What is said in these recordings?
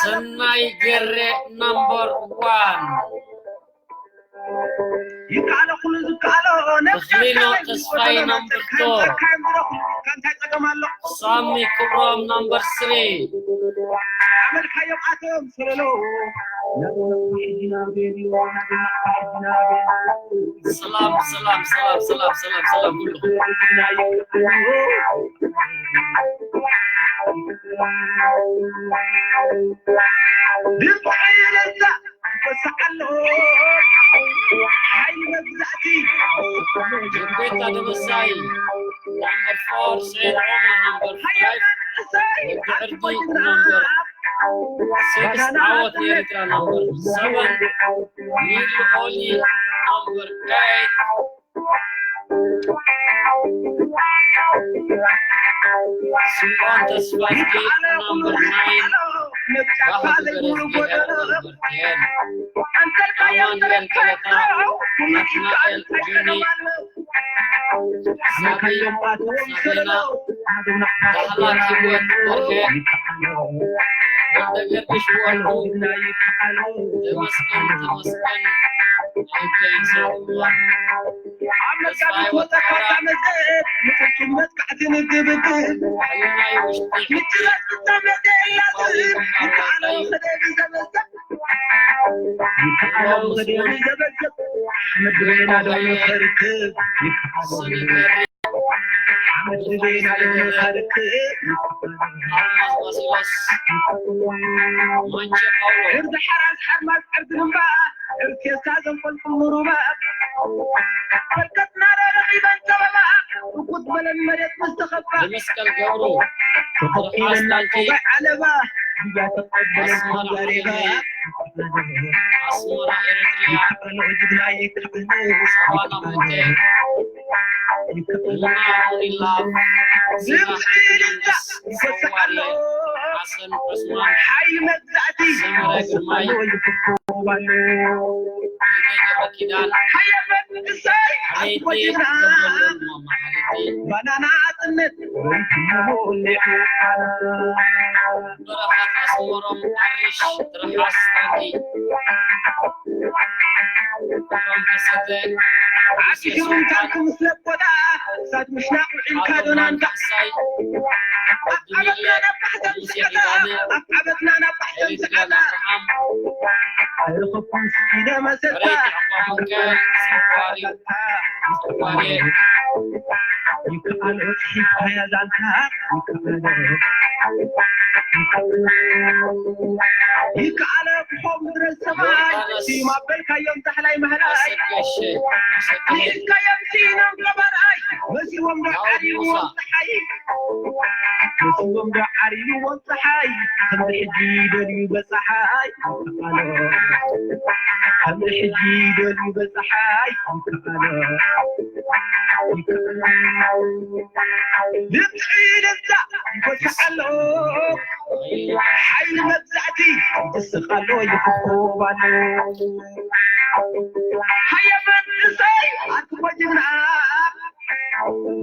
ሰናይ ገሬ number one። ይከኣሎ ኩሉ ዝከኣሎ። ተኽሊኖ ተስፋይ number two። ሳሚ ክብሮም number three። ኣመልካዮም ኣቶም ሰለሎ። ሰላም ሰላም ሰላም ሰላም ሰላም ሰላም ኩሉ። ድምፂ ይነሳ። ይፈስሕ ኣሎ ሓይሊ መግዛእቲ። ጀቤታ ደበሳይ number four፣ ሰይድ ዑመር number five፣ ወዲ ዕርዲ number six፣ ዓወት ኤርትራ number seven፣ ሚሊ ኦሊ number eight፣ ስምዖን ተስፋዝጊ number nine፣ ባህሩ ገረዝጊሄር number ten፣ ኣማኑኤል ከለታ፣ ናትናኤል ጁኒ፣ ሳቢ፣ ሳቢና፣ ዳህላክ ህይወት በርሄ፣ ወልደገርግሽ ወልዱ፣ ተመስገን፣ ተመስገን፣ ተመስገን፣ ኣብ መጋቢት ወጸካ መጽእ ንጥልቂ መጥቃዕቲ ንግብግብ። ምጭራስ ፍጻመ ዘየላዝብ ይከኣሎ ክደብ ዘበዘብ። ይከኣሎ ክደብ ዘበዘብ። ኣሕመድ ዜና ዶ ንኸርክብ ይከኣሎ። ኣሕመድ ዜና ዶ ንኸርክብ። ኣልማዝ ባሲሎስ፣ ማንቸ ፓውሎ። ዕርዲ ሓራስ ሓርማዝ ዕርዲ ልምባ። እርኬሳ ዘንፈልፍል ንሩባ። በርከትና ረኺበን ጸበባ። ርጉድ በለን መሬት ምስ ተኸባ። የመስቀል ገብሩ፣ ተኸፊለን ናቆበ ዓለባ። እያ ተቐበለን ኣስመራ ዘሬባ። ዓለመይ፣ ኣስመራ ኤርትሪያ። ይከኣሎ ጅግና ይከኣሎ። ሳዋ ናሙቴ፣ ይከኣሎ። ሉና ኦሪላ፣ ዜና ሓቂ መንግስ፣ ሰዋሪ፣ ሓሰን ዑስማን፣ ሓይሊ መግዛእቲ። ሰመረ ግርማይ፣ ይከኣሎ ይከኣሎ። ገብረ ኪዳን፣ ሓየበት እሰይ፣ ሓረይቲ ኣትኮ ጅግና። ገብረልዑል ማማ ሓረይቲ። ባናና ኣጽነት፣ በረኻት ኣስመሮም፣ ሓሪሽ፣ ትርሓስ፣ ታንኪ። ሮም ከሰተ፣ ዓቢ ሽሩም ታንኪ ምስ ለቆዳ፣ እሳት ምሽናቕ ውዒልካ ዶናንካ። ካሕሳይ፣ ኣብ ዓበትና ናብ ባሕተን ስዓታ፣ ኣብ ዓበትና ናብ ባሕተን ስዓታ። ኣይረኸብኩን ስኢነ መሰታ። ይከኣሎ፣ ጽሒፍካያ ዛንታ፣ ይከኣሎ። ይከኣሎ፣ ክኾም ምድረ ሰማይ፣ ዮርዳኖስ። ስዩም ኣበልካዮም ዛሕላይ ማህላይ። ኣሰገሸ፣ ኣሰገሸ። ንኢድካዮም ስኢኖም ገባርኣይ፣ መሲዎም ዶ ዓሪዎም ጸሓይ? መሲዎም ዶ ዓሪዎም ጸሓይ? ከምዚ ሕጂ ደልዩ በጻሓይ። ይከኣሎ። ከምዚ ሕጂ ደልዩ በጻሓይ። ይከኣሎ። ይከኣሎ። ድምፂ ደስታ ይጎስሕ ኣሎ። ሓይሊ መግዛእቲ ይስቕ ኣሎ፣ ይኹብኩብ ኣሎ። ሃየ መንእሰይ ኣትኮ ጅግና፣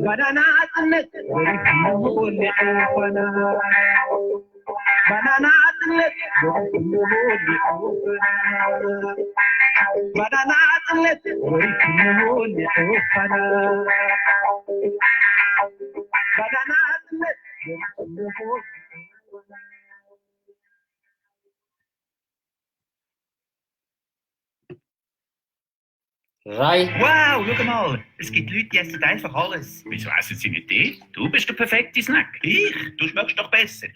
ባናና ኣጽነት ወሊዑ ፋና። ባናና ኣጽነት ወሊዑ ፋና። ባናና ኣጽነት ወሊዑ ፋና። ባናና ኣጽነት ወሊዑ ፋና። Right. Wow, look mal. Es gibt Leute, die essen einfach alles. Wieso essen sie nicht dich? Du bist der perfekte Snack. Ich? Du schmeckst doch besser.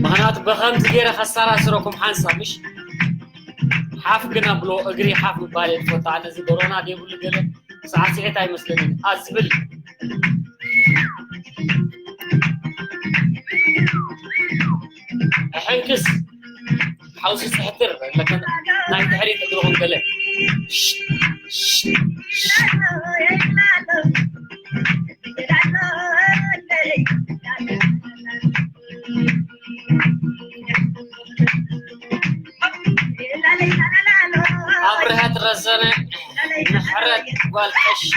ምኽንያቱ ብኸምዚ ገይረ ከሰራስረኩም ሓንሳብ፣ ምሽ? ሓፍ ግን ኣብሎ፣ እግሪ ሓፍ ምባል እየ ዝፈቱ። ኣነ እዚ ኮሮና ዘይብሉ ገለ ሳዕስዒት ኣይመስለንን። ኣዝብል። ሕንክስ። ሓውሲ ጽሕትር ኣለካ። ናይ ድሕሪት እግርኹም ገለ። ሽ-፣ ሽ-፣ ሽ-። ጓል ቀሺ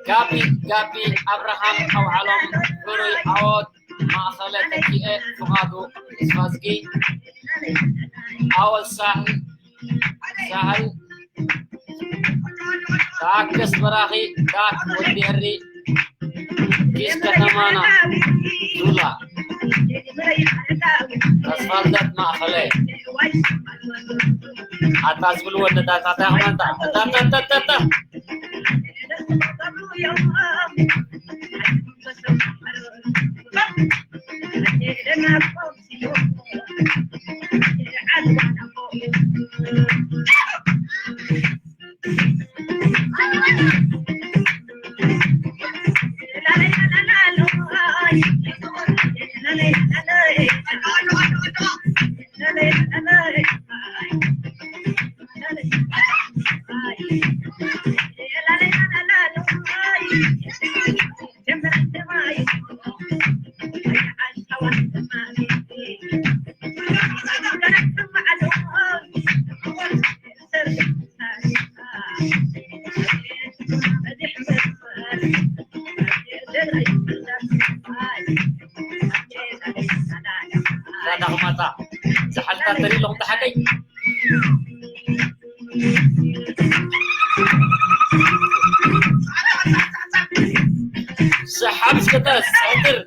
ጋቢ፣ ጋቢ ኣብርሃም ኣውዓሎም፣ ፍሩይ ዓወት። ማእኸለ ተኪኤ ፍቓዱ፣ ተስፋዝጊ ኣወሳን፣ ሳህል ታከስ፣ በራኺ ዳክ፣ ወዲ ኤሪ፣ ኪስ ከተማና፣ ዙላ፣ ተስፋልደት ማእኸለ። ኣታ ዝብልዎ ነዳታት ኣኽመንታ። ኣታ፣ ኣታ፣ ኣታ፣ ኣታ። ዳዳኹማታ ዝሓልካ ተርኢ ኣለኹም ተሓቀይ። ሰሓብ እስከ ተሰግር።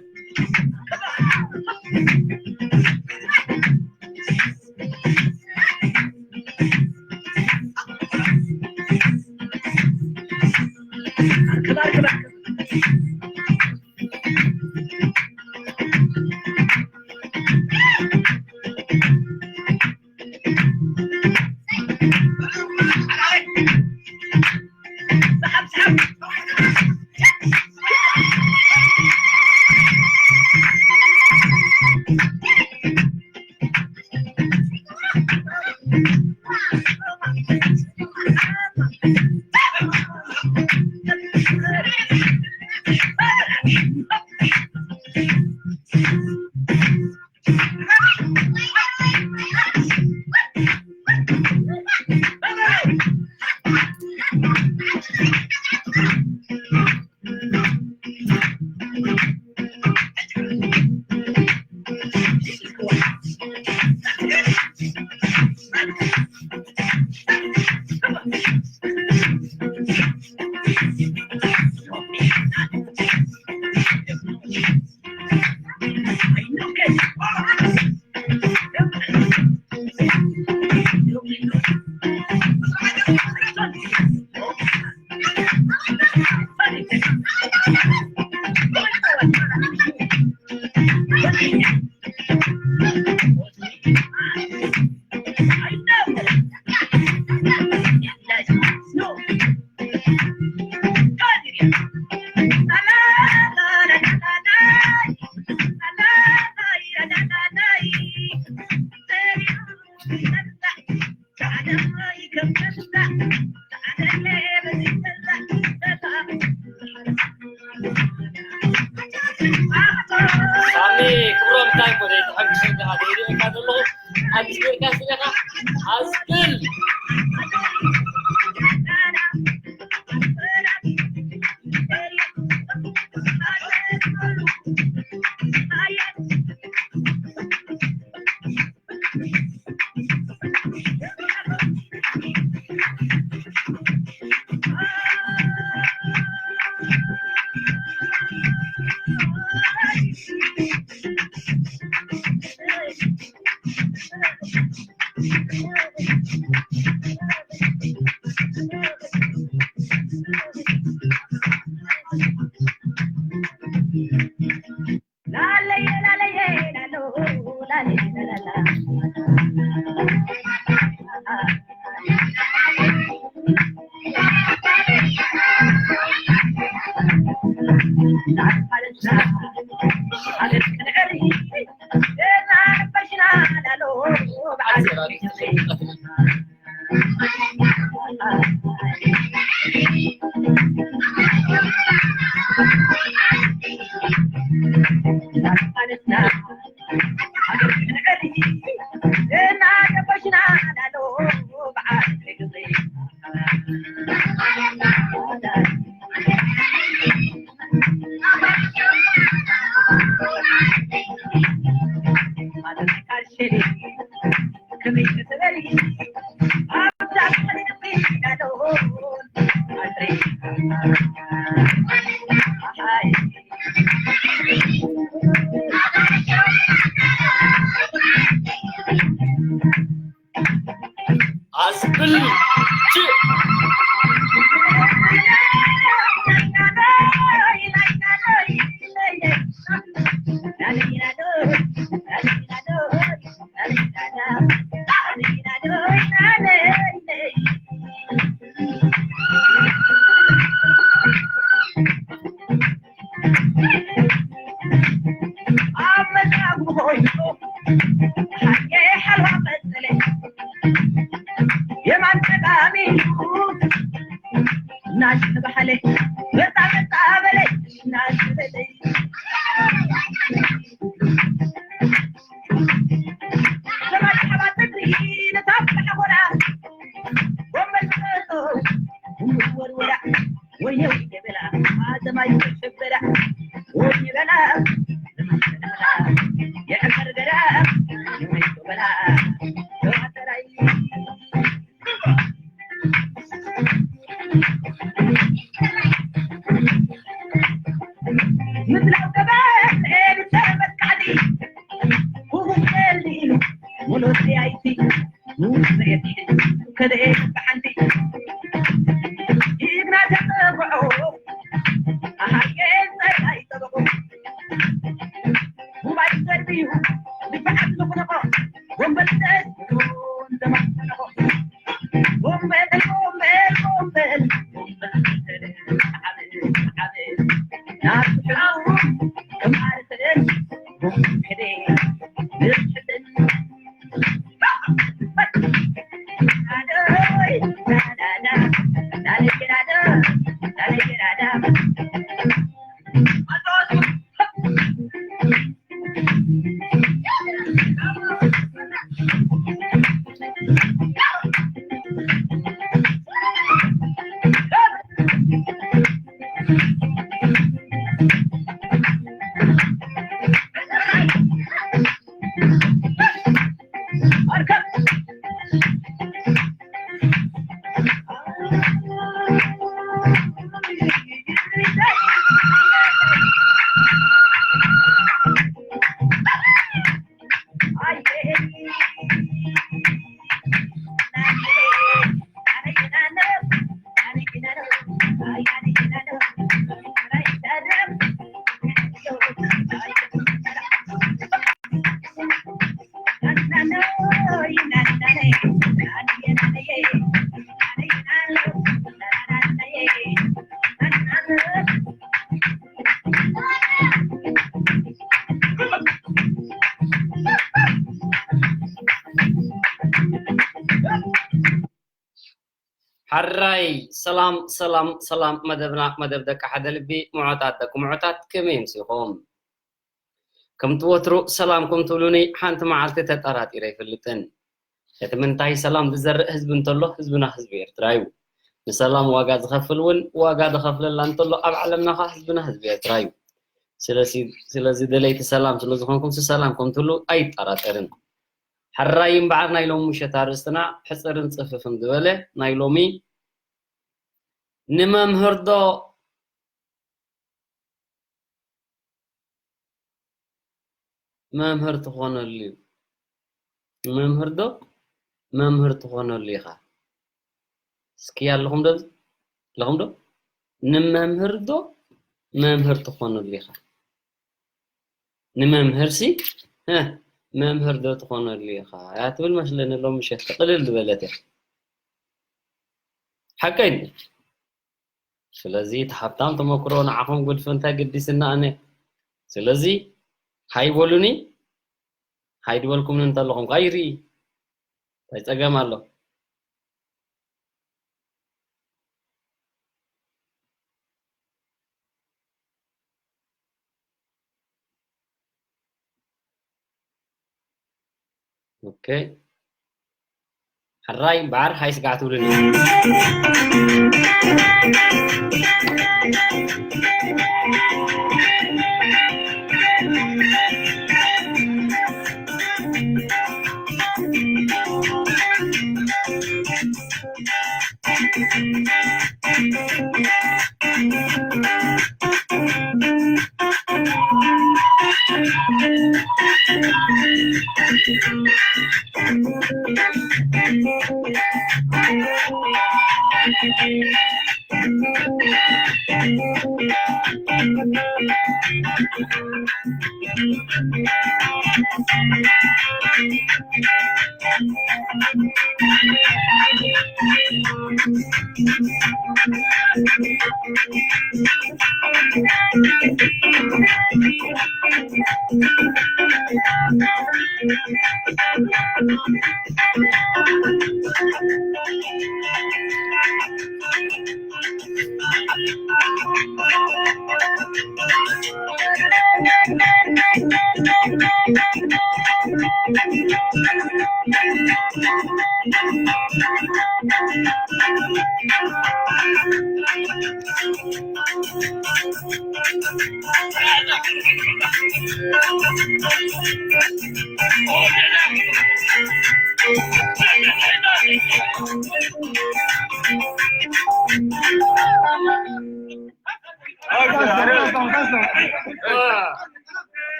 ሳሚ ክብሮም፣ እንታይ እሞ ዘይትሕግሰኒ ኢኻ? ዘይርእየካ ዘለኹ ኣዝቢልካ ስኢኻ ኣዝብል። ኣስብል ች ኣብ መዛጉ ኮይኑ ሓየ ሓልዋ ቀጽለ የማን ጠቃሚ እናሽ ተባሓለ መጣ መጣ በለ እናሽ በለ ዘማች ሓባ ትግሪ ነታ ብሓጎራ ወመልከቶ ወርወራ ወየው የበላ ዘማይ ሸበላ ወይ በላ የዕፈር ገዳ ወይ በላ ተዋተራይ ምድላው ገበል ኤርትራ መቃዲ ሁቡብ ቀሊሉ ወሎሰያይቲ ንውፅኤት ከደኤ ብሓንቲ ጅግና ተፀብዖ ኣሃየ ፀላይ ጠበቆ ጉባኤ ዘርቢዩ ድፋዓት ንኹነቆ ወንበል ተስሩ እንደማስነቆ ወንበል ወንበል ወንበል ወንበል ዓብ ዓብ ናብ ስፍራው ክማርትን ክደ ንስሕትን ሓራይ ሰላም ሰላም ሰላም። መደብና መደብ ደቂ ሓደ ልቢ፣ ምዑታት ደቂ ምዑታት፣ ከመይ ኣምሲኹም? ከምቲ ወትሩ ሰላምኩም ትብሉኒ ሓንቲ መዓልቲ ተጠራጢረ ኣይፈልጥን። እቲ ምንታይ ሰላም ዝዘርእ ህዝቢ እንተሎ ህዝብና ህዝቢ ኤርትራ እዩ። ንሰላም ዋጋ ዝኸፍል እውን ዋጋ ዝኸፍለላ እንተሎ ኣብ ዓለምና ኸዓ ህዝብና ህዝቢ ኤርትራ እዩ። ስለዚ ስለዚ ደለይቲ ሰላም ስለ ዝኾንኩም ሰላምኩም ትብሉ ኣይጠራጠርን። ሕራይ እምበኣር ናይ ሎሚ ምሸት ኣርእስትና ሕጽርን ጽፍፍን ዝበለ ናይ ሎሚ ንመምህር ዶ መምህር ትኾነሉ እዩ። ንመምህር ዶ መምህር ትኾነሉ ኢኻ? እስኪ ኣለኹም ዶ? ኣለኹም ዶ? ንመምህር ዶ መምህር ትኾነሉ ኢኻ? ንመምህር ሲ ህ፣ መምህር ዶ ትኾነሉ ኢኻ? እያ ትብል መስለኒ ሎም ምሸት ቅልል ዝበለት እያ። ሓቀይ እንዴ? ስለዚ እቲ ሃብታም ተመክሮ ንዓኹም ጉድፊ እንታይ ግዲስና ኣነ? ስለዚ ሃይ በሉኒ፣ ሃይ ድበልኩምኒ እንተለኹም ቃ ይርኢ። እንታይ ጸገም ኣሎ? ኦኬ። ሕራይ እምበኣር ሃይ ስጋዕ ትብሉኒ።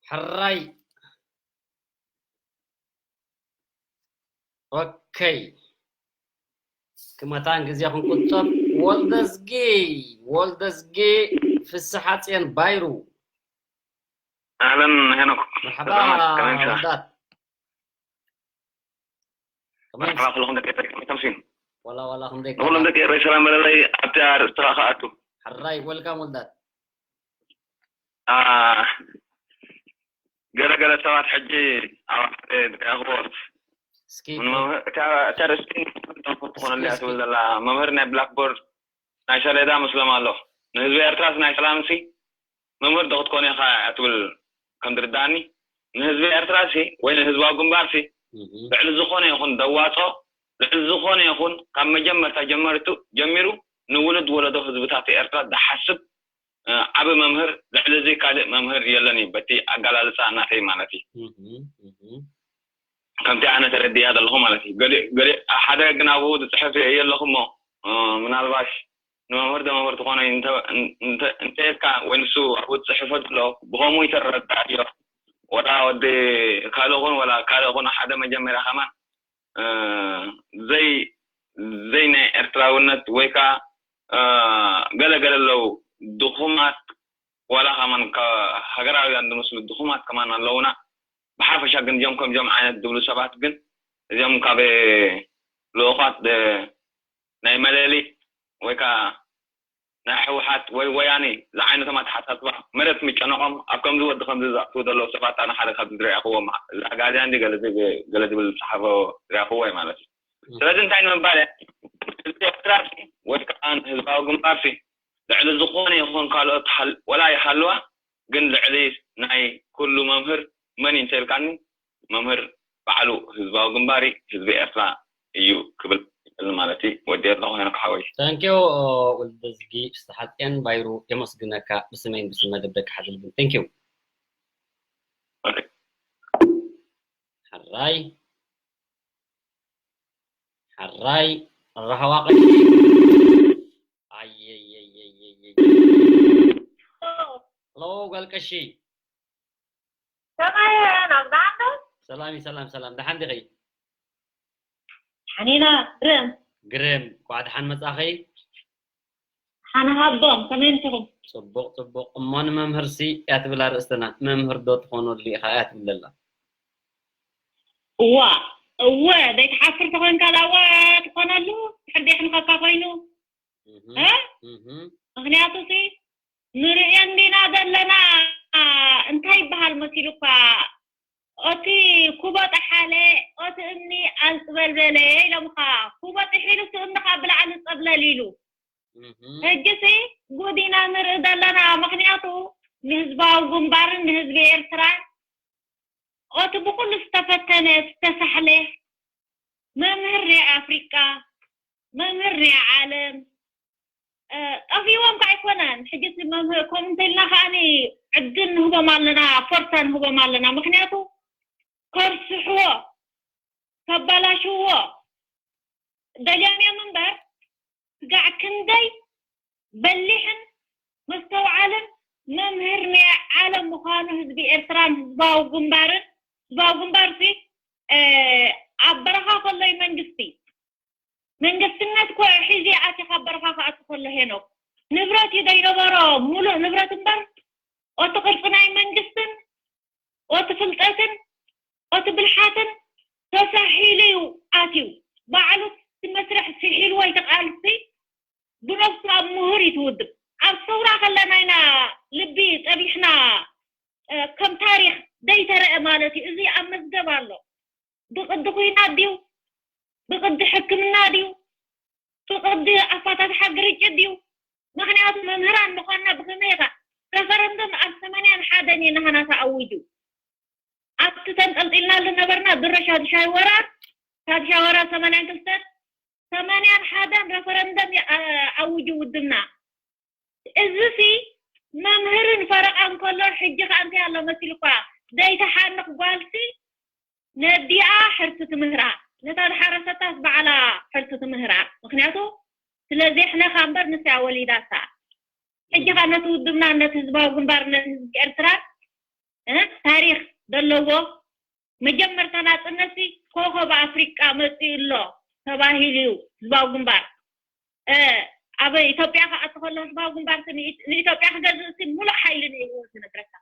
ሕራይ። ኦከይ፣ ክመታን ግዜ ክንቁጠብ። ወልደዝጊ፣ ወልደዝጊ ፍስሓጽዮን ባይሩ። ኣህለን ሄኖክ። መርሓባ። ሰላማት፣ ከመይ ምሻ? ወልዳት ከመይ መርሓባ ኩልኹም ደቂ ኤረይ፣ ከመይ ከምሲ? ዋላ ዋላ ክንደይ ንኹሎም ደቂ ኤረይ ሰላም በለለይ። ኣብቲ ኣርእስቲ ከዓ ክኣቱ። ሕራይ፣ ወልካም ወልዳት። አ፣ ገለ ገለ ሰባት ሕጂ ኣብ ሓደ ዝረኣኽዎ እስኪ ንመምህር እታ እታ ርእስቲ ትኾነሉ እያ ትብል ዘላ መምህር ናይ ብላክቦርድ ናይ ሰሌዳ መስሎም ኣሎ። ንህዝቢ ኤርትራስ ናይ ሰላምሲ መምህር ዶ ክትኮን ኢኻ እያ ትብል ከም ዝርዳእኒ። ንህዝቢ ኤርትራሲ ወይ ንህዝባዊ ግንባርሲ እህ፣ ልዕሊ ዝኾነ ይኹን ደዋጾ ልዕሊ ዝኾነ ይኹን ካብ መጀመርታ ጀመርቱ ጀሚሩ ንውሉድ ወለዶ ህዝብታት ኤርትራ ዝሓስብ እ፣ ዓቢ መምህር ልዕሊ እዚ ካልእ መምህር የለን እዩ በቲ ኣገላልጻ ናተይ ማለት እዩ። እህ፣ እህ። ከምቲ ኣነ ተረዲኣ ዘለኹ ማለት እዩ። ገሊእ ገሊእ ሓደ ግን ኣብኡ ዝጽሕፍ የለኹ እሞ እ፣ ምናልባሽ ንመምህር ዶ መምህር ትኾነ እንተ- እንተ- እንተ ኢልካ ወይ ንሱ ኣብኡ ዝጽሕፎ ዘሎ ብኸምኡ ይተረዳእዮ። ወላ ወዲ ካልእ ኹን ወላ ካልእ ኹን ሓደ መጀመርያ ከማን እ፣ ዘይ ዘይ ናይ ኤርትራውነት ወይ ከዓ እ፣ ገለ ገለ ኣለዉ ድኹማት ዋላ ከማን ከ- ሃገራውያን ዝመስሉ ድኹማት ከማን ኣለዉና። ብሓፈሻ ግን እዚኦም ከምዚኦም ዓይነት ዝብሉ ሰባት ግን እዚኦም ካብ ልኡኻት እ፣ ናይ መለሊ ወይ ከዓ ናይ ህወሓት ወይ ወያኔ ዝዓይነቶም ኣተሓሳስባ መሬት ምጨነቖም ኣብ ከምዚ ወዲ ከምዚ ዝኣትዉ ዘለዉ ሰባት ኣነ ሓደ ካብ ዝረኣኽዎም ኣጋዝያን ድዩ ገለ ዝብ- ገለ ዝብል ዝፀሓፎ ዝረኣኽዎ እዩ ማለት እዩ። ስለዚ እንታይ ንምባል እየ ህዝቢ ኤርትራ ወይ ከዓ ህዝባዊ ግንባር ልዕሊ ዝኾነ ይኹን ካልኦት ሃል- ወላ ይሃልዋ ግን ልዕሊ ናይ ኩሉ መምህር መን እዩ እንተልካኒ መምህር ባዕሉ ህዝባዊ ግንባር ህዝቢ ኤርትራ እዩ ክብል ይኽእል ማለት እዩ። ወዲ ኣለኹ ሄኖክ ሓወይ። ታንኪዩ። ወልደዝጊ ፍስሓጽዮን ባይሩ የመስግነካ ብስመይን ብስም መደብ ደቂ ሓድልግን። ታንኪዩ። ሓራይ ሓራይ ራህዋ ቀሺ። ኣየየየየየ። ሎ ጓል ቀሺ። ሰማይ ናብ ዳንዶ ሰላም ሰላም ሰላም፣ ደሓን ዲኺ? ሓኒና ግርም ግርም፣ እንኳዕ ደሓን መጻኺ። ሓነ ሃቦም ከመይ እንስኹም? ጽቡቕ ጽቡቕ። እሞ ንመምህርሲ እያ ትብል ኣርእስትና፣ መምህር ዶ ትኾነሉ ኢኻ እያ ትብል ዘላ። እዋ እወ ዘይትሓፍር ተኾንካ ላዋ ትኾነሉ ሕዴሕ ንኸካ ኮይኑ እህ፣ እ? እህ። ምክንያቱ ሲ ንርእየን ዲና ዘለና እንታይ ይበሃል መሲሉካ? ኦቲ ኩቦ ጠሓለ ኦቲ እምኒ ኣልጽበልበለ ኢሎምኻ። ኩቦ ጥሒሉ እቲ እምኒ ካብ ብላዕሊ ጸብለል ኢሉ። እህ። ሕጂ ሲ ጉድ ኢና ንርኢ ዘለና። ምክንያቱ ንህዝባዊ ግንባርን ንህዝቢ ኤርትራን ኦቲ ብኩሉ ዝተፈተነ ዝተሳሕለ መምህር ናይ ኣፍሪቃ መምህር ናይ ዓለም እ፣ ጠፊዎም ከ ኣይኮነን። ሕጂ እቲ መምህር ከምኡ እንተኢልና ከኣኒ ዕድል ንህቦም ኣለና፣ ፎርሳ ንህቦም ኣለና። ምክንያቱ ከርስሕዎ ከበላሽዎ ደልዮም እዮም እምበር ስጋዕ ክንደይ በሊሕን መስተውዓልን መምህር ናይ ዓለም ምዃኑ ህዝቢ ኤርትራን ህዝባዊ ግንባርን ህዝባዊ ግንባር ሲ ኣብ በረኻ ከሎ እዩ መንግስቲ መንግስትነት ኮ ሒዚ ኣቲ ካብ በረኻ ክኣቲ ከሎ ሄኖክ ንብረት እዩ ዘይነበሮ፣ ሙሉእ ንብረት እምበር፣ ኦቲ ቅርፂ ናይ መንግስትን ኦቲ ፍልጠትን ኦቲ ብልሓትን ተሳሒሉ እዩ ኣትዩ። ባዕሉ እቲ መስርሕ ስሒልዎ፣ እቲ ቃልሲ ብነብሱ ኣብ ምሁር እዩ ትውድብ። ኣብ ሰውራ ከለና ኢና ልቢ ጠቢሕና፣ ከም ታሪኽ ዘይተረአ ማለት እዩ። እዚ ኣብ መዝገብ ኣሎ። ብቕዲ ኹናት ድዩ? ብቕዲ ሕክምና ድዩ? ብቕዲ ኣፋታትሓ ግርጭት ድዩ? ምኽንያቱ መምህራን ምዃንና ብኸመይ ኢኻ? ረፈረንደም ኣብ ሰማንያን ሓደን እዩ ናህና ተኣዊጁ። ኣብቲ ተንጠልጢልና ዝነበርና ድሮ ሻድሻይ ወራር፣ ሻድሻይ ወራር ሰማንያን ክልተን ሰማንያን ሓደን ረፈረንደም ኣውጁ ውድብና። እዚሲ መምህርን ፈረቓን ከሎ ሕጂ ከኣ እንታይ ኣሎ መሲልኳ? ዘይተሓንኽ ጓልሲ ነዲኣ ሕርቲ ትምህራ፣ ነታ ዝሓረሰታስ ባዕላ ሕርቲ ትምህራ። ምኽንያቱ ስለ ዜሕነኻ እምበር ንሳ እያ ወሊዳታ። ሕጂ ከኣ ነቲ ውድብና፣ ነቲ ህዝባዊ ግንባር፣ ነቲ ህዝቢ ኤርትራ ታሪኽ ዘለዎ፣ መጀመርታ ናጽነትሲ ኮኸብ ኣፍሪቃ መጺኡ ኣሎ ተባሂሉ እዩ ህዝባዊ ግንባር። ኣብ ኢትዮጵያ ክኣቱ ከሎ ህዝባዊ ግንባር ንኢትዮጵያ ክገዝእሲ ሙሉእ ሓይሊ ነይርዎ ዝነግረካ፣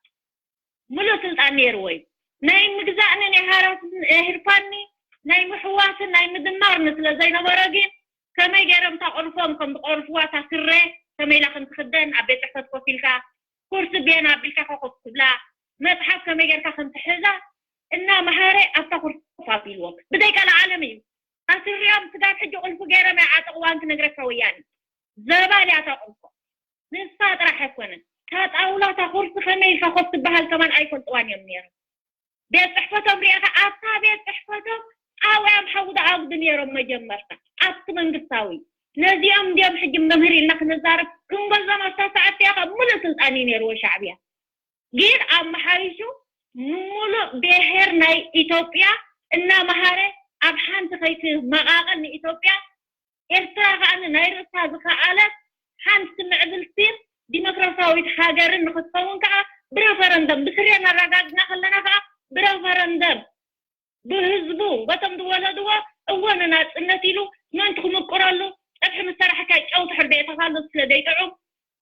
ሙሉእ ስልጣን ነይርዎ እዩ። ናይ ምግዛእን ናይ ሃራስን፣ ህርፋኒ ናይ ምሕዋስን ናይ ምድማርን ስለ ዘይነበሮ ግን ከመይ ገይሮም እታ ቁልፎም ከም ዝቆልፍዋ፣ እታ ስረ ከመይ ኢላ ከም ትኽደን፣ ኣብ ቤት ጽሕፈት ኮፍ ኢልካ ኩርሲ ቤን ኣቢልካ ኮፍ ትብላ፣ መጽሓፍ ከመይ ጌርካ ከም ትሕዛ እናመሃረ ኣብታ ኩርሲ ኮፍ ኣቢልዎም። ብዘይ ቀልዓለም እዩ። ኣስሪኦም ስጋብ ሕጂ ቁልፊ ገይሮም ኣይዓጠቕዋን ክነግረካ ወያነ። ዘባል እያ እታ ቁልፎ። ንሳ ጥራሕ ኣይኮነን። እታ ጣውላ እታ ኩርሲ ከመይ ኢልካ ኮፍ ትበሃል ከማን ኣይፈልጥዋን እዮም ነይሮም። ቤት ጽሕፈቶም ሪእኻ ኣብታ ቤት ጽሕፈቶም ኣብያም ሓዊ ዝኣጉዱ ነይሮም መጀመርታ ኣብቲ መንግስታዊ። ነዚኦም እንዲኦም ሕጂ መምህር ኢልና ክንዛረብ ክንገዞም ኣብታ ሰዓት እቲኣ ካብ ሙሉእ ስልጣን እዩ ነይርዎ ሻዕብያ። ግን ኣመሓይሹ ንሙሉእ ብሄር ናይ ኢትዮጵያ እናመሃረ ኣብ ሓንቲ ከይትመቓቐል ንኢትዮጵያ ኤርትራ ከኣ ናይ ርእሳ ዝኸኣለት ሓንቲ ምዕብልቲን ዲሞክራሲያዊት ሃገርን ንኽትኸውን ከኣ ብረፈረንደም ብስርየን ኣረጋግጽና ከለና ከኣ ብረፈረንደም ብህዝቡ በቶም ዝወለድዎ እወ ንናጽነት ኢሉ ምእንቲ ክምቅረሉ ጸብሒ ምስ ሰራሕካ ጨው ትሕር ደየተኻሉ ስለ ዘይጥዑም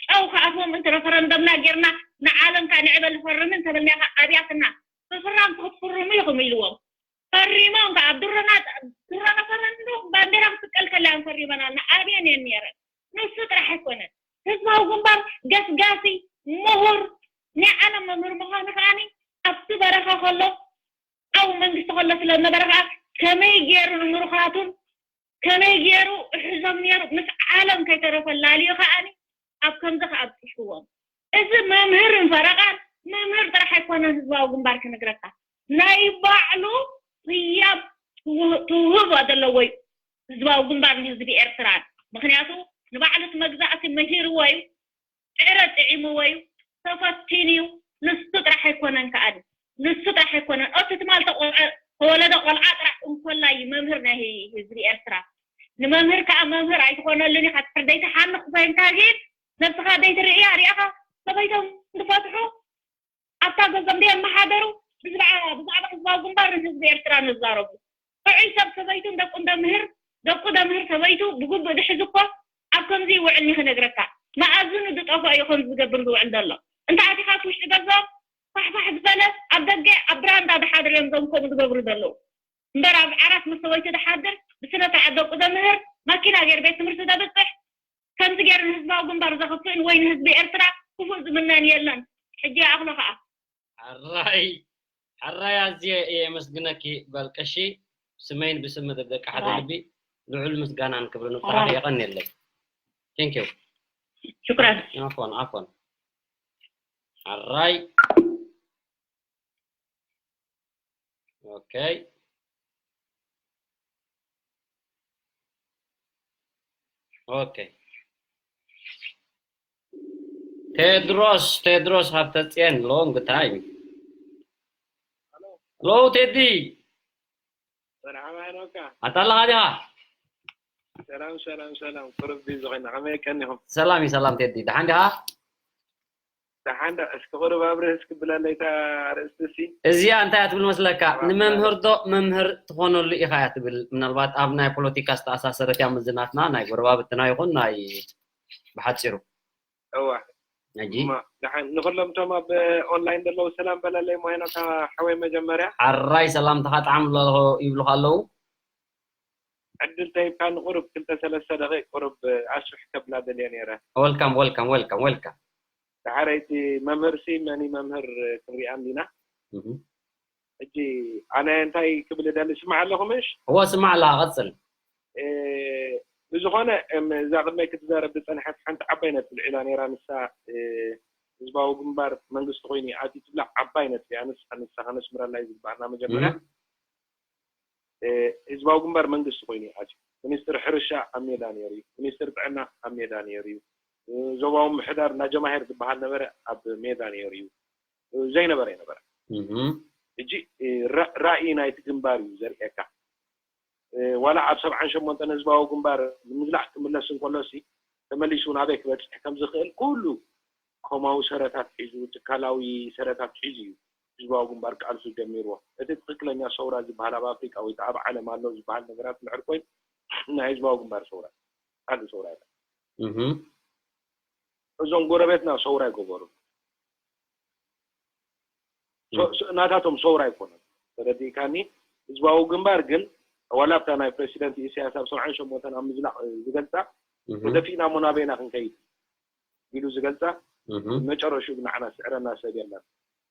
ጨው ክኣትዎም እንተ ረፈረንደምና ጌርና ንዓለም ከኣ ንዕበ ንፈርምን ተበልና ከኣ ኣብያትና ብፍራም ክትፍርሙ ኢኹም ኢልዎም። ፈሪሞም ከኣ ኣብ ድሮና ድሮና ፈረንዱ ባንዴራ ክትስቀል ከላ እዮም ፈሪመናልና ኣብየን እየን ነይረን። ንሱ ጥራሕ ኣይኮነን ህዝባዊ ግንባር ገስጋሲ ምሁር ናይ ዓለም መምህር ምዃኑ ከኣኒ ኣብቲ በረኻ ከሎ ኣብ መንግስቲ ከሎ ስለ ዝነበረ ከኣ ከመይ ገይሩ ንምሩኻቱን ከመይ ገይሩ እሕዞም ነይሩ ምስ ዓለም ከይተረፈ ላልዩ ከኣኒ ኣብ ከምዚ ከኣ ኣብፂሕዎም። እዚ መምህርን ፈረቓን መምህር ጥራሕ ኣይኮነን ህዝባዊ ግንባር ክነግረካ ናይ ባዕሉ ህያብ ትውህብ ዘለዎ እዩ ህዝባዊ ግንባር ንህዝቢ ኤርትራን። ምክንያቱ ንባዕሉ እቲ መግዛእቲ መሂርዎ እዩ፣ ዕረ ጥዒምዎ እዩ፣ ተፈቲኑ እዩ። ንሱ ጥራሕ ኣይኮነን ከኣ ንሱ ጥራሕ ኣይኮነን እቲ ትማል ተቆልዐ ተወለደ ቆልዓ ጥራሕ እንኮላ እዩ መምህር ናይ ህዝቢ ኤርትራ። ንመምህር ከኣ መምህር ኣይትኾነሉን ኢኻ ድሕር ዘይትሓንኽ ኮይንካ ግን ነብስኻ ዘይትርእያ ሪእኻ ሰበይቶም ዝፈትሑ ኣብታ ገዞም ደየመሓደሩ ብዛዕባ ህዝባዊ ግንባር ንህዝቢ ኤርትራ ንዛረቡ። ጥዑይ ሰብ ሰበይቱን ደቁን ደምህር ደቁ ደምህር ሰበይቱ ብግቡእ ድሕዝ እኮ ኣብ ከምዚ ይውዕል ኒ ክነግረካ። መኣዝኑ ዝጠፍኦ እዩ ከምዚ ዝገብር ዝውዕል ዘሎ። እንተ ኣቲኻ ኣብ ውሽጢ ገዞም ፋሕፋሕ ዝበለ ኣብ ደገ ኣብ ብራንዳ ዝሓድር እዮም ዞም ከምኡ ዝገብሩ ዘለዉ። እምበር ኣብ ዓራት ምስ ሰበይቱ ዝሓድር ብስነ ስርዓት ደቁ ዘምህር ማኪና ገይር ቤት ትምህርቲ ዘብፅሕ ከምዚ ገይሩ ንህዝባዊ ግንባር ዘኽፍእን ወይ ንህዝቢ ኤርትራ ክፉእ ዝምነን የለን። ሕጂ ይኣኽሎ ከኣ። ሕራይ ሕራይ ኣዝየ እየ የመስግነኪ ጓል ቀሺ ስመይን ብስም መደብ ደቂ ሓደ ልቢ ልዑል ምስጋናን ክብርን ፍራሕ የቐንየለይ። Thank you. ሽኩራን። ዓፎን ዓፎን። ሕራይ Okay. Okay. ቴድሮስ ቴድሮስ ሃብተፅየን long time. Hello ቴዲ። ሰላም ኣህሎካ። ኣታ ኣለኻ ዲኻ? ሰላም ሰላም ሰላም ቁሩብ ቢዚ ኮይና ከመይ ቀኒኹም? ሰላም እዩ ሰላም ቴዲ ደሓን ዲኻ? ደሓን ዶ እስኪ ቁሩብ ኣብርህ እስኪ ብለለይ እታ ኣርእስቲ እሲ። እዚኣ እንታይ እያ ትብል መስለካ? ንመምህር ዶ መምህር ትኾነሉ ኢኻ እያ ትብል። ምናልባት ኣብ ናይ ፖለቲካ ዝተኣሳሰረት እያ ምስዚ ናትና ናይ ጎረባብትና ይኹን ናይ ብሓጺሩ። እዋ ሕጂ እማ፣ ደሓን ንኹሎም እቶም ኣብ ኦንላይን ዘለዉ ሰላም በለለይ። ሞሄና ሓወይ መጀመርያ ሓራይ ሰላምታኻ ጣዕም ኣለኹ ይብሉኻ ኣለዉ። ዕድል ተሂብካ ንቁሩብ ክልተ ሰለስተ ደቂቅ ቁሩብ ኣስፍሕ ከብላ ደልየ ነይረ። ወልካም ወልካም ወልካም ወልካም። ደሓረይቲ መምህር ሲ መኒ መምህር ክንሪኣ እንዲና። ሕጂ ኣነ እንታይ ክብል ደሊ ስማዕ ኣለኹ ምሽ እዎ ስማዕ ኣለኻ ቀጽል። ብዝኾነ እዛ ቅድመይ ክትዛረብ ዝፀንሐት ሓንቲ ዓባይ ነጥቢ ልዒላ ነይራ። ንሳ ህዝባዊ ግንባር መንግስቲ ኮይኑ ኣትዩ ትብላ ዓባይ ነጥቢ እያ። ንሳ ንሳ ከነስምረላ እዩ ዝግባኣና። መጀመርያ ህዝባዊ ግንባር መንግስቲ ኮይኑ እዩ ኣትዩ። ሚኒስትሪ ሕርሻ ኣብ ሜዳ ነይሩ እዩ። ሚኒስትሪ ጥዕና ኣብ ሜዳ ነይሩ እዩ። ዞባዊ ምሕዳር ናጀማሄር ዝበሃል ነበረ ኣብ ሜዳ ነይሩ እዩ። ዘይነበረ ኣይነበረ። ሕጂ ራእይ ናይቲ ግንባር እዩ ዘርእየካ። ዋላ ኣብ ሰብዓን ሸሞንተን ህዝባዊ ግንባር ንምዝላዕ ክምለስ እንከሎ ሲ ተመሊሱ ናበይ ክበፅሕ ከም ዝኽእል ኩሉ ኮማዊ ሰረታት ሒዙ፣ ትካላዊ ሰረታት ሒዙ እዩ ህዝባዊ ግንባር ቃልሱ ጀሚርዎ። እቲ ትኽክለኛ ሰውራ ዝበሃል ኣብ ኣፍሪቃ ወይ ኣብ ዓለም ኣሎ ዝበሃል ነገራት እንድሕር ኮይኑ ናይ ህዝባዊ ግንባር ሰውራ ካልእ ሰውራ የለን። እዞም ጎረቤትና ሰውራ ይገበሩ ናታቶም ሰውራ ኣይኮነን። ተረዲእካኒ? ህዝባዊ ግንባር ግን ዋላ ኣብታ ናይ ፕረሲደንት ኢሳያስ ኣብ ሰብዓን ሸሞንተን ኣብ ምዝላቕ ዝገልፃ ተደፊእና እሞ ናበይና ክንከይድ ኢሉ ዝገልፃ መጨረሽኡ ንዓና ስዕረና ሰብ የለን።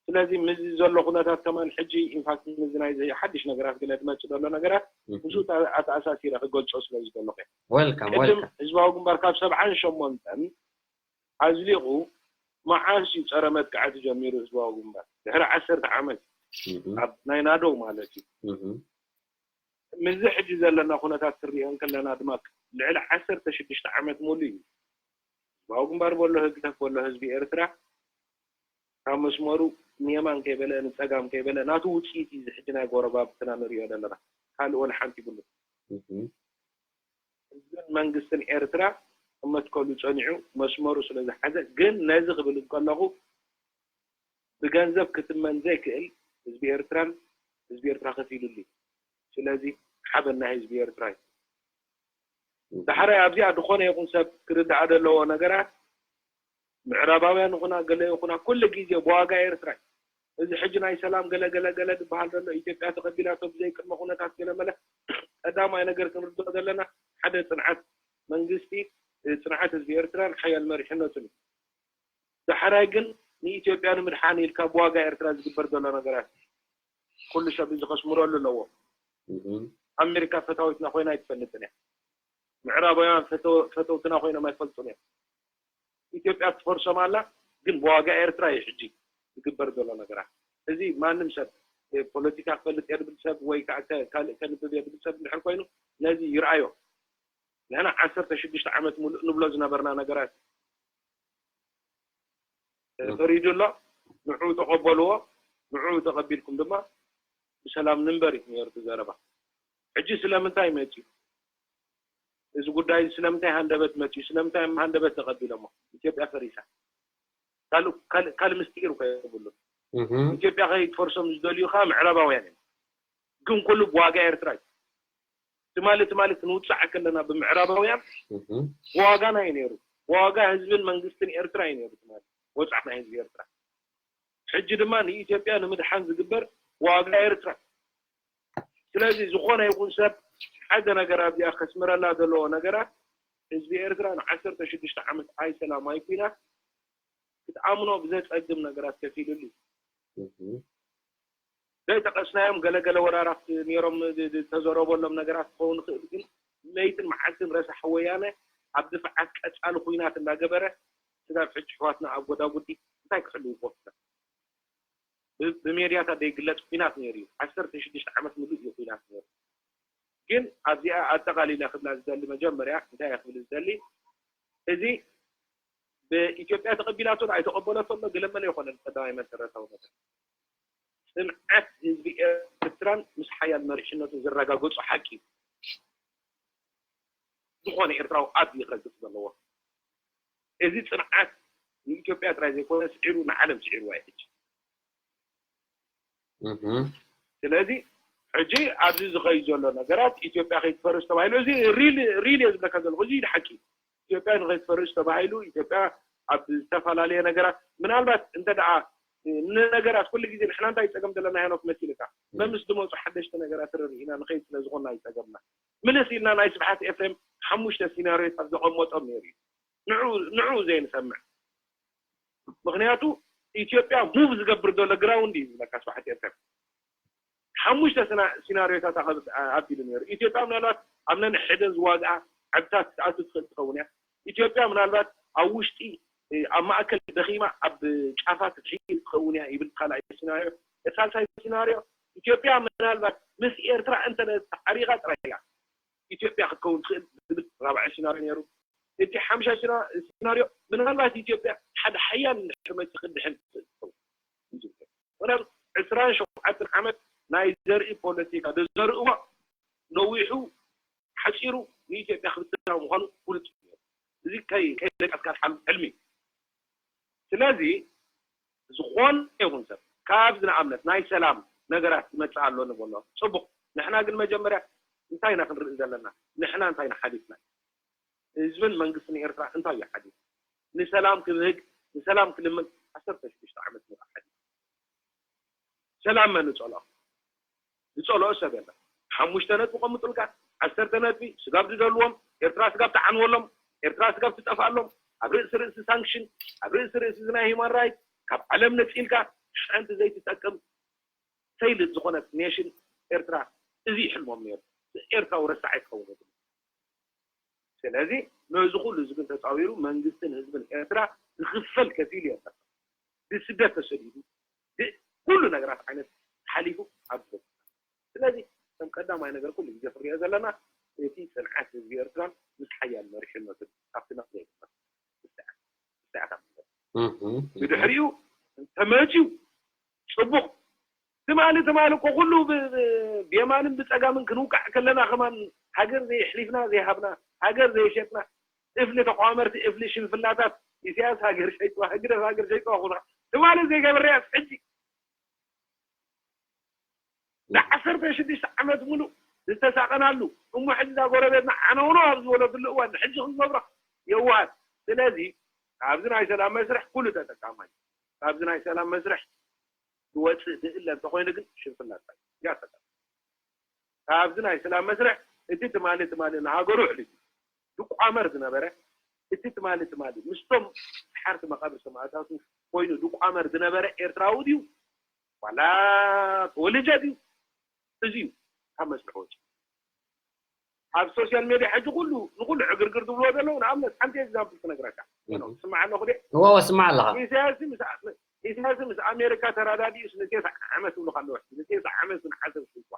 ስለዚ ምዚ ዘሎ ኩነታት ከማን ሕጂ ኢንፋክት ምዚ ናይ ሓድሽ ነገራት ገለ ትመፅእ ዘሎ ነገራት ምስኡ ኣተኣሳሲረ ክገልፆ ስለ ዝደለኹ ወልካም ቅድም ወልካም ህዝባዊ ግንባር ካብ ሰብዓን ሸሞንተን ኣዝሊቑ መዓስ እዩ ፀረ መጥቃዕቲ ጀሚሩ ህዝባዊ ግንባር? ድሕሪ ዓሰርተ ዓመት ኣብ ናይ ናደው ማለት እዩ። ምዚ ሕጂ ዘለና ኩነታት ትሪኦ እንከለና ድማ ልዕሊ ዓሰርተ ሽዱሽተ ዓመት ሙሉ እዩ ህዝባዊ ግንባር በሎ ህግደፍ በሎ ህዝቢ ኤርትራ ካብ መስመሩ ንየማን ከይበለ ንፀጋም ከይበለ ናቱ ውፅኢት እዩ እዚ ሕጂ ናይ ጎረባብትና ንሪኦ ዘለና። ካልእ ወላ ሓንቲ ይብሉ። ህዝብን መንግስትን ኤርትራ ክመትከሉ ፀኒዑ መስመሩ ስለ ዝሓዘ ግን ነዚ ክብል እንከለኹ ብገንዘብ ክትመን ዘይክእል ህዝቢ ኤርትራን ህዝቢ ኤርትራ ከፊሉሉ እዩ። ስለዚ ሓበን ናይ ህዝቢ ኤርትራ እዩ። ዳሕራይ ኣብዚኣ ዝኾነ ይኹን ሰብ ክርዳኣ ዘለዎ ነገራት ምዕራባውያን ይኹና ገለ ይኹና ኩሉ ግዜ ብዋጋ ኤርትራ እዩ። እዚ ሕጂ ናይ ሰላም ገለ ገለ ገለ ዝበሃል ዘሎ ኢትዮጵያ ተቐቢላቶ ብዘይ ቅድመ ኩነታት ገለ መለ ቀዳማይ ነገር ክንርድኦ ዘለና ሓደ ፅንዓት መንግስቲ ፅንዓት ህዝቢ ኤርትራን ሓያል መሪሕነቱን እዩ። ዳሕራይ ግን ንኢትዮጵያ ንምድሓን ኢልካ ብዋጋ ኤርትራ ዝግበር ዘሎ ነገራት ኩሉ ሰብ እዚ ከስምረሉ ኣለዎ። ኣሜሪካ ፈታዊትና ኮይና ኣይትፈልጥን እያ። ምዕራባውያን ፈተውትና ኮይኖም ኣይፈልጡን እዮም። ኢትዮጵያ ትፈርሶም ኣላ ግን ብዋጋ ኤርትራ እዩ ሕጂ ዝግበር ዘሎ ነገራት። እዚ ማንም ሰብ ፖለቲካ ክፈልጥ እየ ዝብል ሰብ ወይ ከዓ ካልእ ከንብብ እየ ዝብል ሰብ እንድሕር ኮይኑ ነዚ ይርኣዮ። ንሕና ዓሰርተ ሽዱሽተ ዓመት ሙሉእ ንብሎ ዝነበርና ነገራት ፈሪዱ ኣሎ። ንዑ ተቐበልዎ። ንዑ ተቐቢልኩም ድማ ብሰላም ንንበር እዩ ነይሩ እቲ ዘረባ። ሕጂ ስለምንታይ መፅዩ? እዚ ጉዳይ ስለምንታይ ሃንደበት መፅዩ? ስለምንታይ ሃንደበት ተቐቢሎሞ? ኢትዮጵያ ፈሪሳ። ካልእ ምስጢር እኮ የብሉን። ኢትዮጵያ ከይትፈርሶም ዝደልዩ ከዓ ምዕራባውያን እዮም። ግን ኩሉ ብዋጋ ኤርትራ እዩ። ትማሊ ትማሊ ክንውፃዕ ከለና ብምዕራባውያን ብዋጋና እዩ ነይሩ። ብዋጋ ህዝብን መንግስትን ኤርትራ እዩ ነይሩ ትማሊ ወፃዕና ህዝቢ ኤርትራ። ሕጂ ድማ ንኢትዮጵያ ንምድሓን ዝግበር ብዋጋ ኤርትራ። ስለዚ ዝኾነ ይኹን ሰብ ሓደ ነገር ኣብዚኣ ከስምረላ ዘለዎ ነገራት ህዝቢ ኤርትራ ንዓሰርተ ሽዱሽተ ዓመት ኣይ ሰላም ኣይ ኩናት ክትኣምኖ ብዘፀግም ነገራት ከፊሉሉ እዩ። ዘይጠቀስናዮም ገለገለ ወራራት ነይሮም ዝተዘረበሎም ነገራት ክኸውን ይኽእል፣ ግን ለይትን መዓልትን ረሳሕ ወያነ ኣብ ድፍዓት ቀፃሊ ኩናት እንዳገበረ ስጋብ ሕጂ ኣሕዋትና ኣብ ጎዳጉዲ እንታይ ክሕልው ክወስዳ ብሜድያታት ዘይግለፅ ኩናት ነይሩ እዩ። ዓሰርተ ሽዱሽተ ዓመት ምሉእ እዩ ኩናት ነይሩ። ግን ኣብዚኣ ኣጠቓሊለ ክብላ ዝደሊ መጀመርያ እንታይ እየ ክብል ዝደሊ እዚ ብኢትዮጵያ ተቐቢላቶ ኣይተቐበለቶ ኣሎ ገለመለ ይኮነን። ቀዳማይ መሰረታዊ ነገር ፅንዓት ህዝቢ ኤርትራን ምስ ሓያል መሪሕነቱ ዝረጋገፁ ሓቂ እዩ። ዝኾነ ኤርትራዊ ኣብ ይረግፅ ዘለዎ እዚ ፅንዓት ንኢትዮጵያ ጥራይ ዘይኮነ ስዒሩ ንዓለም ስዒርዋ እዩ ሕጂ። ስለዚ ሕጂ ኣብዚ ዝኸይድ ዘሎ ነገራት ኢትዮጵያ ከይትፈርስ ተባሂሉ እዚ ሪል እየ ዝብለካ ዘለኹ። እዚ ሓቂ ኢትዮጵያ ንኸይትፈርስ ተባሂሉ ኢትዮጵያ ኣብ ዝተፈላለየ ነገራት ምናልባት እንተ ደኣ ንነገራት ኩሉ ግዜ ንሕና እንታይ ጸገም ዘለና ሄኖክ መሲልካ መምስ ዝመፁ ሓደሽቲ ነገራት ርርኢና ንኸይድ ስለ ዝኾና ይጸገምና ምልስ ኢልና ናይ ስብሓት ኤፍሬም ሓሙሽተ ሲናሪዮታት ዘቐመጦም ነይሩ እዩ ንዑ ዘይንሰምዕ ምክንያቱ ኢትዮጵያ ሙቭ ዝገብር ዘሎ ግራውንድ እዩ ዝብለካ ስብሓት ኤፍሬም ሓሙሽተ ሲናሪዮታት ኣቢሉ ነይሩ ኢትዮጵያ ምናልባት ኣብ ነንሕደ ዝዋግኣ ዓድታት ክትኣቱ ትኽእል ትኸውን እያ ኢትዮጵያ ምናልባት ኣብ ውሽጢ ኣብ ማእከል ደኺማ ኣብ ጫፋ ክትሕይል ትኸውን እያ ይብል ካልኣይ ሲናሪዮ እቲ ሳልሳይ ሲናሪዮ ኢትዮጵያ ምናልባት ምስ ኤርትራ እንተ ተዓሪቓ ጥራይ እያ ኢትዮጵያ ክትከውን ትኽእል ዝብል ራብዓይ ሲናሪዮ ነይሩ እቲ ሓምሻይ ሲናሪዮ ምናልባት ኢትዮጵያ ሓደ ሓያል እንድሕር መፂ ክድሕን ትኽእል ትኸውን ምክንያቱ ዕስራን ሸውዓተን ዓመት ናይ ዘርኢ ፖለቲካ ዘርእዋ ነዊሑ ሓፂሩ ንኢትዮጵያ ክብትና ምዃኑ ፍሉጥ እዩ እዚ ከይደቀስካ ሕልሚ እዩ ስለዚ ዝኾነ ይኹን ሰብ ካብዚ ንኣብነት ናይ ሰላም ነገራት ይመፅእ ኣሎ ንበሎ ፅቡቅ ንሕና ግን መጀመርያ እንታይ ኢና ክንርኢ ዘለና ንሕና እንታይ ንሓሊፍና ህዝብን መንግስትን ኤርትራ እንታይ እዩ ሓሊፉ ንሰላም ክብህግ ንሰላም ክልምን ዓሰርተ ሽዱሽተ ዓመት ሙሉ ሓሊፉ ሰላም መን ጸልኦ ዝጸልኦ ሰብ የለን ሓሙሽተ ነጥቢ ቀምጡልካ ዓሰርተ ነጥቢ ስጋብ ዝደልዎም ኤርትራ ስጋብ ትዓንወሎም ኤርትራ ስጋብ ትጠፍኣሎም ኣብ ርእሲ ርእሲ ሳንክሽን ኣብ ርእሲ ርእሲ ዝናይ ሂማን ራይት ካብ ዓለም ነጺልካ ሓንቲ ዘይትጠቅም ሰይልት ዝኾነት ኔሽን ኤርትራ እዚ ይሕልሞም ነይሩ ኤርትራዊ ረሳዕ ኣይትኸውን የብሉ ስለዚ ነዚ ኩሉ እዚ ግን ተፃዊሩ መንግስትን ህዝብን ኤርትራ ዝኽፈል ከፊል የለን ብስደት ተሰዲዱ ኩሉ ነገራት ዓይነት ሓሊፉ ኣብ ስለዚ ከም ቀዳማይ ነገር ኩሉ ግዜ ክንሪኦ ዘለና እቲ ፅንዓት ህዝቢ ኤርትራን ምስ ሓያል መሪሕነቱ ካብቲ ነቕ ዘይብልና ብድሕሪኡ ተመፅዩ ፅቡቕ ትማሊ ትማሊ እኮ ኩሉ ብየማንን ብፀጋምን ክንውቃዕ ከለና ከማን ሃገር ዘየሕሊፍና ዘይሃብና ሃገር ዘየሸጥና እፍሊ ተቋመርቲ እፍሊ ሽንፍላታት ኢሳያስ ሃገር ሸይጥዋ ህግደፍ ሃገር ሸይጥዋ ኩና ትማሊ ዘይገበረያስ ሕጂ ንዓሰርተ ሽዱሽተ ዓመት ሙሉእ ዝተሳቐናሉ እሞ ሕጂ እዛ ጎረቤትና ዓነውነው ኣብ ዝበለትሉ እዋን ንሕጂ ክንገብሮ የዋሃት ስለዚ ኣብዚ ናይ ሰላም መስርሕ ኩሉ ተጠቃማይ ኣብዚ ናይ ሰላም መስርሕ ዝወፅእ ዝእለ እንተኮይኑ ግን ሽንፍላ ጥራይ ያሰላም ካብዚ ናይ ሰላም መስርሕ እቲ ትማሊ ትማሊ ንሃገሩ ኣሕሊፉ ዝቋመር ዝነበረ እቲ ትማሊ ትማሊ ምስቶም ሓርቲ መቃብር ሰማእታቱ ኮይኑ ዝቋመር ዝነበረ ኤርትራዊ ድዩ ዋላ ተወልጀ ድዩ እዚ እዩ ካብ መስርሕ ወፂ ኣብ ሶሻል ሜድያ ሕጂ ኩሉ ንኩሉ ዕግርግር ዝብልዎ ዘለዉ ንኣብነት ሓንቲ ኤግዛምፕል ክነግረካ ስማዕ ኣለኹ እዋ ስማዕ ኣለኻ ኢሳያስ ምስ ኣሜሪካ ተራዳዲኡስ ንቴስዓ ዓመት ይብሉካ ኣለዉ ንቴስዓ ዓመት ንሓሰብ ሽኳ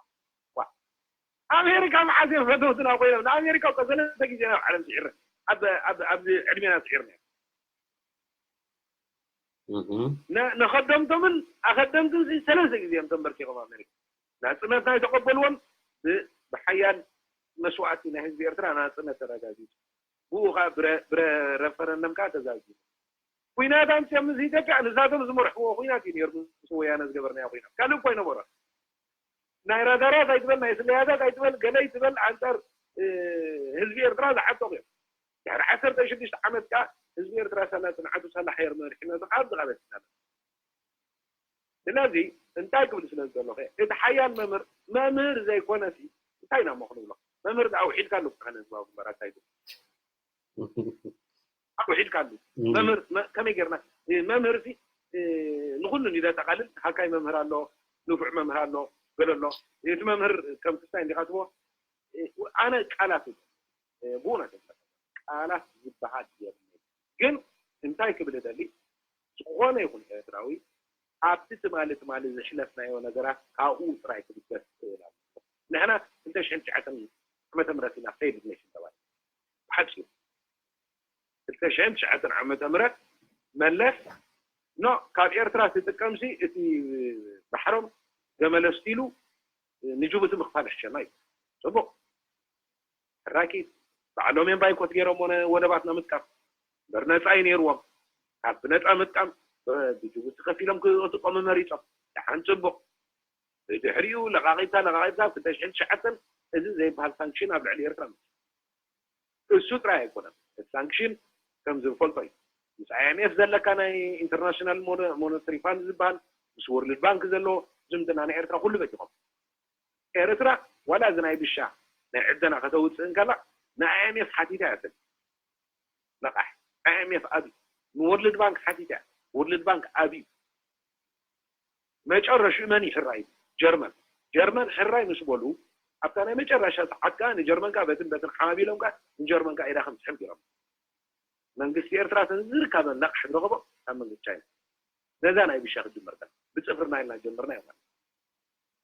ኣሜሪካ መዓዝ እዮም ፈተውትና ኮይኖም ንኣሜሪካ እኮ ሰለስተ ግዜ ናብ ዓለም ስዒርና ኣብዚ ዕድሜና ስዒርና ነኸደምቶምን ኣኸደምትን ሰለስተ ግዜ እዮም ተንበርኪኾም ኣሜሪካ ናፅነት ናይ ተቀበልዎን ብሓያል መስዋእቲ ናይ ህዝቢ ኤርትራ ናፅነት ተረጋጊፁ ብኡ ከዓ ብረ- ብረ- ረፈረንደም ከዓ ተዛዚሙ ኩናት ኣምፅኦም ምስ ኢትዮጵያ ንሳቶም ዝመርሕዎ ኩናት እዩ ነይሩ ምስ ወያነ ዝገበርናዮ ኩናት ካልእ እኮ ኣይነበሮን ናይ ራዳራት ኣይትበል ናይ ስለያታት ኣይትበል ገለ ይትበል ኣንፃር እ፣ ህዝቢ ኤርትራ ዝዓጠቑ እዮም ድሕሪ ዓሰርተ ሽዱሽተ ዓመት ከዓ ህዝቢ ኤርትራ ሳላ ፅንዓቱ ሳላ ሓየር መሪሕነቱ ካብ ዝቐበስ ኢና ስለዚ እንታይ ክብል ስለ ዝደለኹ እቲ ሓያል መምህር መምህር ዘይኮነ ሲ እንታይ ኢና ሞ ክንብሎ መምህር ኣውሒድካ ኣለኩ ከነ ህዝባዊ ግንባር ኣካይዱ ኣውሒድካ ኣሉ መምህር ከመይ ጌርና መምህር ሲ ንኩሉ እንዲ ዘጠቃልል ሃካይ መምህር ኣሎ ንፉዕ መምህር ኣሎ ገለ ኣሎ እቲ መምህር ከም ክስታይ እንዲካ ትቦ ኣነ ቃላት ብእውነት ቃላት ዝበሃል የብለይ ግን እንታይ ክብል እደሊ ዝኾነ ይኹን ኤርትራዊ ኣብቲ ትማሊ ትማሊ ዝሕለፍናዮ ነገራት ካብኡ ጥራይ ክብገስ ክእል ኣሎ ንሕና ክልተ ሽሕን ትሽዓተን ዓመተ ምህረት ኢና ፌይልድ ኔሽን ተባሂልና ብሓፂሩ ክልተ ሽሕን ትሽዓተን ዓመተ ምህረት መለስ ኖ ካብ ኤርትራ ትጥቀምሲ እቲ ባሕሮም ገመለስቲሉ ንጅቡቲ ምኽፋል ይሕሸና እዩ ፅቡቕ ሕራኪ ባዕሎም እዮም ባይኮት ገይሮም ሆነ ወደባትና ምጥቃም እምበር ነፃ እዩ ነይርዎም ካብ ብነፃ ምጥቃም ብጅቡቲ ከፊሎም ክጥቀሙ መሪፆም ደሓን ፅቡቕ ብድሕሪኡ ለቃቂታ ለቃቂታ ክልተ ሽሕን ትሽዓተን እዚ ዘይበሃል ሳንክሽን ኣብ ልዕሊ ኤርትራ መፅእ እሱ ጥራይ ኣይኮነን እቲ ሳንክሽን ከም ዝንፈልጦ እዩ ምስ ኣይ ኤም ኤፍ ዘለካ ናይ ኢንተርናሽናል ሞነ- ሞነተሪ ፋንድ ዝበሃል፣ ምስ ወርልድ ባንክ ዘለዎ ዝምድና ንኤርትራ ኩሉ በቲኾም። ኤርትራ ዋላ እዚ ናይ ብሻ ናይ ዕደና ከተውፅእ እንከላ ንኣይ ኤም ኤፍ ሓቲታ እያ ትብል። ነቓሕ። ኣይ ኤም ኤፍ ኣብዩ፣ ንወርልድ ባንክ ሓቲታ እያ። ወርልድ ባንክ ኣብዩ። መጨረሽኡ መን ይሕራይ? ጀርመን። ጀርመን ሕራይ ምስ በሉ ኣብታ ናይ መጨረሻ ሰዓት ከኣ ንጀርመን ከኣ በትን በትን ሓባቢሎም ከኣ ንጀርመን ከኣ ኢዳ ከም ትሕም ገይሮም። መንግስቲ ኤርትራ ተን ዝርካበን ነቕሕ ዝረኸቦ ካብ መንግስቲ ቻይና። ነዛ ናይ ብሻ ክጅመር ከኣ ብጽፍርና ኢልና ጀምርና እዮም ማለት።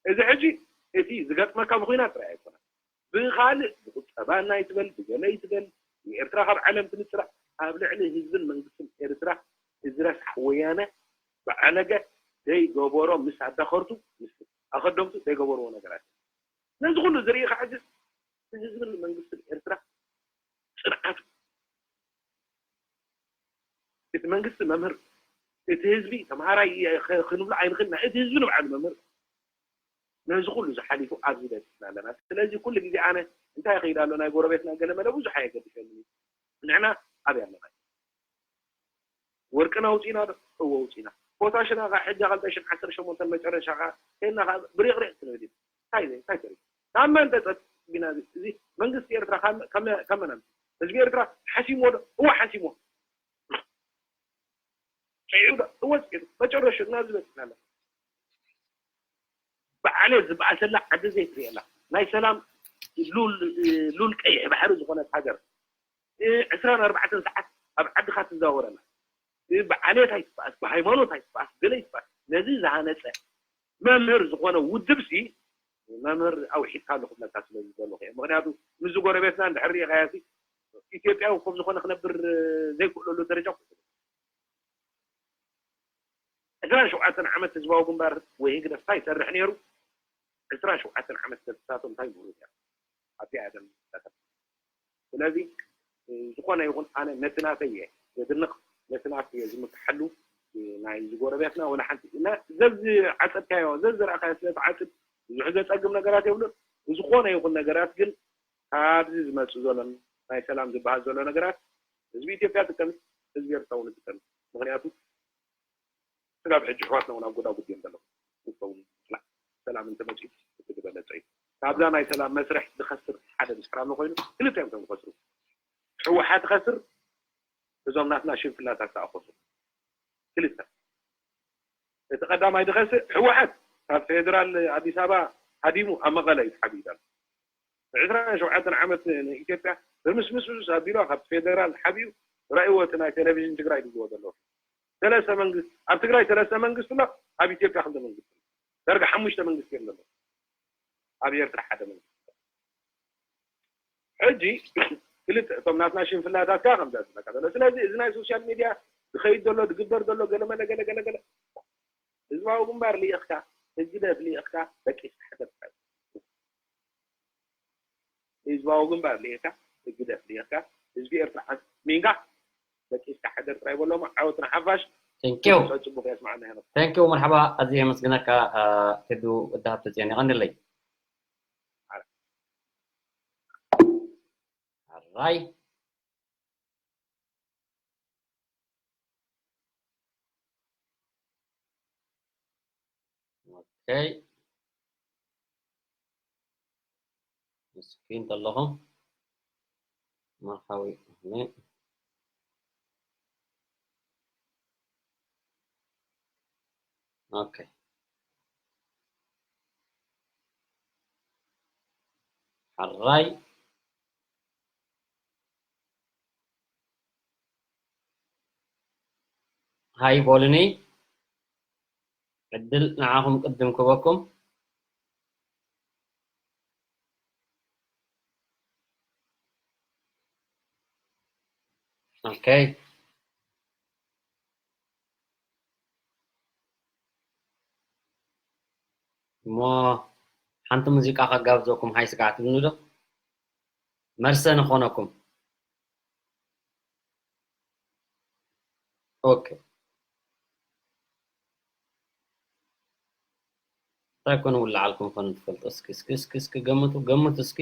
እዚ ሕጂ እቲ ዝገጥመካ ብኹናት ጥራይ ኣይኮነን። ብኻልእ ብቁጠባ ናይ ትበል ብገለ ይትበል ንኤርትራ ካብ ዓለም ትንጽራ ኣብ ልዕሊ ህዝብን መንግስትን ኤርትራ እዚ ረሳሕ ወያነ ብዓለገ ዘይገበሮ ምስ ኣዳኸርቱ ምስ ኣኸደምቱ ዘይገበርዎ ነገራት ነዚ ኩሉ ዝርኢ ከዓ እዚ ህዝብን መንግስትን ኤርትራ ጽንዓቱ እቲ መንግስቲ መምህር እቲ ህዝቢ ተምሃራይ ክንብሎ ኣይንኽእልና እቲ ህዝቢ ንባዕሉ መምህር ነዚ ኩሉ ዝሓሊፉ ኣብዚ በፂሕና ኣለና ስለዚ ኩሉ ግዜ ኣነ እንታይ ይኸይድ ኣሎ ናይ ጎረቤትና ገለመለ ብዙሕ ኣየገድሰኒ ንሕና ኣበይ ኣለና ወርቅና ውፂና ዶ እወ ውፂና ፖታሽና ከዓ ሕጂ ክልተ ሽሕን ዓሰርተ ሸሞንተን መጨረሻ ከዓ ከይድና ከዓ ብሪቕሪቕ ክንብል እዩ እንታይ እንታይ ተሪፉ ካብ መን ተፀቢና እዚ መንግስቲ ኤርትራ ካብ መን ኣምፂኡ ህዝቢ ኤርትራ ሓሲምዎ ዶ እወ ሓሲምዎ ስዒቡ ዶ እወ ስዒቡ መጨረሽኡ ናብዚ በፂሕና ኣለና ብዓሌት ዝበኣሰላ ዓዲ ዘይትርእየላ ናይ ሰላም ሉል ቀይሕ ባሕሪ ዝኾነት ሃገር ዕስራን ኣርባዕተን ሰዓት ኣብ ዓድኻ ትዛወረላ ብዓሌት ኣይትበኣስ ብሃይማኖት ኣይትበኣስ ገለ ኣይትበኣስ ነዚ ዝሃነፀ መምህር ዝኾነ ውድብሲ መምህር ኣውሒድካ ኣሎ ክብለካ ስለ ዝደለኹ እየ ምክንያቱ ምስዚ ጎረቤትና እንድሕር ሪኢኻያሲ ኢትዮጵያዊ ከም ዝኾነ ክነብር ዘይክእለሉ ደረጃ ዕስራን ሸውዓተን ዓመት ህዝባዊ ግንባር ወይ ህግደፍ እንታይ ይሰርሕ ነይሩ ዕስራን ሸውዓተን ዓመት ደብሳቶም እንታይ ይብሉ ነይሩ ኣብዚኣ እየ ደም ዝሳተፍ ስለዚ ዝኾነ ይኹን ኣነ ነቲ ናተይ እየ ዘድንቕ ነቲ ናተይ እየ ዝምክሓሉ ናይ ዝጎረቤትና ወላ ሓንቲ እና ዘዝዓፀድካዮ ዘዝረኣኻዮ ስለ ትዓፅድ ብዙሕ ዘፀግም ነገራት የብሉን ብዝኾነ ይኹን ነገራት ግን ካብዚ ዝመፅእ ዘሎ ናይ ሰላም ዝበሃል ዘሎ ነገራት ህዝቢ ኢትዮጵያ ጥቀም ህዝቢ ኤርትራ እውን ጥቀም ምክንያቱ ስጋብ ሕጂ ኣሕዋትና እውን ኣብ ጎዳጉዲ እዮም ዘለዉ። ክልተውን ምፅናዕ ሰላም እንተመፂኡ እቲ ዝበለፀ እዩ። ካብዛ ናይ ሰላም መስርሕ ዝኸስር ሓደ ድሕር ኣሎ ኮይኑ ክልተ እዮም እቶም ዝኸስሩ። ህወሓት ይኸስር፣ እዞም ናትና ሽንፍላታት ከዓ ክኸስሩ። ክልተ። እቲ ቀዳማይ ዝኸስር ህወሓት ካብ ፌደራል ኣዲስ ኣበባ ሃዲሙ ኣብ መቐለ እዩ ተሓቢኡ ዘሎ። ዕስራን ሸውዓተን ዓመት ንኢትዮጵያ ህምስምስምስ ኣቢሉ ካብ ፌደራል ሓቢኡ ራእይዎ እቲ ናይ ቴሌቪዥን ትግራይ ዝብልዎ ዘለዉ ሰለስተ መንግስቲ ኣብ ትግራይ ሰለስተ መንግስቲ ኣሎ ኣብ ኢትዮጵያ ክልተ መንግስቲ ኣሎ ደርጋ ሓሙሽተ መንግስቲ እዮም ዘለዉ ኣብ ኤርትራ ሓደ መንግስቲ ሕጂ ክልተ እቶም ናትና ሽንፍላታት ከዓ ከምዛ ዝብለካ ዘሎ ስለዚ እዚ ናይ ሶሻል ሚድያ ዝኸይድ ዘሎ ዝግበር ዘሎ ገለመለ ገለ ገለ ገለ ህዝባዊ ግንባር ልኢኽካ ህግደፍ ልኢኽካ በቂስካ ሕደር ጥራይ ህዝባዊ ግንባር ልኢኽካ ህግደፍ ልኢኽካ ህዝቢ ኤርትራ ሚንጋ በቂስካ ሕደር ጥራይ በሎሞ ዓወት ንሓፋሽ Thank you. ጽቡቅ የስማዓና ሄኖክ Thank you መርሓባ ኣዝየ የመስግነካ ቴዱ ወዲ ሃብተ ጽዮን የቐንለይ ኣራይ Okay. እስኪ እንተለኹም መርሓዊ Okay. ሕራይ ሃይ ቦልኒ ዕድል ንዓኹም ቅድም ክበኩም ኦኬ እሞ ሓንቲ ሙዚቃ ከጋብዘኩም ሃይ ስጋዕ ትብልኒ ዶ መርሰ ንኾነኩም ኦኬ እንታይ ኮነ ውላዓልኩም ኮነ ትፈልጡ እስኪ እስኪ እስኪ እስኪ ገምቱ ገምቱ እስኪ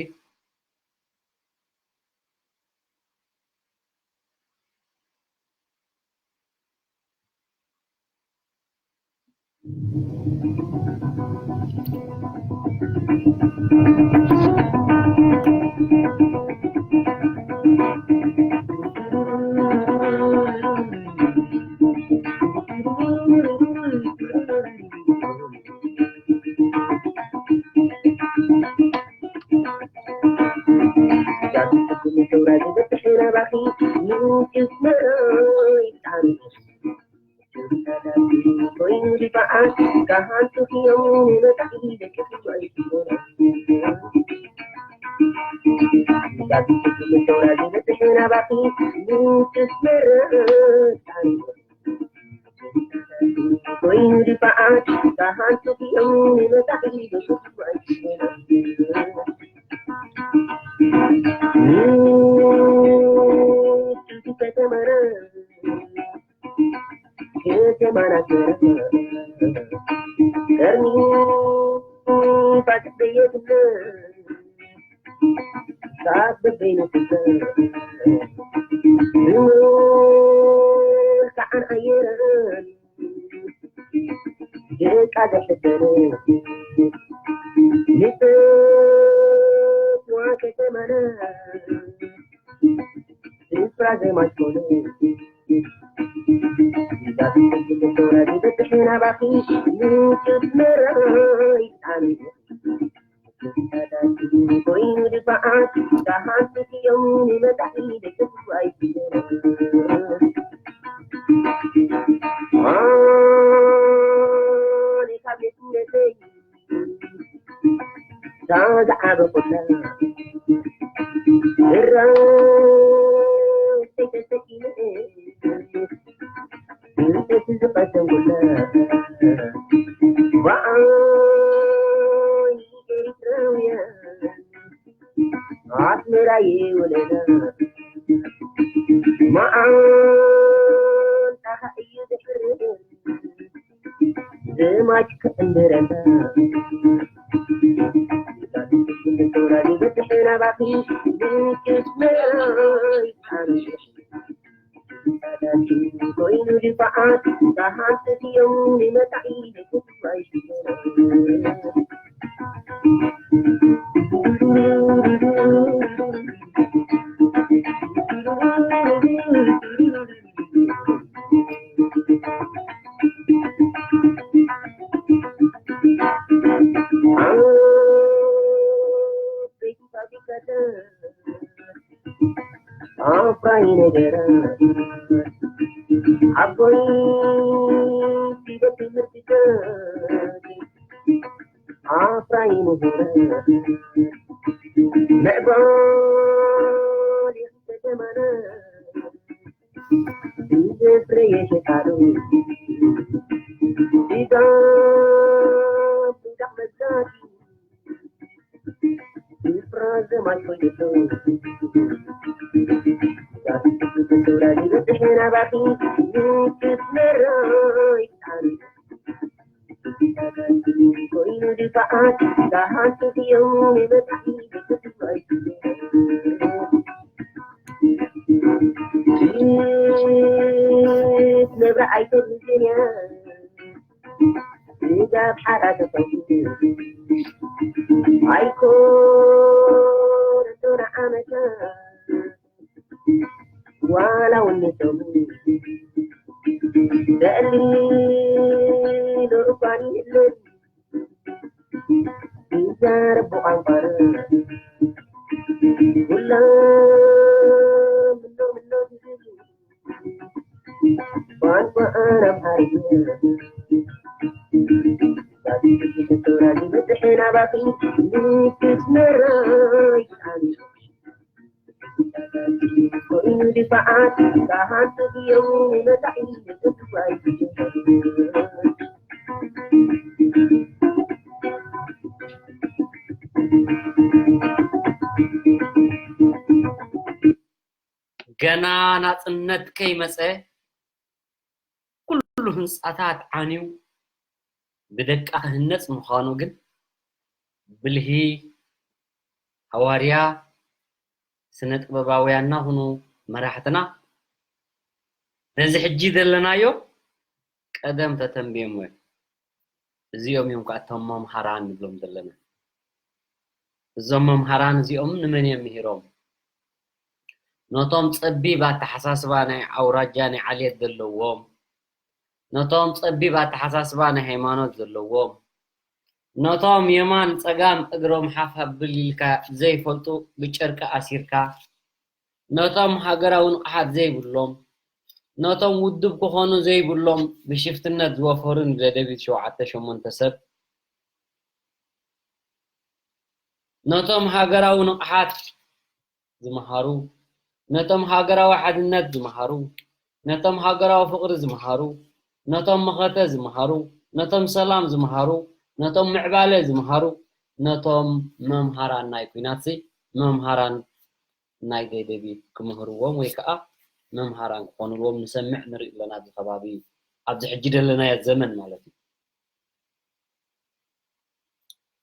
ገና ናጽነት ከይመጸ ኩሉ ህንጻታት ዓንዩ ብደቃ ክህነጽ ምዃኑ ግን ብልሂ ሃዋርያ፣ ስነ ጥበባውያንና ሁኑ መራሕትና ነዚ ሕጂ ዘለናዮ ቀደም ተተንብዮሞ እዮም። እዚኦም እዮም ከዓ እቶም መምሃራን ንብሎም ዘለና። እዞም መምሃራን እዚኦም ንመን እዮም ምሂሮም? ነቶም ጸቢብ ኣተሓሳስባ ናይ ኣውራጃ ናይ ዓሌት ዘለዎም፣ ነቶም ጸቢብ ኣተሓሳስባ ናይ ሃይማኖት ዘለዎም፣ ነቶም የማን ጸጋም እግሮም ሓፍ ኣብል ኢልካ ዘይፈልጡ ብጨርቂ ኣሲርካ፣ ነቶም ሃገራዊ ንቕሓት ዘይብሎም፣ ነቶም ውድብ ክኾኑ ዘይብሎም ብሽፍትነት ዝወፈሩ ንደደቢት ሸውዓተ ሸሞንተ ሰብ፣ ነቶም ሃገራዊ ንቕሓት ዝመሃሩ፣ ነቶም ሃገራዊ ሓድነት ዝመሃሩ፣ ነቶም ሃገራዊ ፍቕሪ ዝመሃሩ፣ ነቶም መኸተ ዝመሃሩ፣ ነቶም ሰላም ዝመሃሩ፣ ነቶም ምዕባለ ዝመሃሩ፣ ነቶም መምሃራን ናይ ኲናት ሲ መምሃራን ናይ ደደቢት ክምህርዎም ወይ ከዓ መምሃራን ክኾኑልዎም ንሰምዕ ንርኢ ኣለና። ኣብዚ ከባቢ ኣብዚ ሕጂ ዘለናዮ ዘመን ማለት እዩ።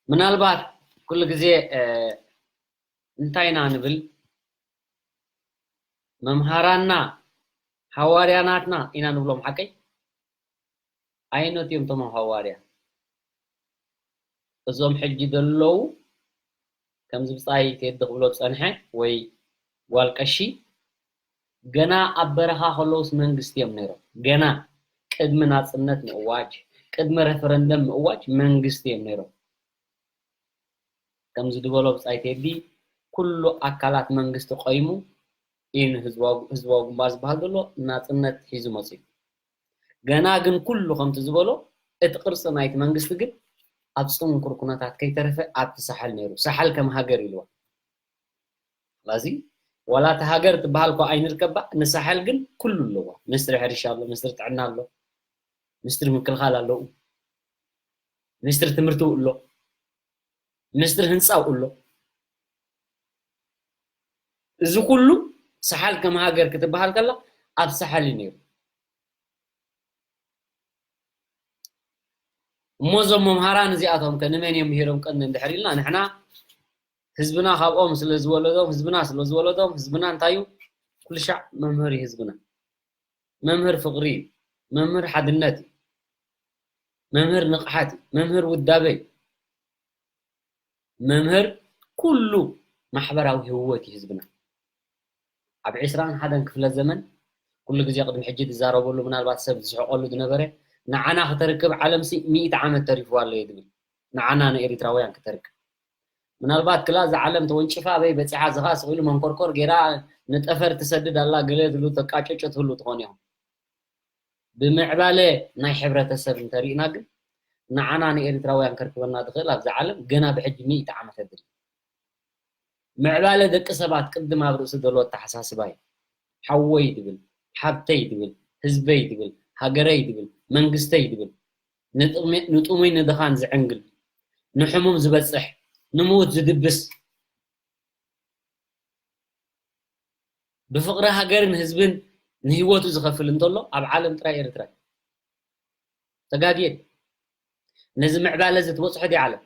ምናልባት ኩሉ ግዜ እንታይ ኢና ንብል? መምሃራንና ሃዋርያናትና ኢና ንብሎም ሓቀይ? ኣይነት እዮም እቶም ሃዋርያ? እዞም ሕጂ ዘለዉ ከምዚ ብጻይ ቴዲ ክብሎ ዝጸንሐ ወይ ጓል ቀሺ ገና ኣብ በረኻ ከለውስ መንግስቲ እዮም ነይሮም። ገና ቅድሚ ናጽነት ምእዋጅ፣ ቅድሚ ረፈረንደም ምእዋጅ መንግስቲ እዮም ነይሮም። ከምዚ ዝበሎ ብጻይ ቴዲ ኩሉ ኣካላት መንግስቲ ቆይሙ እዩ ንህዝባዊ ህዝባዊ ግንባር ዝበሃል ዘሎ ናጽነት ሒዙ መጽዩ። ገና ግን ኩሉ ከምቲ ዝበሎ እቲ ቅርጺ ናይቲ መንግስቲ ግን ኣብ ጽንኩር ኩነታት ከይተረፈ ኣብቲ ሳሕል ነይሩ። ሳሕል ከም ሃገር ኢልዋ። ስለዚ ዋላ እቲ ሃገር ትበሃል እኳ ኣይንርከባ፣ ንሳሕል ግን ኩሉ ኣለዋ። ሚኒስትሪ ሕርሻ ኣሎ፣ ሚኒስትሪ ጥዕና ኣሎ፣ ሚኒስትሪ ምክልኻል ኣለዉ፣ ሚኒስትሪ ትምህርቲ ኣሎ፣ ሚኒስትሪ ህንፃ ኣሎ። እዚ ኩሉ ሳሕል ከም ሃገር ክትበሃል ከላ ኣብ ሳሕል እዩ ነይሩ። እሞ እዞም መምሃራን እዚኣቶም ከ ንመን እዮም ምሂሮም ቀንዲ እንድሕር ኢልና ንሕና ህዝብና ካብኦም ስለ ዝወለዶም ህዝብና ስለ ዝወለዶም ህዝብና እንታይ እዩ ኩሉ ሻዕ መምህር እዩ ህዝብና። መምህር ፍቕሪ እዩ። መምህር ሓድነት እዩ። መምህር ንቕሓት እዩ። መምህር ውዳበ እዩ። መምህር ኩሉ ማሕበራዊ ህይወት እዩ ህዝብና። ኣብ ዕስራን ሓደን ክፍለ ዘመን ኩሉ ግዜ ቅድሚ ሕጂ ዝዛረበሉ ምናልባት ሰብ ዝስሕቀሉ ዝነበረ ንዓና ክተርክብ ዓለምሲ ሚእቲ ዓመት ተሪፍዋ ኣሎ እዩ ዝብል። ንዓና ንኤሪትራውያን ክተርክብ ምናልባት ክላ እዛ ዓለም ተወንጭፋ ኣበይ በፂሓ ዝኻ ስቕ ኢሉ መንኮርኮር ጌራ ንጠፈር ትሰድድ ኣላ ገለ ትብሉ ተቃጨጩ ትህሉ ትኾኑ ኢኹም። ብምዕባለ ናይ ሕብረተሰብ እንተሪእና ግን ንዓና ንኤሪትራውያን ከርክበና ዝኽእል ኣብዛ ዓለም ገና ብሕጂ ሚእቲ ዓመት የድሊ። ምዕባለ ደቂ ሰባት ቅድም ኣብ ርእሲ ዘሎ ኣተሓሳስባ እዩ። ሓወይ ድብል፣ ሓብተይ ድብል፣ ህዝበይ ድብል፣ ሃገረይ ድብል፣ መንግስተይ ድብል፣ ንጥሙይ ንድኻን ዝዕንግል፣ ንሕሙም ዝበጽሕ፣ ንምዉት ዝድብስ፣ ብፍቕሪ ሃገርን ህዝብን ንህይወቱ ዝኸፍል እንተሎ ኣብ ዓለም ጥራይ ኤርትራ እዩ። ተጋግየ። ነዚ ምዕባለ እዚ ትበጽሖ ድያ ዓለም?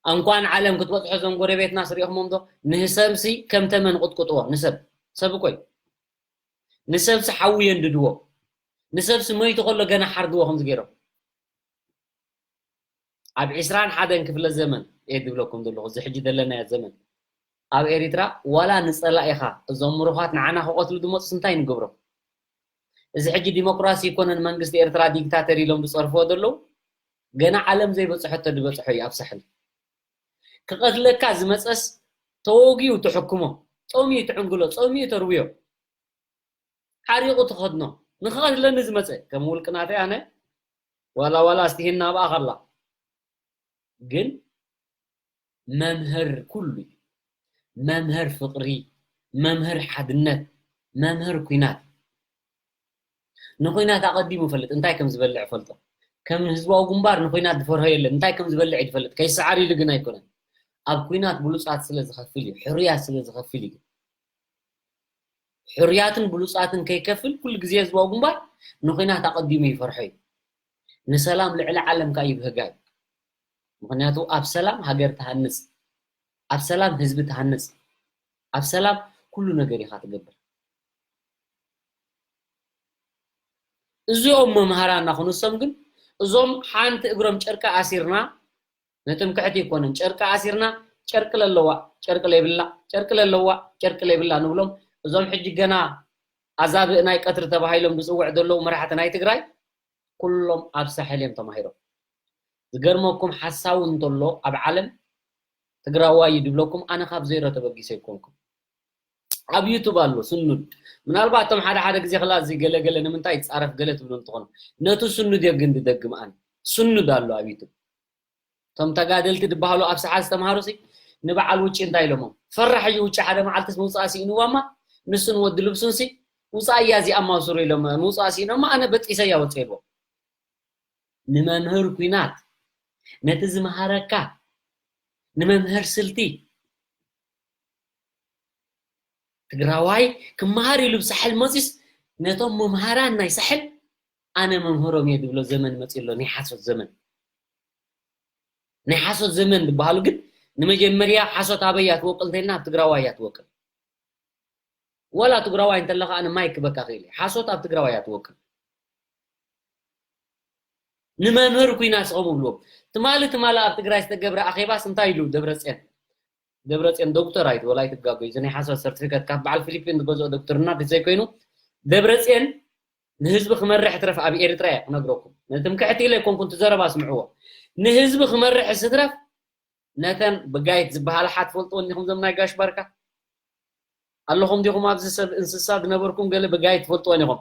እንኳን ዓለም ክትበጽሖ እዞም ጎረቤትና ስሪኦምዎም ዶ? ንህሰብሲ ከም ተመን ቁጥቁጥዎ ንሰብ። ሰብ እኮ እዩ። ንሰብሲ ሓዊ የንድድዎ። ንሰብሲ መይቱ ከሎ ገና ሓርድዎ ከምዚ ገይሮም። ኣብ ዕስራን ሓደን ክፍለ ዘመን እየ ዝብለኩም ዘለኹ፣ እዚ ሕጂ ዘለናዮ ዘመን ኣብ ኤሪትራ ዋላ ንጸላኢኻ እዞም ምሩኻት ንዓና ክቐትሉ ዝመጹስ እንታይ ንገብሮም? እዚ ሕጂ ዲሞክራሲ ይኮነን መንግስቲ ኤርትራ ዲክታተር ኢሎም ዝጸርፍዎ ዘለዉ ገና ዓለም ዘይበጽሐቶ ዝበጽሖ እዩ ኣብ ሳሕል። ክቐትለካ ዝመጸስ ተወጊኡ ትሕክሞ፣ ጾምዩ ትዕንግሎ፣ ጾምዩ ተርብዮ። ሓሪቑ ትኸድኖ ንኽቐትለኒ ዝመጸ ከም ውልቂ ናተይ ኣነ ዋላ ዋላ ኣስትሂና ኣብኣ ከላ ግን መምህር ኩሉ እዩ። መምህር ፍቕሪ፣ መምህር ሓድነት፣ መምህር ኲናት። ንኲናት ኣቐዲሙ ይፈልጥ፣ እንታይ ከም ዝበልዕ ይፈልጦ። ከም ህዝባዊ ግንባር ንኲናት ዝፈርሆ የለን፣ እንታይ ከም ዝበልዕ እዩ ዝፈልጥ። ከይሰዓር ኢሉ ግን ኣይኮነን፣ ኣብ ኲናት ብሉጻት ስለ ዝኸፍል እዩ፣ ሕሩያት ስለ ዝኸፍል እዩ። ሕሩያትን ብሉጻትን ከይከፍል ኩሉ ግዜ ህዝባዊ ግንባር ንኲናት ኣቐዲሙ ይፈርሖ እዩ። ንሰላም ልዕሊ ዓለም ከኣ ይብህጋ እዩ። ምኽንያቱ ኣብ ሰላም ሃገር ትሃንጽ፣ ኣብ ሰላም ህዝቢ ትሃንጽ፣ ኣብ ሰላም ኩሉ ነገር ኢኻ ትገብር። እዚኦም መምሃራና ክንሶም ግን እዞም ሓንቲ እግሮም ጨርቂ ኣሲርና፣ ነቶም ክሕቲ ኣይኮነን፣ ጨርቂ ኣሲርና፣ ጨርቂ ለለዋ፣ ጨርቂ ለይብላ፣ ጨርቂ ለለዋ፣ ጨርቂ ለይብላ ንብሎም። እዞም ሕጂ ገና ኣዛብእ ናይ ቀትሪ ተባሂሎም ዝፅውዕ ዘለዉ መራሕቲ ናይ ትግራይ፣ ኩሎም ኣብ ሳሕል እዮም ተማሂሮም። ዝገርመኩም፣ ሓሳዊ እንተሎ ኣብ ዓለም ትግራዋይ እዩ ድብለኩም፣ ኣነ ካብ ዜሮ ተበጊሰ ኣይኮንኩም። ኣብ ዩቱብ ኣሎ ስኑድ። ምናልባት እቶም ሓደ ሓደ ግዜ ክላ እዚ ገለ ገለ ንምንታይ ይፃረፍ ገለ ትብሉ እንትኾኑ፣ ነቱ ስኑድ እየ ግን ድደግም ኣነ። ስኑድ ኣሎ ኣብ ዩቱብ። እቶም ተጋደልቲ ድበሃሉ ኣብ ሰሓ ዝተምሃሩ ሲ ንበዓል ውጭ እንታይ ኢሎሞም? ፈራሕ እዩ ውጭ፣ ሓደ መዓልትስ ምውፃእ ስኢንዋማ፣ ንሱን ወዲ ልብሱን ሲ ውፃእ እያ እዚኣ ማውስሩ ኢሎም ምውፃእ ስኢኖማ፣ ኣነ በጢሰ እያ ወፀ ኢልዎም። ንመምህር ኲናት፣ ነቲ ዝመሃረካ፣ ንመምህር ስልቲ፣ ትግራዋይ ክመሃር ኢሉ ብሳሕል መፂስ፣ ነቶም መምሃራን ናይ ሳሕል ኣነ መምህሮም እየ ድብሎ ዘመን መፂ ኣሎ። ናይ ሓሶት ዘመን፣ ናይ ሓሶት ዘመን ዝበሃሉ ግን፣ ንመጀመርያ ሓሶት ኣበይ እያ ትወቅል እንተልና፣ ኣብ ትግራዋይ እያ ትወቅል። ወላ ትግራዋይ እንተለኻ ኣነ ማይክ ክበካ ክእል እየ። ሓሶት ኣብ ትግራዋይ እያ ትወቅል። ንመምህር ኩና ስኸሙ ብልዎም። ትማሊ ትማሊ ኣብ ትግራይ ዝተገብረ ኣኼባስ እንታይ ኢሉ ደብረፅዮን? ደብረፅዮን ዶክተር ኣይትበል፣ ኣይትጋጎዩ። እዚ ናይ ሓሶት ሰርቲፊኬት ካብ በዓል ፊሊፒን ዝገዝኦ ዶክተርና ዘይኮይኑ፣ ደብረፅዮን ንህዝቢ ክመርሕ ትረፍ ኣብ ኤርትራ እየ ክነግረኩም። ነትምክሕቲ ኢለ ኣይኮንኩን፣ እቲ ዘረባ ስምዕዎ። ንህዝቢ ክመርሕ ስትረፍ ነተን ብጋይት ዝበሃላ ሓ ትፈልጥወን ዲኹም? ዘም ናይ ጋሽ ባርካ ኣለኹም ዲኹም? ኣብዚ ሰብ እንስሳ ዝነበርኩም ገለ ብጋይት ትፈልጥወን ኢኹም።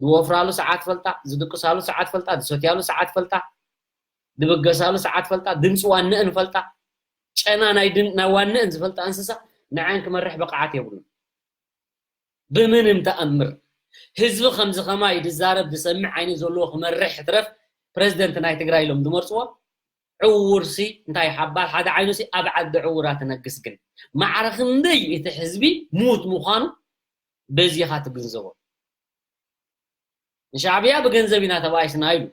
ዝወፍራሉ ሰዓት ፈልጣ፣ ዝድቅሳሉ ሰዓት ፈልጣ፣ ዝሰትያሉ ሰዓት ፈልጣ፣ ዝብገሳሉ ሰዓት ፈልጣ፣ ድምፂ ዋንአን ፈልጣ፣ ጨና ናይ ድን-፣ ናይ ዋንአን ዝፈልጣ እንስሳ ንዓን ክመርሕ ብቕዓት የብሉን። ብምንም ተኣምር ህዝቢ ከምዚ ከማይ ዝዛረብ ዝሰምዕ ዓይኒ ዘለዎ ክመርሕ ትረፍ ፕረዚደንት ናይ ትግራይ ኢሎም ዝመርፅዎ ዕውርሲ እንታይ ሓባል ሓደ ዓይኑሲ ኣብ ዓዲ ዕውራ ትነግስ። ግን ማዕረ ክንደይ እቲ ህዝቢ ሙት ምዃኑ በዚኻ ትግንዘቦ። ንሻዕብያ ብገንዘብ ኢና ተባኢስና ኢሉ።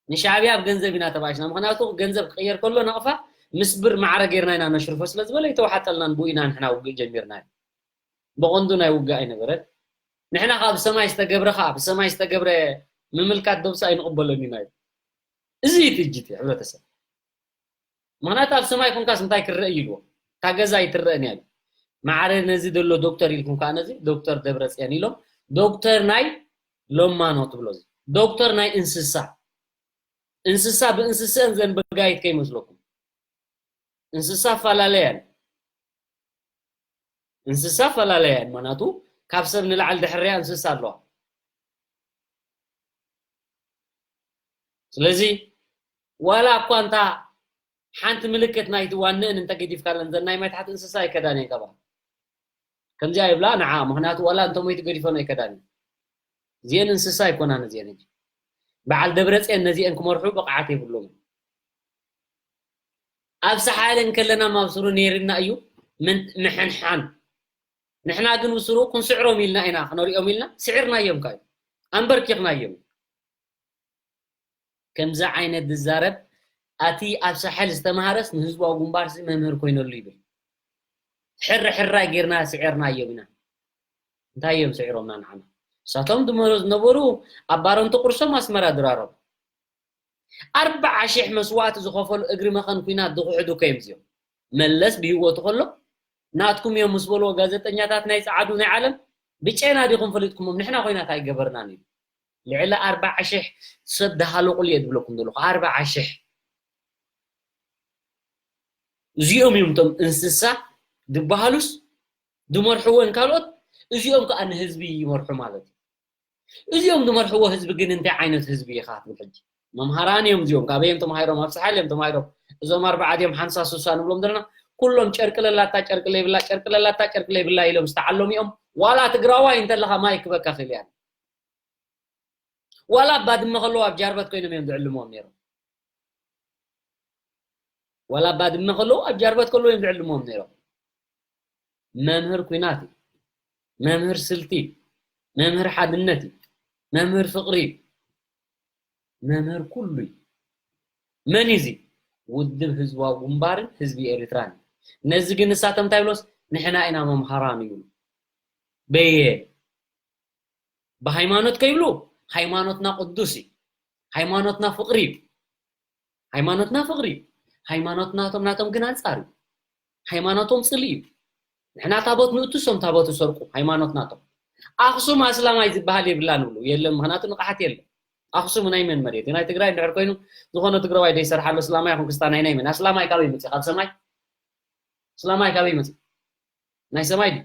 ንሻዕብያ ብገንዘብ ኢና ተባኢስና። ምኽንያቱ ገንዘብ ክቕየር ከሎ ናቕፋ ምስ ብር ማዕረ ጌርና ኢና ነሽርፎ ስለ ዝበለ፣ ኣይተዋሓጠልናን፣ ብኡ ኢና ንሕና ውግእ ጀሚርና። ብቐንዱ ናይ ውግእ ኣይነበረን። ንሕና ከኣ ብሰማይ ዝተገብረ፣ ከኣ ብሰማይ ዝተገብረ ምምልካት ዶብሲ ኣይንቕበሎን ኢና ኢሉ። እዚ እዩ ትእጅት ሕብረተሰብ። ምኽንያቱ ኣብ ሰማይ ኮንካስ እንታይ ክረአ እዩ ኢልዎ። እታ ገዛ ኣይትረአን እያ ኢሉ። ማዕረ ነዚ ዘሎ ዶክተር ኢልኩም ከኣ ነዚ ዶክተር ደብረፅዮን ኢሎም፣ ዶክተር ናይ ሎማኖ ትብሎ፣ እዚ ዶክተር ናይ እንስሳ። እንስሳ ብእንስሰን ዘን በጋይት ከይመስለኩም። እንስሳ ፈላለያን፣ እንስሳ ፈላለያን፣ ምኽንያቱ ካብ ሰብ ንላዕሊ ድሕርያ እንስሳ ኣለዋ። ስለዚ ዋላ እኳ እንታ ሓንቲ ምልክት ናይቲ ዋንእን እንተገዲፍካለን፣ ዘን ናይ ማይ ታሕቲ እንስሳ ኣይከዳን እየን። ካባ ከምዚኣ ይብላ ንዓ፣ ምኽንያቱ ዋላ እንተ ሞይቱ ገዲፈን ኣይከዳን እየን። እዚአን እንስሳ ኣይኮናን። እዚአን ሕጂ በዓል ደብረፅየን ነዚአን ክመርሑ ብቕዓት የብሎምን። ኣብ ሰሓለ እንከለና ማብስሩ ነይርና እዩ ምን-፣ ምሕንሓን። ንሕና ግን ብስሩ ክንስዕሮም ኢልና ኢና፣ ክነሪኦም ኢልና ስዒርናዮም። ካዩ ኣንበርኪኽናዮም። ከምዚ ዓይነት ዝዛረብ፣ ኣቲ ኣብ ሳሕል ዝተምሃረስ ንህዝባዊ ግንባርሲ መምህር ኮይነሉ ይብል። ሕሪ ሕራይ ጌርና ስዒርናዮም ኢና። እንታይ እዮም ስዒሮምና ንዓና? ንሳቶም ድመሮ ዝነበሩ ኣብ ባረንቱ ቁርሶም ኣስመራ ድራሮም። ኣርብዓ ሽሕ መስዋእቲ ዝኸፈሉ እግሪ መኸን ኩናት ዝኹሕዱ ከ እዮም እዚኦም። መለስ ብህይወቱ ከሎ ናትኩም እዮም ምስ በልዎ ጋዜጠኛታት ናይ ጸዓዱ ናይ ዓለም፣ ብጨና ዲኹም ፈሊጥኩሞም? ንሕና ኮይናት ኣይገበርናን እዩ። ልዕሊ ኣርብዓ ሽሕ ሰብ ድሃለቑሉ እየ ዝብለኩም ዘለኹ። ኣርብዓ ሽሕ። እዚኦም እዮም እቶም እንስሳ ዝበሃሉስ ድመርሕወን ካልኦት፣ እዚኦም ከዓ ንህዝቢ ይመርሑ ማለት እዩ። እዚኦም ድመርሕዎ ህዝቢ ግን እንታይ ዓይነት ህዝቢ ኢኻ ትብል ሕጂ? መምሃራን እዮም እዚኦም፣ ካበይ እዮም ተማሂሮም? ኣብ ሰሓል እዮም ተማሂሮም። እዞም ኣርባዓ ድዮም ሓምሳ ሱሳ ንብሎም ዘለና፣ ኩሎም ጨርቂ ለላታ ጨርቂ ለይብላ፣ ጨርቂ ለላታ ጨርቂ ለይብላ ኢሎም ዝተዓለሙ እዮም። ዋላ ትግራዋይ እንተለኻ ማይ ክበካ ክእል እያ። ዋላ ኣብ ባድመ ከለዉ ኣብ ጃርበት ኮይኖም እዮም ዝዕልምዎም ነይሮም። ዋላ ኣብ ባድመ ከለዉ ኣብ ጃርበት ከለዉ እዮም ዝዕልምዎም ነይሮም። መምህር ኲናት እዩ፣ መምህር ስልቲ እዩ፣ መምህር ሓድነት እዩ፣ መምህር ፍቕሪ እዩ፣ መምህር ኩሉ እዩ። መን እዩ እዚ? ውድብ ህዝባዊ ግንባርን ህዝቢ ኤርትራን እዩ። ነዚ ግን ንሳቶም እንታይ ይብሎስ? ንሕና ኢና መምሃራን ይብሉ። በየ ብሃይማኖት ከይብሉ፣ ሃይማኖትና ቅዱስ እዩ። ሃይማኖትና ፍቕሪ እዩ። ሃይማኖትና ፍቕሪ እዩ። ሃይማኖት ናቶም ናቶም ግን ኣንጻር እዩ። ሃይማኖቶም ጽልኢ እዩ። ንሕና ታቦት ንእቱ፣ እሶም ታቦት ይሰርቁ። ሃይማኖት ናቶም። ኣኽሱም ኣስላማይ ዝበሃል የብላን ብሉ የለን፣ ምኽንያቱ ንቕሓት የለን። ኣኽሱም ናይ መን መሬት እዩ? ናይ ትግራይ እንድሕር ኮይኑ፣ ዝኾነ ትግራዋይ ደይሰርሓሉ ኣስላማይ ይኹን ክስታናይ ናይ መን? ኣስላማይ ካበይ መፅእ? ካብ ሰማይ? ኣስላማይ ካበይ መፅእ? ናይ ሰማይ ድዩ?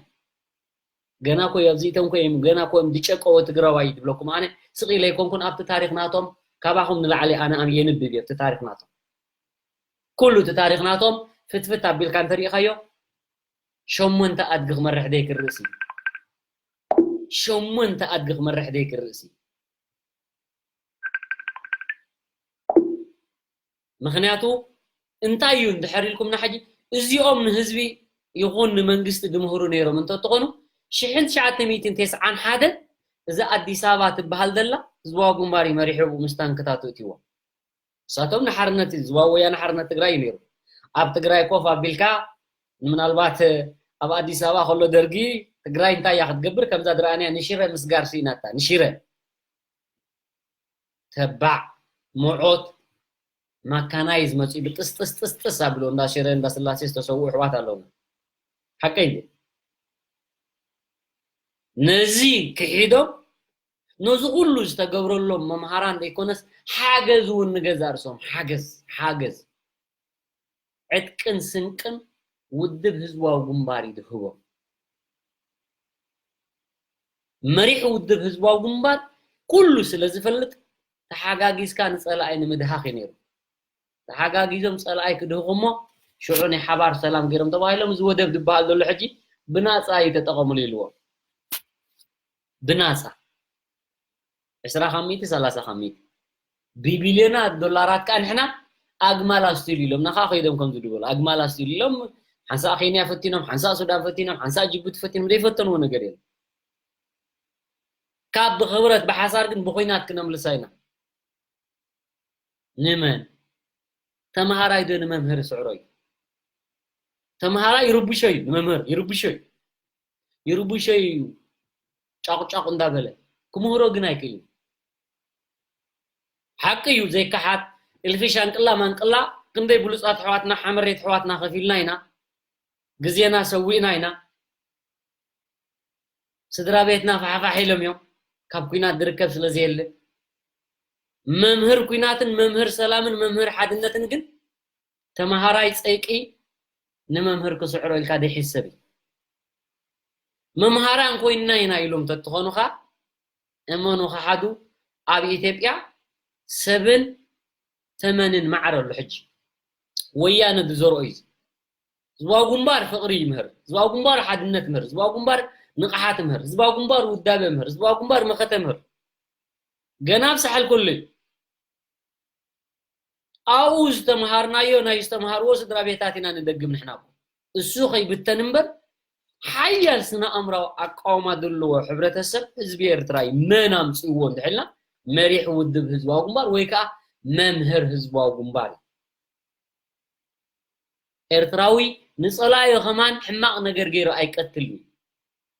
ገና እኮ ኣብዚእቶም እኮ እዮም፣ ገና እኮ እዮም ዝጨቀወ ትግራዋይ ዝብለኩም። ኣነ ስቕ ኢለ ኣይኮንኩን ኣብቲ ታሪኽ ናቶም ካባኹም ንላዕሊ ኣነ ኣም የንብብ እየ ኣብቲ ታሪኽ ናቶም። ኩሉ እቲ ታሪኽ ናቶም ፍትፍት ኣቢልካ እንተሪኢኻዮ፣ ሸሞንተ ኣድጊ ክመርሕ ደይክርእ ሲ። ሸሞንተ ኣድጊ ክመርሕ ደይክርእ ሲ። ምኽንያቱ እንታይ እዩ እንድሕር ኢልኩምና፣ ሕጂ እዚኦም ንህዝቢ ይኹን ንመንግስቲ ድምህሩ ነይሮም እንተትኾኑ፣ ሽሕን ትሽዓተ ሚእትን ተስዓን ሓደ እዛ ኣዲስ ኣበባ ትበሃል ዘላ ህዝባዊ ግንባር እዩ መሪሑ ምስ ታንክታቱ እትይዎም። ንሳቶም ንሓርነት፣ ህዝባዊ ወያነ ሓርነት ትግራይ እዩ ነይሩ። ኣብ ትግራይ ኮፍ ኣቢልካ፣ ምናልባት ኣብ ኣዲስ ኣበባ ከሎ ደርጊ ትግራይ እንታይ እያ ክትገብር፣ ከምዛ ዝረኣናያ ንሽረ ምስጋር ስኢናታ። ንሽረ ተባዕ፣ ምዖት፣ ማካናይዝ መፂኡ ብጥስጥስጥስጥስ ኣብሎ። እንዳ ሽረ እንዳ ስላሴ ዝተሰውኡ ኣሕዋት ኣለውና። ሓቀይ እዩ። ነዚ ክሒዶም፣ ነዚ ኩሉ ዝተገብረሎም መምሃራን ዘይኮነስ፣ ሓገዝ እውን ንገዛ ርእሶም፣ ሓገዝ፣ ሓገዝ። ዕጥቅን ስንቅን ውድብ ህዝባዊ ግንባር እዩ ዝህቦም። መሪሕ ውድብ ህዝባዊ ግንባር ኩሉ ስለ ዝፈልጥ፣ ተሓጋጊዝካ ንጸላኣይ ንምድሃኽ እዩ ነይሩ። ተሓጋጊዞም ጸላኣይ ክድህኹ እሞ፣ ሽዑ ናይ ሓባር ሰላም ገይሮም ተባሂሎም፣ እዚ ወደብ ዝበሃል ዘሎ ሕጂ ብናጻ እዩ ተጠቐሙሉ ኢልዎ። ብናጻ። ዕስራ ካብ ሚእቲ፣ ሰላሳ ካብ ሚእቲ። ብቢልዮናት ዶላራት ከኣ ንሕና ኣግማል ኣስትዩሉ ኢሎም፣ ናኻ ከይዶም ከምዚ ድበሉ። ኣግማል ኣስትዩሉ ኢሎም፣ ሓንሳእ ኬንያ ፈቲኖም፣ ሓንሳእ ሱዳን ፈቲኖም፣ ሓንሳእ ጅቡቲ ፈቲኖም፣ ዘይፈተንዎ ነገር የለን። ካብ ብኽብረት ብሓሳር ግን ብኹናት ክነምልሳ ኢና። ንመን? ተምሃራይ ዶ ንመምህር ስዕሮ እዩ? ተምሃራይ ይርብሾ እዩ፣ ንመምህር ይርብሾ እዩ። ይርብሾ እዩ፣ ጫቑጫቑ እንዳበለ ክምህሮ ግን ኣይክእልን። ሓቂ እዩ ዘይከሓድ፣ እልፊ ሻንቅላ ማንቅላ ክንደይ ብሉጻት ኣሕዋትና፣ ሓመሬት ኣሕዋትና ከፊልና ኢና፣ ግዜና ሰዊእና ኢና። ስድራ ቤትና ፋሕፋሕ ኢሎም እዮም፣ ካብ ኲናት ዝርከብ ስለ ዘየለ። መምህር ኲናትን መምህር ሰላምን መምህር ሓድነትን ግን ተምሃራይ ጸይቂ ንመምህር ክስዕሮ ኢልካ ዘይሕሰብ እዩ። መምሃራን ኮይንና ኢና ኢሎም ተትኾኑኻ፣ እመኑ ክሓዱ፣ ኣብ ኢትዮጵያ ሰብን ተመንን ማዕረ ኣሎ። ሕጂ ወያነ ዝዘርኦ እዩ። ህዝባዊ ግንባር ፍቕሪ ይምህር፣ ህዝባዊ ግንባር ሓድነት ምህር፣ ህዝባዊ ግንባር ንቕሓት ምህር፣ ህዝባዊ ግንባር ውዳበ ምህር፣ ህዝባዊ ግንባር መኸተ ምህር። ገና ኣብ ሳሕል ኩሉ እዩ። ኣብኡ ዝተምሃርናዮ ናይ ዝተምሃርዎ ስድራ ቤታት ኢና ንደግም ንሕና እኮ። እሱ ከይብተን እምበር፣ ሓያል ስነ ኣእምራዊ ኣቃውማ ዘለዎ ሕብረተሰብ ህዝቢ ኤርትራ እዩ። መን ኣምፅእዎ እንድሕልና፣ መሪሕ ውድብ ህዝባዊ ግንባር ወይ ከዓ መምህር ህዝባዊ ግንባር እዩ። ኤርትራዊ ንጸላዮ ከማን ሕማቕ ነገር ገይሩ ኣይቀትልን እዩ።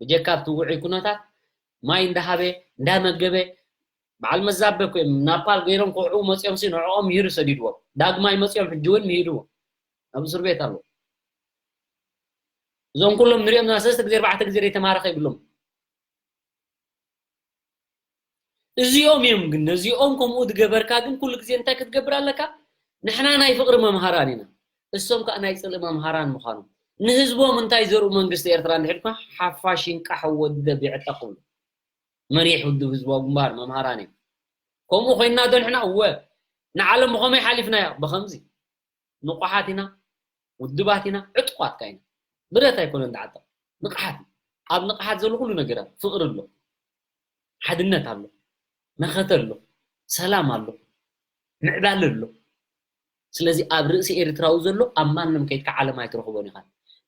ብጀካ ኣብቲ ውዑይ ኩነታት ማይ እንዳሃበ፣ እንዳመገበ፣ በዓል መዛበ እኮ እዮም። ናፓል ገይሮም ክውዕኡ መጺኦም ሲ ንዕኦም ምሂሩ ሰዲድዎም። ዳግማይ መጺኦም ሕጂ እውን ምሂድዎም። ኣብ እስር ቤት ኣለዉ። እዞም ኩሎም ንሪኦም ዘለና ሰለስተ ግዜ ኣርባዕተ ግዜ ዘይተማረኸ ይብሎም። እዚኦም እዮም ግን፣ ነዚኦም ከምኡ ዝገበርካ ግን ኩሉ ግዜ እንታይ ክትገብር ኣለካ? ንሕና ናይ ፍቕሪ መምሃራን ኢና። እሶም ከኣ ናይ ጽልኢ መምሃራን ምዃኖም። ንህዝቦም እንታይ ዘርኡ መንግስቲ ኤርትራ እንድሕር ድኳ ሓፋሽ ይንቃሕ ወደብ ይዕጠቕ ክብሉ። መሪሕ ውድብ ህዝባዊ ግንባር መምሃራን እዮም። ከምኡ ኮይንና ዶ ንሕና? እወ። ንዓለም ብኸመይ ሓሊፍናዮ? ብኸምዚ። ንቑሓት ኢና፣ ውድባት ኢና፣ ዕጡቓት ከኣ ኢና። ብረት ኣይኮነን ዝዓጥቕ፣ ንቕሓት እዩ። ኣብ ንቕሓት ዘሎ ኩሉ ነገር ኣሎ። ፍቕሪ ኣሎ፣ ሓድነት ኣሎ፣ መኸተ ኣሎ፣ ሰላም ኣሎ፣ ምዕባለ ኣሎ። ስለዚ ኣብ ርእሲ ኤርትራዊ ዘሎ ኣብ ማንም ከይድካ ዓለም ኣይትረኽቦን ኢኻ።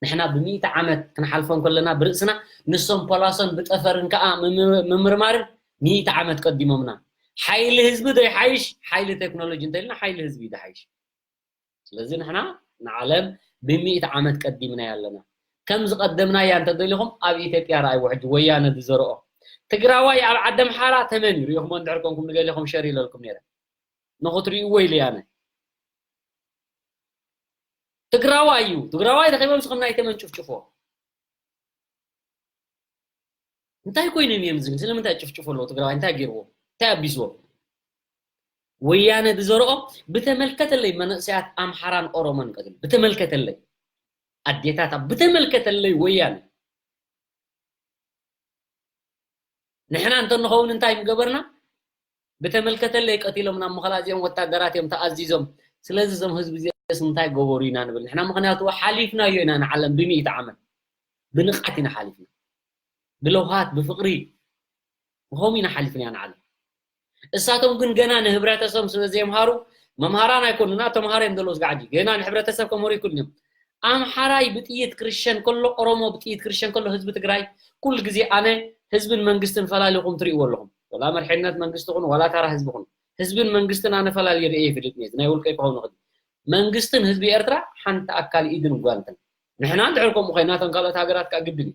ንሕና ብሚእቲ ዓመት ክንሓልፎ እንከለና ብርእስና፣ ንሶም ፖላሶን ብጠፈርን ከኣ ምም-፣ ምምርማርን ሚእቲ ዓመት ቀዲሞምና። ሓይሊ ህዝቢ ዶ ይሓይሽ? ሓይሊ ቴክኖሎጂ እንተኢልና ሓይሊ ህዝቢ እዩ ዝሓይሽ። ስለዚ ንሕና ንዓለም ብሚእቲ ዓመት ቀዲምናያ ኣለና። ከም ዝቐደምናያ እንተደሊኹም ኣብ ኢትዮጵያ ረኣይዎ ሕጂ ወያነ ዝዘርኦ። ትግራዋይ ኣብ ዓዲ ኣምሓራ ተመን እዩ። ሪኢኹሞ እንድሕር ኮንኩም ንገሊኹም ሸር ኢለልኩም ነይረ። ንኽትሪእዎ ኢለ ኣነ። ትግራዋይ እዩ። ትግራዋይ ተኸይቦም ስኹም ናይ ተመን ጭፍጭፎ። እንታይ ኮይኖም እዮም ዝብል? ስለምንታይ ጭፍጭፎ ኣለዎ? ትግራዋይ እንታይ ገይርዎ? እንታይ ኣቢስዎ? ወያነ ዝዘርኦ ብተመልከተለይ መንእሰያት ኣምሓራን ኦሮሞን ቀትል። ብተመልከተለይ ኣዴታት ብተመልከተለይ ወያነ ንሕና እንተንኸውን እንታይ ምገበርና? ብተመልከተለይ ቀቲሎም ናብ ምኽላ እዚኦም ወታደራት እዮም ተኣዚዞም። ስለዚ እዞም ህዝቢ እዚኦስ እንታይ ገበሩ ኢና ንብል ንሕና፣ ምኽንያቱ ሓሊፍናዮ ኢና ንዓለም ብሚእቲ ዓመት ብንቕሓት ኢና ሓሊፍና። ብለውሃት ብፍቕሪ ብኸምኡ ኢና ሓሊፍናዮ ንዓለም። እሳቶም ግን ገና ንህብረተሰቦም ስለ ዘይምሃሩ መምሃራን ኣይኮኑና፣ ተምሃሮ እዮም ዘለዉ ስጋዕ ሕጂ። ገና ንሕብረተሰብ ከምህሩ ይክእሉ እዮም። ኣምሓራይ ብጥይት ክርሸን ከሎ፣ ኦሮሞ ብጥይት ክርሸን ከሎ ህዝቢ ትግራይ ኩሉ ግዜ ኣነ ህዝብን መንግስትን ፈላሊኹም ትርእይዎ ኣለኹም። ወላ መርሕነት መንግስቲ ኹን ዋላ ታራ ህዝቢ ኹን ህዝብን መንግስትን ኣነ ፈላልየ ርእየ ይፈልጥ እየ። ናይ ውልቀይ ክኸውን ይኽእል። መንግስትን ህዝቢ ኤርትራ ሓንቲ ኣካል ኢድን ጓንትን። ንሕና እንድሕር ከምኡ ኮይና እተን ካልኦት ሃገራት ከዓ ግድን እዩ።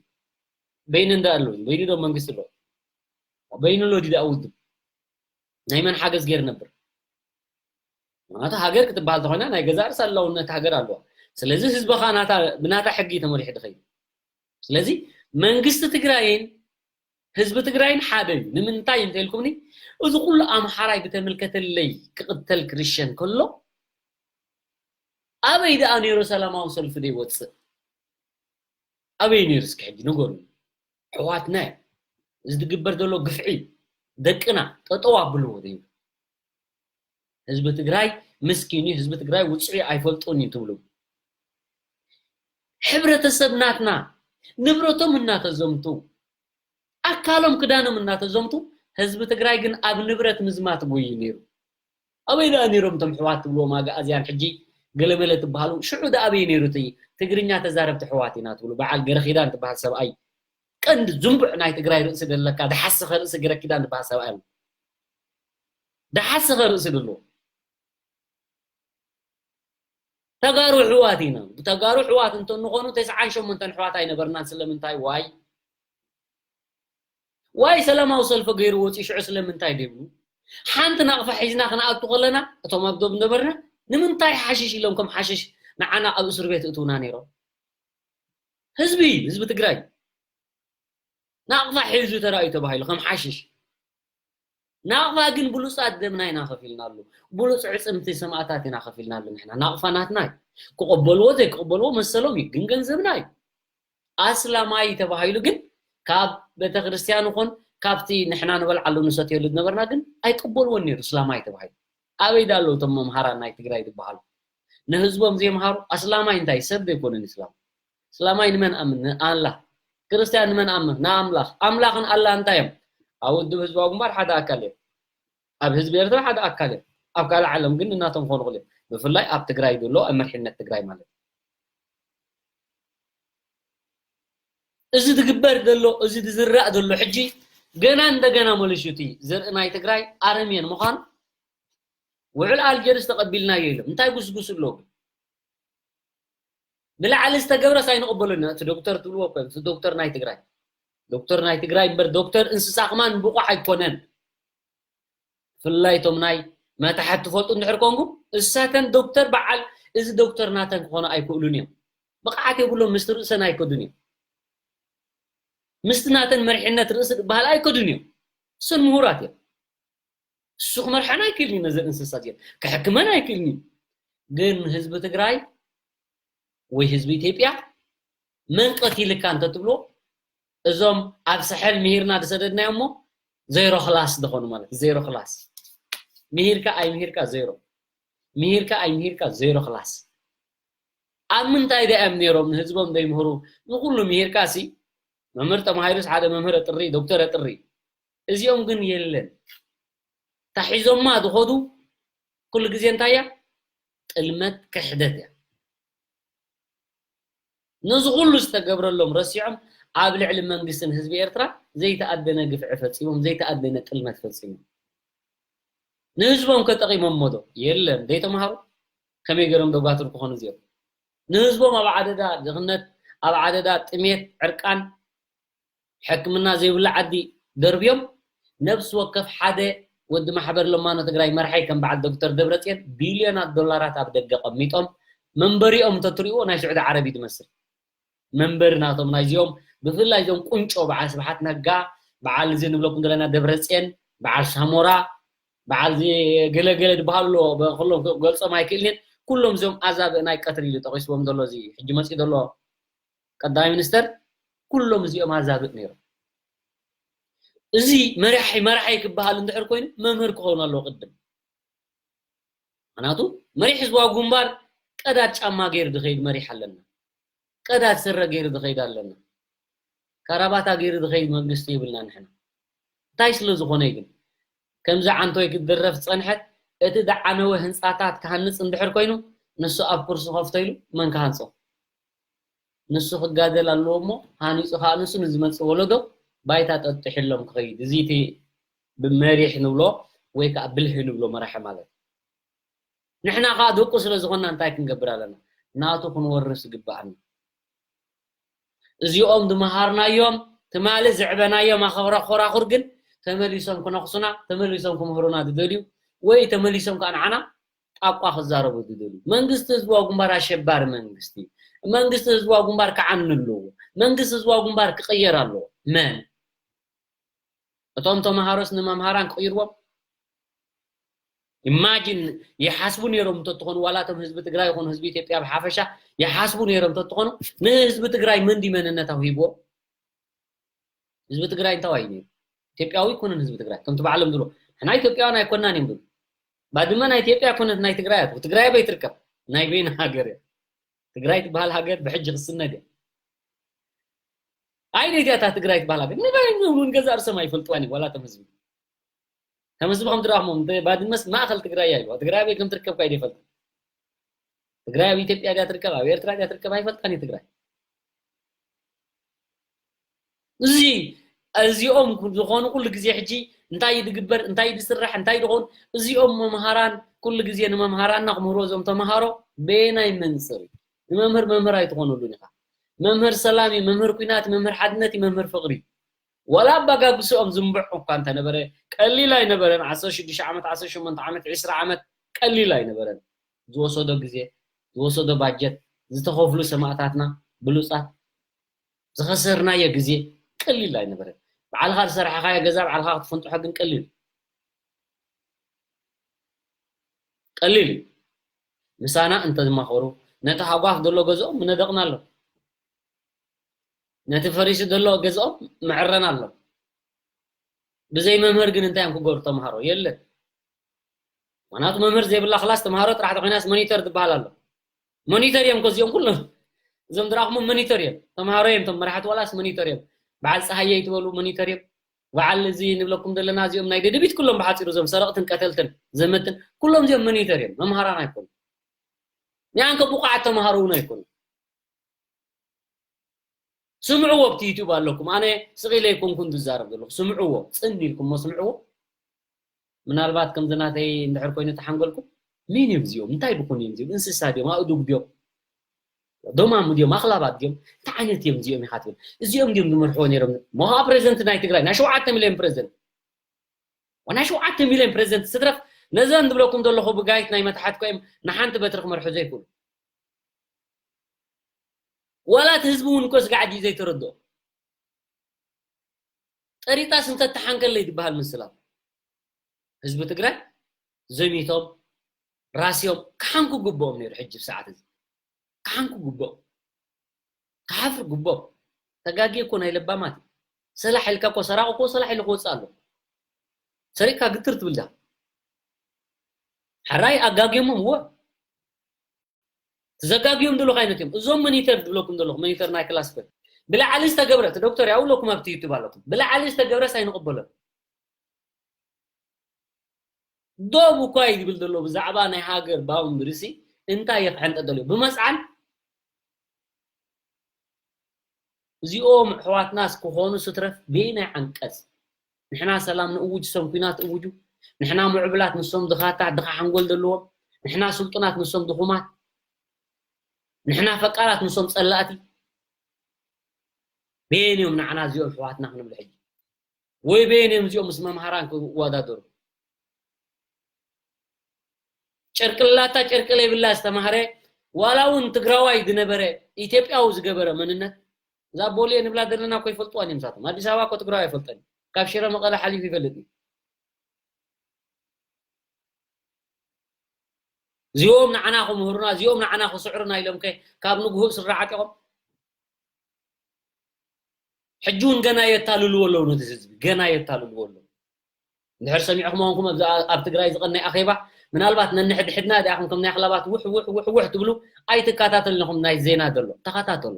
በይኑ እንዳ ኣሎ በይኑ ዶ መንግስቲ ኣሎ? በይኑ ኣሎ ድኣ ውድብ ናይ መን ሓገዝ ገይር ነብር? ምክንያቱ ሃገር ክትበሃል ተኾይና ናይ ገዛ ርእሳ ኣለውነት ሃገር ኣለዋ። ስለዚ ህዝቢ ከዓ ናታ ብናታ ሕጊ ተመሪሑ ድኸይድ። ስለዚ መንግስቲ ትግራይን ህዝቢ ትግራይን ሓደ እዩ። ንምንታይ እንተልኩምኒ እዚ ኩሉ ኣምሓራይ ብተመልከተለይ ክቕተል ክርሸን ከሎ ኣበይ ደኣ ነይሩ ሰላማዊ ሰልፊ ዘይወፅእ? ኣበይ ነይሩ እስኪ ሕጂ ንገሩ። ኣሕዋትና እዩ። እዚ ዝግበር ዘሎ ግፍዒ ደቅና ጠጠው ኣብልዎ ዘይብል ህዝቢ ትግራይ ምስኪን እዩ። ህዝቢ ትግራይ ውፅዒ ኣይፈልጡን እዩ ትብሉ። ሕብረተሰብ ናትና ንብረቶም እናተዘምቱ ኣካሎም ክዳኖም እናተዘምቱ ህዝቢ ትግራይ ግን ኣብ ንብረት ምዝማት ጎዩ ነይሩ። ኣበይ ደኣ ነይሮም እቶም ኣሕዋት ትብልዎም ኣግኣዝያን ሕጂ ገለመለ ትበሃሉ? ሽዑ ደኣ ኣበይ ነይሩ እቲ ትግርኛ ተዛረብቲ ኣሕዋት ኢና ትብሉ? በዓል ገረኺዳን ትበሃል ሰብኣይ ቀንዲ ዝንቡዕ ናይ ትግራይ ርእሲ ደለካ ደሓሰኸ ርእሲ ገረኪዳን ትበሃል ሰብኣይ ኣሎ። ደሓሰኸ ርእሲ ደሎ ተጋሩ ኣሕዋት ኢና። ተጋሩ ኣሕዋት እንተንኾኑ ተስዓን ሸሞንተን ኣሕዋት ኣይነበርናን። ስለምንታይ ዋይ ዋይ ሰላማዊ ሰልፊ ገይሩ ወፂኡ ሽዑ ስለምንታይ ደይብሉ? ሓንቲ ናቕፋ ሒዝና ክንኣቱ ከለና እቶም ኣብ ዶብ ነበርና ንምንታይ ሓሽሽ ኢሎም ከም ሓሽሽ ንዓና ኣብ እስር ቤት እትውና ነይሮም? ህዝቢ ህዝቢ ትግራይ ናቕፋ ሒዙ ተራእዩ ተባሂሉ ከም ሓሽሽ። ናቕፋ ግን ብሉፃት ደምና ኢና ከፊልናሉ። ብሉፅ ዕፅምቲ ሰማእታት ኢና ከፊልናሉ። ንሕና ናቕፋ ናትና እዩ። ክቐበልዎ ዘይክቐበልዎ መሰሎም እዩ፣ ግን ገንዘብና እዩ። ኣስላማይ ተባሂሉ ግን ካብ ቤተክርስትያን ይኹን ካብቲ ንሕና ንበልዓሉ ንሰትየሉ ዝነበርና ግን ኣይቅበልዎን ነይሩ። እስላማይ ተባሂሉ ኣበይ ዳሎ እቶም መምሃራን ናይ ትግራይ ዝበሃሉ ንህዝቦም ዘይምሃሩ? ኣስላማይ እንታይ ሰብ ዘይኮነን እስላም? እስላማይ ንመን ኣምን? ንኣላህ። ክርስትያን ንመን ኣምን? ንኣምላኽ። ኣምላኽን ኣላህ እንታይ እዮም? ኣብ ውድብ ህዝባዊ ግንባር ሓደ ኣካል እዮም። ኣብ ህዝቢ ኤርትራ ሓደ ኣካል እዮም። ኣብ ካልእ ዓለም ግን እናቶም ክኾኑ ይኽእሉ እዮም። ብፍላይ ኣብ ትግራይ ዘሎ ኣብ መሪሕነት ትግራይ ማለት እዩ። እዚ ዝግበር ዘሎ፣ እዚ ዝዝራእ ዘሎ ሕጂ ገና እንደገና መለሹ እቲ ዘርኢ ናይ ትግራይ ኣረሜን ምዃኑ ውዕል ኣልጀርስ ተቐቢልናዮ ኢሎም እንታይ ጉስጉስ ኣሎ? ብላዕሊ ዝተገብረስ ኣይንቕበሎን ኢና። እቲ ዶክተር ትብልዎ እኮ እቲ ዶክተር ናይ ትግራይ ዶክተር ናይ ትግራይ እምበር ዶክተር እንስሳ ከማን ብቑዕ ኣይኮነን። ብፍላይ እቶም ናይ መታሕት ትፈልጡ እንድሕር ኮንኩም እሳተን ዶክተር በዓል እዚ ዶክተር ናተን ክኾኑ ኣይክእሉን እዮም። ብቕዓት የብሎም። ምስቲ ርእሰን ኣይከዱን እዮም። ምስቲ ናተን መሪሕነት ርእሲ ዝበሃል ኣይከዱን እዮም። እሶን ምሁራት እዮም። እሱ ክመርሐን ኣይክእልን እዩ። ነዘን እንስሳ እዚአን ክሕክመን ኣይክእልን እዩ። ግን ህዝቢ ትግራይ ወይ ህዝቢ ኢትዮጵያ መን ቀቲልካ እንተትብሎ እዞም ኣብ ሳሕል ምሂርና ዝሰደድናዮ እሞ ዜሮ ክላስ ዝኾኑ ማለት ዜሮ ክላስ ምሂርካ ኣይምሂርካ ዜሮ ምሂርካ ኣይምሂርካ ዜሮ ክላስ። ኣብ ምንታይ ዳ እዮም ነይሮም ንህዝቦም ዘይምህሩ? ንኩሉ ምሂርካ ሲ መምህር ተማሂሩስ ሓደ መምህር ኣጥሪ ዶክተር ኣጥሪ እዚኦም ግን የለን። ታሒዞማ ዝኸዱ ኩሉ ግዜ እንታይ እያ? ጥልመት ክሕደት እያ። ነዚ ኩሉ ዝተገብረሎም ረሲዖም ኣብ ልዕሊ መንግስትን ህዝቢ ኤርትራ ዘይተኣደነ ግፍዒ ፈጺሞም ዘይተኣደነ ጥልመት ፈጺሞም። ንህዝቦም ከጠቒሞሞ ዶ? የለን። ዘይተምሃሩ ከመይ ገይሮም ደጓትር ክኾኑ እዚኦም? ንህዝቦም ኣብ ዓደዳ ድኽነት ኣብ ዓደዳ ጥሜት ዕርቃን ሕክምና ዘይብሉ ዓዲ ደርብዮም ነብሲ ወከፍ ሓደ ወዲ ማሕበር ለማኖ ትግራይ መርሓይ ከም በዓል ዶክተር ደብረፅዮን ቢልዮናት ዶላራት ኣብ ደገ ቀሚጦም መንበሪኦም እንተትሪእዎ ናይ ስዑዲ ዓረብ እዩ ዝመስል። መንበሪ ናቶም ናይዚኦም ብፍላይ እዞም ቁንጮ በዓል ስብሓት ነጋ በዓል እዚ ንብለኩም ዘለና ደብረፅዮን በዓል ሳሞራ በዓል እዚ ገለገለ ዝበሃሉ ኣለዎ። በኩሎም ክገልፆም ኣይክእልን እየ። ኩሎም እዚኦም ኣዛብእ ናይ ቀትሪ ኢሉ ጠቂስዎም ዘሎ እዚ ሕጂ መፂኡ ዘሎ ቀዳማይ ሚኒስተር ኩሎም እዚኦም ኣዛብእ ነይሮም። እዚ መራሒ መራሒ ክበሃል እንድሕር ኮይኑ መምህር ክኸውን ኣለዎ ቅድም። ምክንያቱ መሪሕ ህዝባዊ ግንባር ቀዳድ ጫማ ገይሩ ዝኸይድ መሪሕ ኣለና። ቀዳድ ስረ ገይሩ ዝኸይድ ኣለና። ካራባታ ገይሩ ዝኸይድ መንግስቲ ይብልና ንሕና። እንታይ ስለ ዝኾነ ግን ከምዚ ዓንቶይ ክትድረፍ ዝፀንሐት እቲ ዝዓነወ ህንፃታት ክሃንፅ እንድሕር ኮይኑ ንሱ ኣብ ኩርሲ ከፍቶ ኢሉ መን ክሃንፆ? ንሱ ክጋደል ኣለዎ እሞ ሃኒፁ ከዓ ንሱ ንዝመፅእ ወለዶ ባይታ ጠጥሕሎም ክኸይድ። እዚ እቲ ብመሪሕ ንብሎ ወይ ከዓ ብልሂ ንብሎ መራሒ ማለት እዩ። ንሕና ከዓ ደቁ ስለ ዝኾንና እንታይ ክንገብር ኣለና? ናቱ ክንወርስ ይግበኣና። እዚኦም ዝመሃርናዮም ትማሊ ዝዕበናዮም ኣኸብረ ኮራኹር ግን ተመሊሶም ክነኽሱና ተመሊሶም ክምህሩና ዝደልዩ ወይ ተመሊሶም ከዓ ንዓና ጣቋ ክዛረቡ ዝደልዩ መንግስቲ ህዝባዊ ግንባር ኣሸባሪ መንግስቲ መንግስቲ ህዝባዊ ግንባር ክዓኒ ኣለዎ መንግስቲ ህዝባዊ ግንባር ክቅየር ኣለዎ መን እቶም ተምሃሮስ ንመምሃራን ክቕይርዎም ኢማጂን ይሓስቡ ነይሮም እንተትኾኑ ዋላ እቶም ህዝቢ ትግራይ ይኹኑ ህዝቢ ኢትዮጵያ ብሓፈሻ ይሓስቡ ነይሮም እንተትኾኑ ንህዝቢ ትግራይ መን ድዩ መንነታዊ ሂብዎ ህዝቢ ትግራይ እንታዋይ እዩ ነይሩ ኢትዮጵያዊ ይኮነን ህዝቢ ትግራይ ከምቲ ባዕሎም ዝብሎ ሕና ኢትዮጵያውያን ኣይኮናን እዮም ዝብሉ ባድመ ናይ ኢትዮጵያ ኮነት ናይ ትግራይ ኣት ትግራይ ኣበይ ትርከብ ናይ በይን ሃገር እያ ትግራይ ትበሃል ሃገር ብሕጂ ክስነድ እያ ኣይ ደይትያታ ትግራይ ትበሃል ሃገር ንበይን እውን ገዛእ ርእሶም ኣይፈልጥዋን እዩ ዋላ እቶም ህዝቢ ከም ህዝቢ ከም ትረኽሞም ባድመስ ማእኸል ትግራይ እያ ይልዋ ትግራይ ኣበይ ከም ትርከብ ካ ይፈልጥ ትግራይ ኣብ ኢትዮጵያ ድያ ትርከብ ኣብ ኤርትራ ድያ ትርከብ ኣይፈልጣን እዩ ትግራይ እዚ እዚኦም ዝኾኑ ኩሉ ግዜ ሕጂ እንታይ ድግበር እንታይ ድስራሕ እንታይ ድኾን እዚኦም መምሃራን ኩሉ ግዜ ንመምሃራና ክምህርዎ እዞም ተምሃሮ በየናይ መንፅር እዩ ንመምህር መምህር ኣይትኾነሉን ኢኻ መምህር ሰላም እዩ መምህር ኩናት መምህር ሓድነት እዩ መምህር ፍቕሪ ዋላ ኣባጋግስኦም ዝንብዕ እኳ እንተነበረ ቀሊል ኣይነበረን ዓሰርተ ሽዱሽተ ዓመት ዓሰርተ ሸሞንተ ዓመት ዕስራ ዓመት ቀሊል ኣይነበረን ዝወሰዶ ግዜ ዝወሰዶ ባጀት ዝተኸፍሉ ሰማእታትና ብሉፃት ዝኸሰርናዮ ግዜ ቀሊል ኣይነበረን በዓልኻ ዝሰራሕኻዮ ገዛ በዓልኻ ክትፍንጥሖ ግን ቀሊል ቀሊል እዩ ምሳና እንተዝማኸሩ ነቲ ሃጓፍ ዘሎ ገዝኦም ምነደቕና ኣሎ ነቲ ፈሪሱ ዘሎ ገዝኦም ምዕረና ኣሎ ብዘይ መምህር ግን እንታይ እዮም ክገብሩ ተምሃሮ የለን ምክንያቱ መምህር ዘይብላ ክላስ ተምሃሮ ጥራሕ ተኮይናስ ሞኒተር ዝበሃል ኣሎ ሞኒተር እዮም ከዚኦም ኩሎም እዞም ድረኣኹሞ ሞኒተር እዮም ተምሃሮ እዮም ቶም መራሕቲ ዋላስ ሞኒተር እዮም በዓል ፀሃየ ይትበሉ ሞኒተር እዮም በዓል እዚ ንብለኩም ዘለና እዚኦም ናይ ደደቢት ኩሎም ብሓፂሩ እዞም ሰረቕትን ቀተልትን ዘመትን ኩሎም እዚኦም ሞኒተር እዮም መምሃራን ኣይኮኑ ያን ከ ብቑዓት ተምሃሮ እውን ኣይኮኑ ስምዕዎ ኣብቲ ዩቱብ ኣለኩም ኣነ ስቕ ኢለ ኣይኮንኩን ዝዛረብ ዘለኹ ስምዕዎ ፅን ኢልኩሞ ስምዕዎ ምናልባት ከምዚ ናተይ እንድሕር ኮይኑ ተሓንገልኩም ምን እዮም እዚኦም እንታይ ብኮኑ እዮም እዚኦም እንስሳ ድዮም ኣእዱግ ድዮም ዶማም ድዮም ኣኽላባት ድዮም እንታይ ዓይነት እዮም እዚኦም ኢኻ ትብል እዚኦም ድዮም ዝመርሕዎ ነይሮም ሞሃ ፕሬዚደንት ናይ ትግራይ ናይ ሸውዓተ ሚልዮን ፕሬዚደንት ናይ ሸውዓተ ሚልዮን ፕሬዚደንት ስትረፍ ነዘን ዝብለኩም ዘለኹ ብጋይት ናይ መታሓት ኮይም ንሓንቲ በትሪ ክመርሑ ዘይክእሉ ዋላ እቲ ህዝቢ እውን እኮ ስጋዕ ድዩ ዘይተረድኦ ጠሪጣስ እንተተሓንከለይ ዝበሃል ምስላ ህዝቢ ትግራይ ዘሚቶም ራስዮም ክሓንኩ ግብኦም ነይሩ ሕጂ ሰዓት እዚ ክሓንኩ ግብኦም ክሓፍር ግብኦም ተጋጊ እኮ ናይ ለባማት ሰላሕ ኢልካ እኮ ሰራቂ እኮ ሰላሕ ኢሉ ክወፅእ ኣሎ ሰሪቅካ ግትር ትብል ዳ ሕራይ ኣጋጊሞም እወ ዘጋግዮም ዘለኹ ዓይነት እዮም እዞም መኒተር ዝብለኩም ዘለኹ መኒተር ናይ ክላስ ኮ ብላዕሊ ዝተገብረ እቲ ዶክተር ያውለኩም ኣብቲ ዩቱብ ኣለኩም ብላዕሊ ዝተገብረስ ኣይንቕበሎን ዶብ እኳ እዩ ዝብል ዘሎ ብዛዕባ ናይ ሃገር ባውንድሪሲ እንታይ የኽሕንጠ ደልዩ ብመፅዓን እዚኦም ኣሕዋትናስ ክኾኑ ስትረፍ በየናይ ዓንቀፅ ንሕና ሰላም ንእውጅ ሰም ኩናት እውጁ ንሕና ምዕብላት ንሶም ድኻታት ድኻ ሓንጎል ዘለዎም ንሕና ስልጡናት ንሶም ድኹማት ንሕና ፈቃራት ንሶም ፀላእቲ በየን እዮም ንዓና እዚኦም ኣሕዋትና ክንብል ሕጂ ወይ በየን እዮም እዚኦም ምስ መምሃራን ክወዳደሩ? ጨርቅላታ ጨርቂ ዘይብላ ዝተማህረ፣ ዋላ እውን ትግራዋይ ዝነበረ፣ ኢትዮጵያዊ ዝገበረ መንነት፣ እዛ ቦሌ ንብላ ዘለና እኮ ይፈልጥዋን እዮም ንሳቶም። ኣዲስ ኣበባ እኮ ትግራዋይ ኣይፈልጠን እዩ። ካብ ሽረ መቐለ ሓሊፉ ይፈልጥ እዩ። እዚኦም ንዓና ክምህሩና፣ እዚኦም ንዓና ክስዕሩና ኢሎም ከ ካብ ንግሆ ስራዓት ኢኹም? ሕጂ እውን ገና የታልልዎ ኣለዉ፣ ነቲ ህዝቢ ገና የታልልዎ ኣለዉ። እንድሕር ሰሚዕኹም ኾንኩም ኣብዚ ኣብ ትግራይ ዝቐነይ ኣኼባ፣ ምናልባት ነንሕድሕድና ዲኣኹም ከም ናይ ኣኽላባት ውሕ ውሕ ውሕ ውሕ ትብሉ፣ ኣይትከታተልን ኢኹም። ናይ ዜና ዘሎ ተኸታተሉ።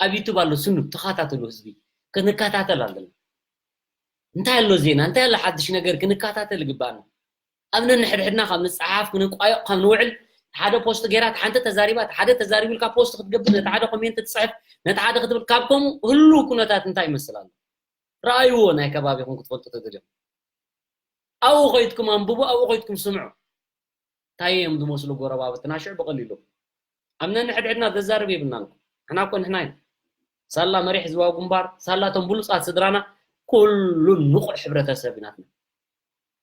ኣብ ዩቱብ ኣሎ፣ ስኑ ተኸታተሉ። ህዝቢ ክንከታተል ኣለና። እንታይ ኣሎ ዜና፣ እንታይ ኣሎ ሓድሽ ነገር ክንከታተል ይግባኣና። ኣብ ነንሕድሕድና ካብ ንፀሓፍ ክንቋየቕ ካብ ንውዕል፣ ሓደ ፖስት ገይራ እቲ ሓንቲ ተዛሪባ፣ እቲ ሓደ ተዛሪቡ ኢልካ ፖስት ክትገብር፣ ነቲ ሓደ ኮሜንት ትፅሕፍ፣ ነቲ ሓደ ክትብል፣ ካብ ከምኡ ህሉው ኩነታት እንታይ ይመስል ኣሎ? ረኣይዎ፣ ናይ ከባቢኹም ክትፈልጡ ተደልዮም ኣብኡ ኸይድኩም ኣንብቡ፣ ኣብኡ ኸይድኩም ስምዑ። እንታይ እዮም ዝመስሉ ጎረባብትና? ሽዑ ብቐሊሉ ኣብ ነንሕድሕድና ዘዛርብ የብልናን እኮ። ንሕና እኮ ንሕና ኢና። ሳላ መሪሕ ህዝባዊ ግንባር፣ ሳላ እቶም ብሉጻት ስድራና፣ ኩሉ ንቑሕ ሕብረተሰብ ናትና።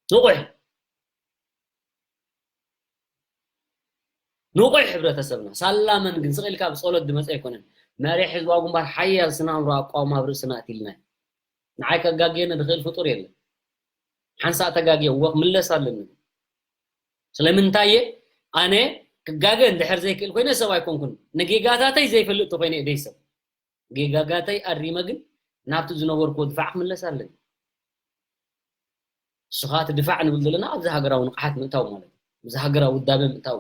ንቑሕ። ንቑሕ ሕብረተሰብና። ሳላ መን ግን ስቕ ኢልካ ብጸሎት ዝመጸ ኣይኮነን። መሪሕ ህዝባዊ ግንባር ሓያል ስነ ኣእምሮ ኣቋውማ ኣብ ርእስና ኣትልና። ንዓይ ከጋግየኒ ዝኽእል ፍጡር የለን። ሓንሳእ ተጋግየ እወ ክምለስ ኣለኒ። ስለምንታይ እየ? ኣነ ክጋገ እንድሕር ዘይክእል ኮይነ ሰብ ኣይኮንኩን። ንጌጋታተይ ዘይፈልጥ ተኮይነ እየ ደይ ሰብ። ጌጋጋተይ ኣሪመ ግን ናብቲ ዝነበርኩዎ ድፋዕ ክምለስ ኣለኒ። ንሱ ኸኣ እቲ ድፋዕ ንብል ዘለና ኣብዚ ሃገራዊ ንቕሓት ምእታው ማለት እዩ። ኣብዚ ሃገራዊ ውዳበ ምእታው።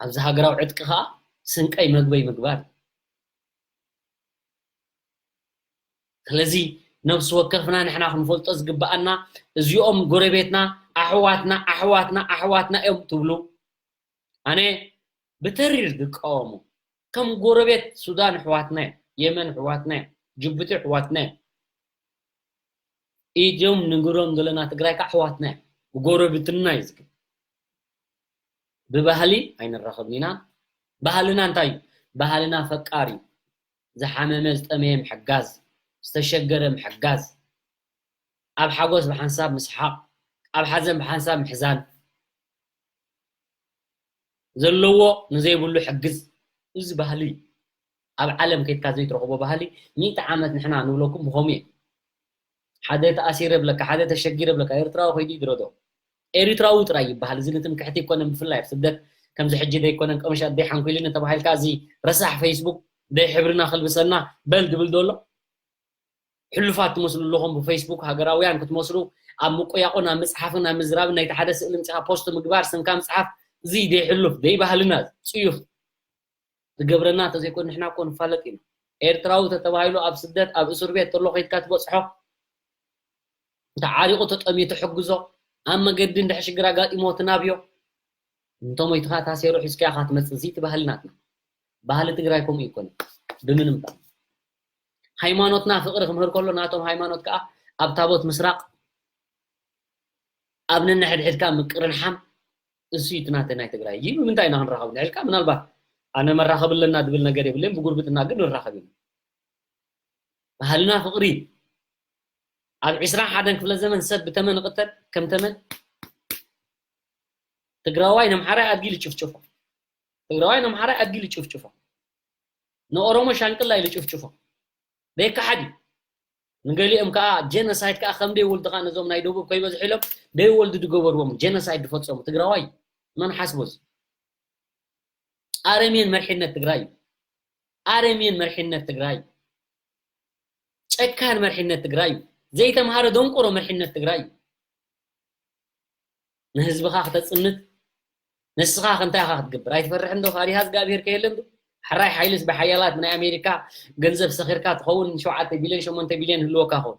ኣብዚ ሃገራዊ ዕጥቂ ኸኣ ስንቀይ መግበይ ምግባር። ስለዚ ነብሲ ወከፍና ንሕና ክንፈልጦ ዝግብኣና፣ እዚኦም ጎረቤትና ኣሕዋትና ኣሕዋትና ኣሕዋትና እዮም ትብሉ፣ ኣነ ብተሪር ዝቃወሞ። ከም ጎረቤት ሱዳን ኣሕዋትና እዮም፣ የመን ኣሕዋትና እዮም፣ ጅቡቲ ኣሕዋትና እዮም። ኢድዮም ንግሮም ዘለና ትግራይ ከዓ ኣሕዋትና እዮም፣ ጎረብትና እዩ ዝግብ። ብባህሊ ኣይንራኸብን ኢና። ባህልና እንታይ እዩ? ባህልና ፈቃር እዩ። ዝሓመመ ዝጠመየ ምሕጋዝ፣ ዝተሸገረ ምሕጋዝ፣ ኣብ ሓጎስ ብሓንሳብ ምስሓቕ፣ ኣብ ሓዘን ብሓንሳብ ምሕዛን፣ ዘለዎ ንዘይብሉ ሕግዝ። እዚ ባህሊ እዩ። ኣብ ዓለም ከይድካ ዘይትረኽቦ ባህሊ። ሚእቲ ዓመት ንሕና ንብለኩም ብኸምኡ እዩ። ሓደ ተኣሲረ ብለካ፣ ሓደ ተሸጊረ ብለካ፣ ኤርትራዊ ከይዱ ይድረዶ። ኤሪትራዊ ጥራይ ይበሃል። እዚ ንትምክሕቲ ኣይኮነን፣ ብፍላይ ኣብ ስደት ከምዚ ሕጂ ዘይኮነን፣ ቀምሻት ዘይሓንኩልኒ ተባሂልካ፣ እዚ ረሳሕ ፌስቡክ ደይ ሕብርና ከልብሰና በል ድብል ዶ ኣሎ? ሕሉፋት ትመስሉ ኣለኹም ብፌስቡክ ሃገራውያን ክትመስሉ፣ ኣብ ምቁያቑን ኣብ ምጽሓፍን ኣብ ምዝራብን ናይቲ ሓደ ስእሊ ምጽሓፍ፣ ፖስት ምግባር፣ ስምካ ምጽሓፍ፣ እዚ ደይ ሕሉፍ፣ ደይ ባህልና፣ ጽዩፍ። ዝገብረና እንተዘይኮይኑ ንሕና እኮ ንፋለጥ ኢና። ኤርትራዊ ተተባሂሉ ኣብ ስደት ኣብ እስር ቤት ተሎ ከይድካ ትበጽሖ፣ ተዓሪቑ ተጠምዩ ትሕግዞ፣ ኣብ መገዲ እንድሕር ሽግር ኣጋጢሞ ትናብዮ። እንቶም ወይ ትኻ ታሴሩ ሒዝካ ኢኻ ትመጽእ። እዚ እቲ ባህሊ ናትና። ባህሊ ትግራይ ከምኡ ይኮነ። ብምንም ጣም። ሃይማኖትና ፍቕሪ ክምህር ከሎ ናቶም ሃይማኖት ከኣ ኣብ ታቦት ምስራቕ፣ ኣብ ነንሕድሕድካ ምቅርንሓም፣ እሱ እዩ እቲ ናተ ናይ ትግራይ። ይህ ብምንታይ ኢና ክንራኸብ ንሕልካ? ምናልባት ኣነ መራኸብ ኣለና ዝብል ነገር የብለን፣ ብጉርብትና ግን ንራኸብ ኢና። ባህልና ፍቕሪ እዩ። ኣብ ዕስራን ሓደን ክፍለ ዘመን ሰብ ብተመን ይቕተል፣ ከም ተመን። ትግራዋይ ነምሓራይ ኣድጊ ልጭፍጭፎ። ትግራዋይ ነምሓራይ ኣድጊ ልጭፍጭፎ። ንኦሮሞ ሻንቅላ ኢሉ ጭፍጭፎ። ደይከሓድ እዩ። ንገሊኦም ከዓ ጀኖሳይድ ከዓ ከም ደይወልዱ ከዓ ነዞም ናይ ደቡብ ከይበዝሑ ኢሎም ደይወልዱ ዝገበርዎም ጀኖሳይድ ዝፈጸሙ ትግራዋይ መን ሓስቦ እዚ? ኣረሜን መርሒነት ትግራይ እዩ። ኣረሜን መርሒነት ትግራይ እዩ። ጨካን መርሒነት ትግራይ እዩ። ዘይተምሃረ ደንቆሮ መርሒነት ትግራይ እዩ። ንህዝብኻ ክተጽንት ንስኻ ከ እንታይ ኢኻ ክትገብር? ኣይትፈርሕን ዶ? ፋሪሃ እግዚኣብሄር ከየለን ዶ? ሕራይ ሓይልስ ብሓያላት ናይ ኣሜሪካ ገንዘብ ሰኺርካ ትኸውን ሸውዓተ ቢልዮን ሸሞንተ ቢልዮን ህልወካ ኸውን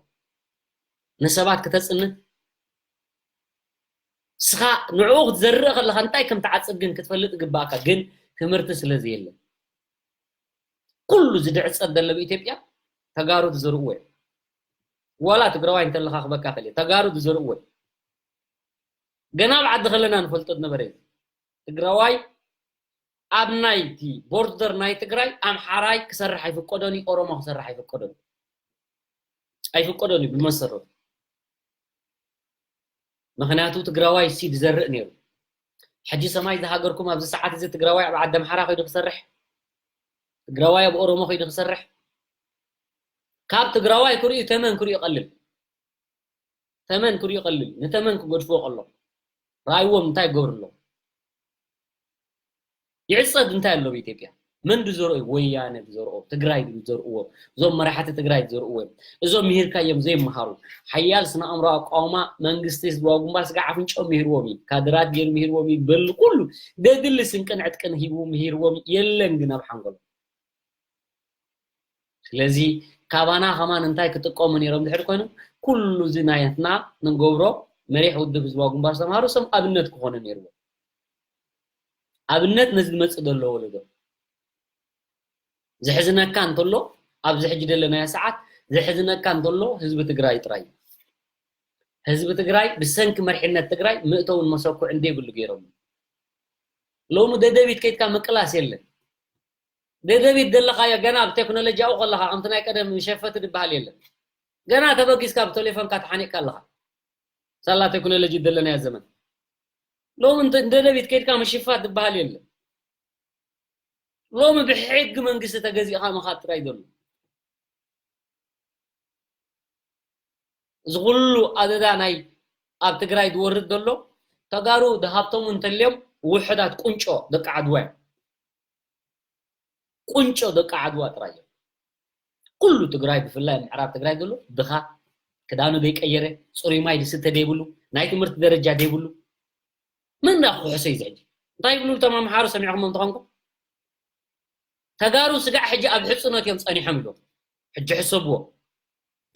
ንሰባት ክተጽንት ንስኻ ንዕኡ ክትዘርእ ከለኻ እንታይ ከም ትዓጽድ ግን ክትፈልጥ ይግባእካ። ግን ትምህርቲ ስለ ዘየለ ኩሉ ዝድዕጸ ዘሎ ኣብ ኢትዮጵያ ተጋሩ ዝዘርእዎ እዩ። ዋላ ትግራዋይ እንተለኻ ክበካ ክእል እዩ። ተጋሩ ዝዘርእዎ እዩ። ገና ኣብ ዓዲ ከለና ንፈልጦ ዝነበረ እዩ። ትግራዋይ ኣብ ናይቲ ቦርደር ናይ ትግራይ ኣምሓራይ ክሰርሕ ኣይፍቀዶን እዩ፣ ኦሮሞ ክሰርሕ ኣይፍቀዶን እዩ። ኣይፍቀዶን እዩ ብመሰረቱ። ምኽንያቱ ትግራዋይ ሲድ ዘርእ ነይሩ። ሕጂ ሰማይ ዝሃገርኩም ኣብዚ ሰዓት እዚ ትግራዋይ ኣብ ዓዲ ኣምሓራ ከይዱ ክሰርሕ፣ ትግራዋይ ኣብ ኦሮሞ ከይዱ ክሰርሕ፣ ካብ ትግራዋይ ክርእዩ ተመን ክርእዩ ይቐልል። ተመን ክርእዩ ይቐልል። ንተመን ክገድፍዎ ከሎ ረኣይዎም እንታይ ይገብሩ ኣለዉ? ይዕጸድ እንታይ ኣሎ ኣብ ኢትዮጵያ? መን ድዘርኦ? ወያነ ድዘርኦ፣ ትግራይ ድዘርእዎ፣ እዞም መራሕቲ ትግራይ ድዘርእዎ እዮም። እዞም ምሂርካዮም ዘይመሃሩ፣ ሓያል ስነ ኣእምሮ ኣቋውማ መንግስቲ ህዝባዊ ግንባር ስጋዕ ኣፍንጫኦም ምሂርዎም እዩ። ካድራት ገይሩ ምሂርዎም እዩ። በሊ ኩሉ ደድሊ ስንቅን ዕጥቅን ሂቡ ምሂርዎም የለን ግን ኣብ ሓንጎሎም። ስለዚ ካባና ከማን እንታይ ክጥቀሙ ነይሮም ድሕር ኮይኑ ኩሉ እዚ ናትና ንገብሮ መሪሕ ውድብ ህዝባዊ ግንባር ዝተምሃሩ ሰም ኣብነት ክኾኑ ነይርዎ። ኣብነት ነዚ ዝመጽእ ዘሎ ወለዶ። ዘሕዝነካ እንተሎ ኣብዚ ሕጂ ዘለናዮ ሰዓት ዘሕዝነካ እንተሎ ህዝቢ ትግራይ ጥራይ እዩ። ህዝቢ ትግራይ ብሰንኪ መሪሕነት ትግራይ ምእተውን መሰኩዕን ዘይብሉ ገይሮም። ሎሚ ደደቢት ከይድካ ምቅላስ የለን። ደደቢት ዘለኻዮ ገና ኣብ ቴክኖሎጂ ኣብኡ ከለኻ ከምቲ ናይ ቀደም ሸፈቲ ዝበሃል የለን። ገና ተበጊስካ ብቴሌፎንካ ተሓኒቕካ ኣለኻ። ሳላ ቴክኖሎጂ ዘለናዮ ዘመን። ሎሚ እንተ ደደቢት ከይድካ ምሽፋት ዝበሃል የለን። ሎሚ ብሕጊ መንግስቲ ተገዚእኻ ምኻድ ጥራይ ዘሎ። እዚ ኩሉ ኣደዳ ናይ ኣብ ትግራይ ዝወርድ ዘሎ ተጋሩ ድሃብቶም እንተልዮም ውሕዳት ቁንጮ ደቂ ዓድዋ እዮም። ቁንጮ ደቂ ዓድዋ ጥራይ እዮም። ኩሉ ትግራይ ብፍላይ ምዕራብ ትግራይ ዘሎ ድኻ ክዳኑ ዘይቀየረ ጽሩይ ማይ ዝስተ ዘይብሉ ናይ ትምህርቲ ደረጃ ዘይብሉ ምን ዳ ክሕሰ እዩ ዝሕጂ እንታይ ይብሉ እቶም ኣምሓሩ ሰሚዕኹም እንተኾንኩም ተጋሩ ስጋዕ ሕጂ ኣብ ሕጽኖት እዮም ጸኒሖም ኢሉ ሕጂ ሕሰብዎ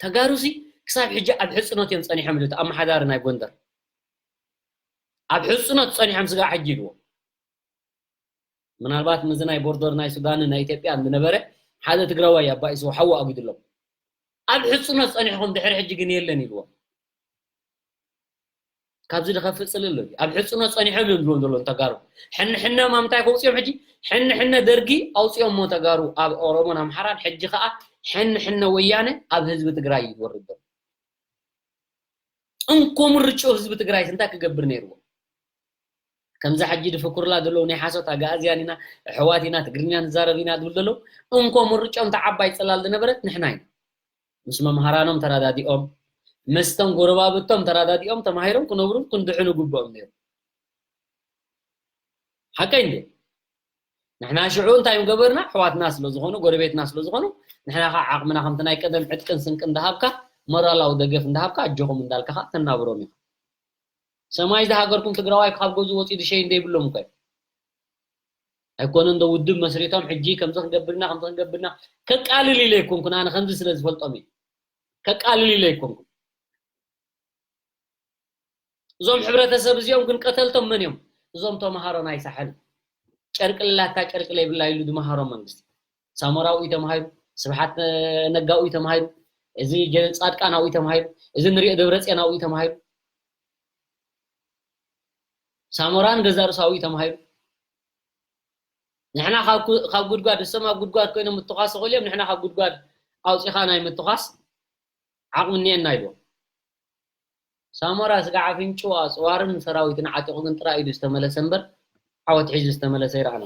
ተጋሩሲ ክሳብ ሕጂ ኣብ ሕጽኖት እዮም ጸኒሖም ኢሉ ኣመሓዳሪ ናይ ጎንደር ኣብ ሕጽኖት ጸኒሖም ስጋዕ ሕጂ ኢልዎ ምናልባት ምዚ ናይ ቦርደር ናይ ሱዳንን ናይ ኢትዮጵያን ዝነበረ ሓደ ትግራዋይ ኣባኢስዎ ሓዉ ኣጒድሎም ኣብ ሕጽኖት ጸኒሕኩም ድሕሪ ሕጂ ግን የለን ኢልዎም ካብዚ ዝኸፍእ ጽልእ ኣሎ ኣብ ሕጽኖት ጸኒሖም እዮም ዝብሎም ዘለዉ ተጋሩ ሕንሕነ ማምታይ ከውፅኦም ሕጂ ሕንሕነ ደርጊ ኣውፅኦሞ ተጋሩ ኣብ ኦሮሞን ኣምሓራን ሕጂ ከዓ ሕንሕነ ወያነ ኣብ ህዝቢ ትግራይ እዩ ዝወርድ ዘሎ እንኮ ምርጭኡ ህዝቢ ትግራይስ እንታይ ክገብር ነይርዎ ከምዛ ሕጂ ድፍኩርላ ዘለዉ ናይ ሓሶት ኣጋኣዝያን ኢና ኣሕዋት ኢና ትግርኛ ንዛረብ ኢና ዝብል ዘለዉ እንኮ ምርጭኦም ተዓባይ ፅላል ዝነበረት ንሕና ኢና ምስ መምሃራኖም ተራዳዲኦም፣ ምስቶም ጎረባብቶም ተራዳዲኦም ተማሂሮም ክነብሩን ክንድሕኑ ግብኦም ነይሩ። ሓቀይ እንዴ? ንሕና ሽዑ እንታይ ምገበርና? ኣሕዋትና ስለ ዝኾኑ፣ ጎረቤትና ስለ ዝኾኑ፣ ንሕና ኸዓ ዓቕምና ከምቲ ናይ ቀደም ዕጥቅን ስንቅን እንዳሃብካ፣ ሞራላዊ ደገፍ እንዳሃብካ፣ ኣጆኹም እንዳልካ ኸዓ ተናብሮም ኢኻ። ሰማይ ዝሃገርኩም ትግራዋይ ካብ ገዝኡ ወፂኡ ዝሸይን ዘይብሎም እኮ እዮም። ኣይኮነን ዶ ውድብ መስሪቶም ሕጂ ከምዚ ክንገብርና ከምዚ ክንገብርና ከቃልል ኢለ ኣይኮንኩን ኣነ ከምዚ ስለ ዝፈልጦም እዩ ከቃልል ኢለ ኣይኮንኩን እዞም ሕብረተሰብ እዚኦም ግን ቀተልቶም መን እዮም እዞም ተምሃሮ ናይ ሳሕል ጨርቂ ልላታ ጨርቂ ለይብላ ኢሉ ዝመሃሮም መንግስቲ ሳሞራዊ እዩ ተማሂሩ ስብሓት ነጋዊ እዩ ተማሂሩ እዚ ጀነራል ፃድቃናዊ እዩ ተማሂሩ እዚ ንሪኦ ደብረፅዮናዊ እዩ ተማሂሩ ሳሞራን ገዛ ርእሳዊ ተማሂሩ ንሕና ካብ ጉድጓድ እሶም ኣብ ጉድጓድ ኮይኖም ምትኳስ ይኽእሉ እዮም ንሕና ካብ ጉድጓድ ኣውፂኻ ናይ ምትኳስ ዓቕሚ እኒኤና ኢልዎም ሳሞራ ስጋ ኣፍንጭኡ ኣፅዋርን ሰራዊትን ዓጢቑ ግን ጥራይ ኢዱ ዝተመለሰ እምበር ዓወት ሒዙ ዝተመለሰ ይረኣና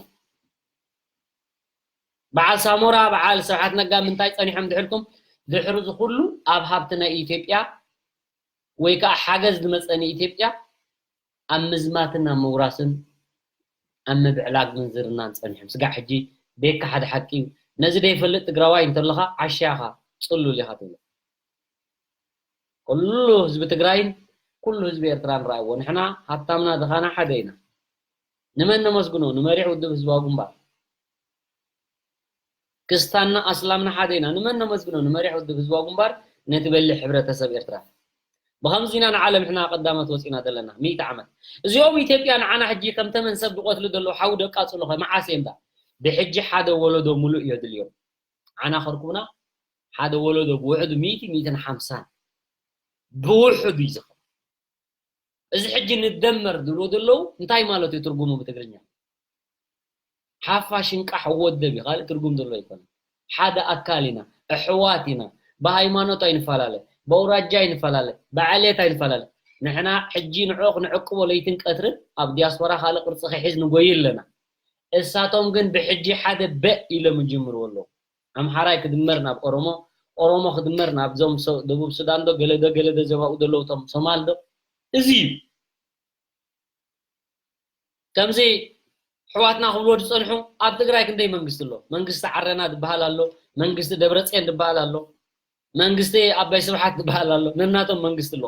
በዓል ሳሞራ በዓል ስብሓት ነጋ ምንታይ ፀኒሖም ድሕልኩም ድሕሪ ዝኩሉ ኣብ ሃብቲ ናይ ኢትዮጵያ ወይ ከዓ ሓገዝ ዝመፀ ንኢትዮጵያ ኣብ ምዝማትን ኣብ ምውራስን ኣብ ምብዕላግ ምንዝርናን ፀኒሖም ስጋዕ ሕጂ ቤካ ሓደ ሓቂ እዩ ነዚ ደይፈልጥ ትግራዋይ እንተለኻ ዓሻኻ ፅሉል ኢኻ ትብሎ ኩሉ ህዝቢ ትግራይን ኩሉ ህዝቢ ኤርትራን ረኣይዎ ንሕና ሃብታምና ድኻና ሓደ ኢና ንመን ነመስግኖ ንመሪሕ ውድብ ህዝባዊ ግንባር ክስታንና ኣስላምና ሓደ ኢና ንመን ነመስግኖ ንመሪሕ ውድብ ህዝባዊ ግንባር ነቲ በሊሕ ሕብረተሰብ ኤርትራ ብኸምዚ ኢና ንዓለም ሕና ቀዳሞት ወፂና ዘለና ሚእቲ ዓመት እዚኦም ኢትዮጵያ ንዓና ሕጂ ከም ተመን ሰብ ዝቆትሉ ዘለዉ ሓዊ ደቃፅሉ ኸ መዓስ እዮም ዳ ብሕጂ ሓደ ወለዶ ሙሉእ እዮ ድልዮም ዓና ከርኩብና ሓደ ወለዶ ብውሕዱ ሚእቲ ሚእትን ሓምሳን ብውሕዱ እዩ ዝኸውን እዚ ሕጂ ንደመር ዝብሉ ዘለዉ እንታይ ማለት እዩ ትርጉሙ ብትግርኛ ሓፋሽ እንቃሕ ወደብ እዩ ካልእ ትርጉም ዘሎ ኣይኮነ ሓደ ኣካል ኢና ኣሕዋት ኢና ብሃይማኖት ኣይንፈላለ፣ ብኣውራጃ ኣይንፈላለ፣ ብዓሌት ኣይንፈላለ። ንሕና ሕጂ ንዕኡ ክንዕቅቦ ለይትን ቀትርን ኣብ ዲያስፖራ ካልእ ቅርጺ ክሕዝ ንጎይ ኣለና። እሳቶም ግን ብሕጂ ሓደ በእ ኢሎም ይጅምርዎ ኣለዉ። ኣምሓራይ ክድመር ናብ ኦሮሞ፣ ኦሮሞ ክድመር ናብዞም ሶ-፣ ደቡብ ሱዳን ዶ ገለ ዶ ገለ ዶ ዘባኡ ዘለዉ እቶም ሶማል ዶ? እዚ እዩ። ከምዚ ኣሕዋትና ክብልዎ ዝጸንሑ፣ ኣብ ትግራይ ክንደይ መንግስቲ ኣሎ? መንግስቲ ዓረና ዝበሃል ኣሎ፣ መንግስቲ ደብረጽዮን ዝበሃል ኣሎ፣ መንግስቲ ኣባይ ስብሓት ዝበሃል ኣሎ። ነናቶም መንግስቲ ኣሎ።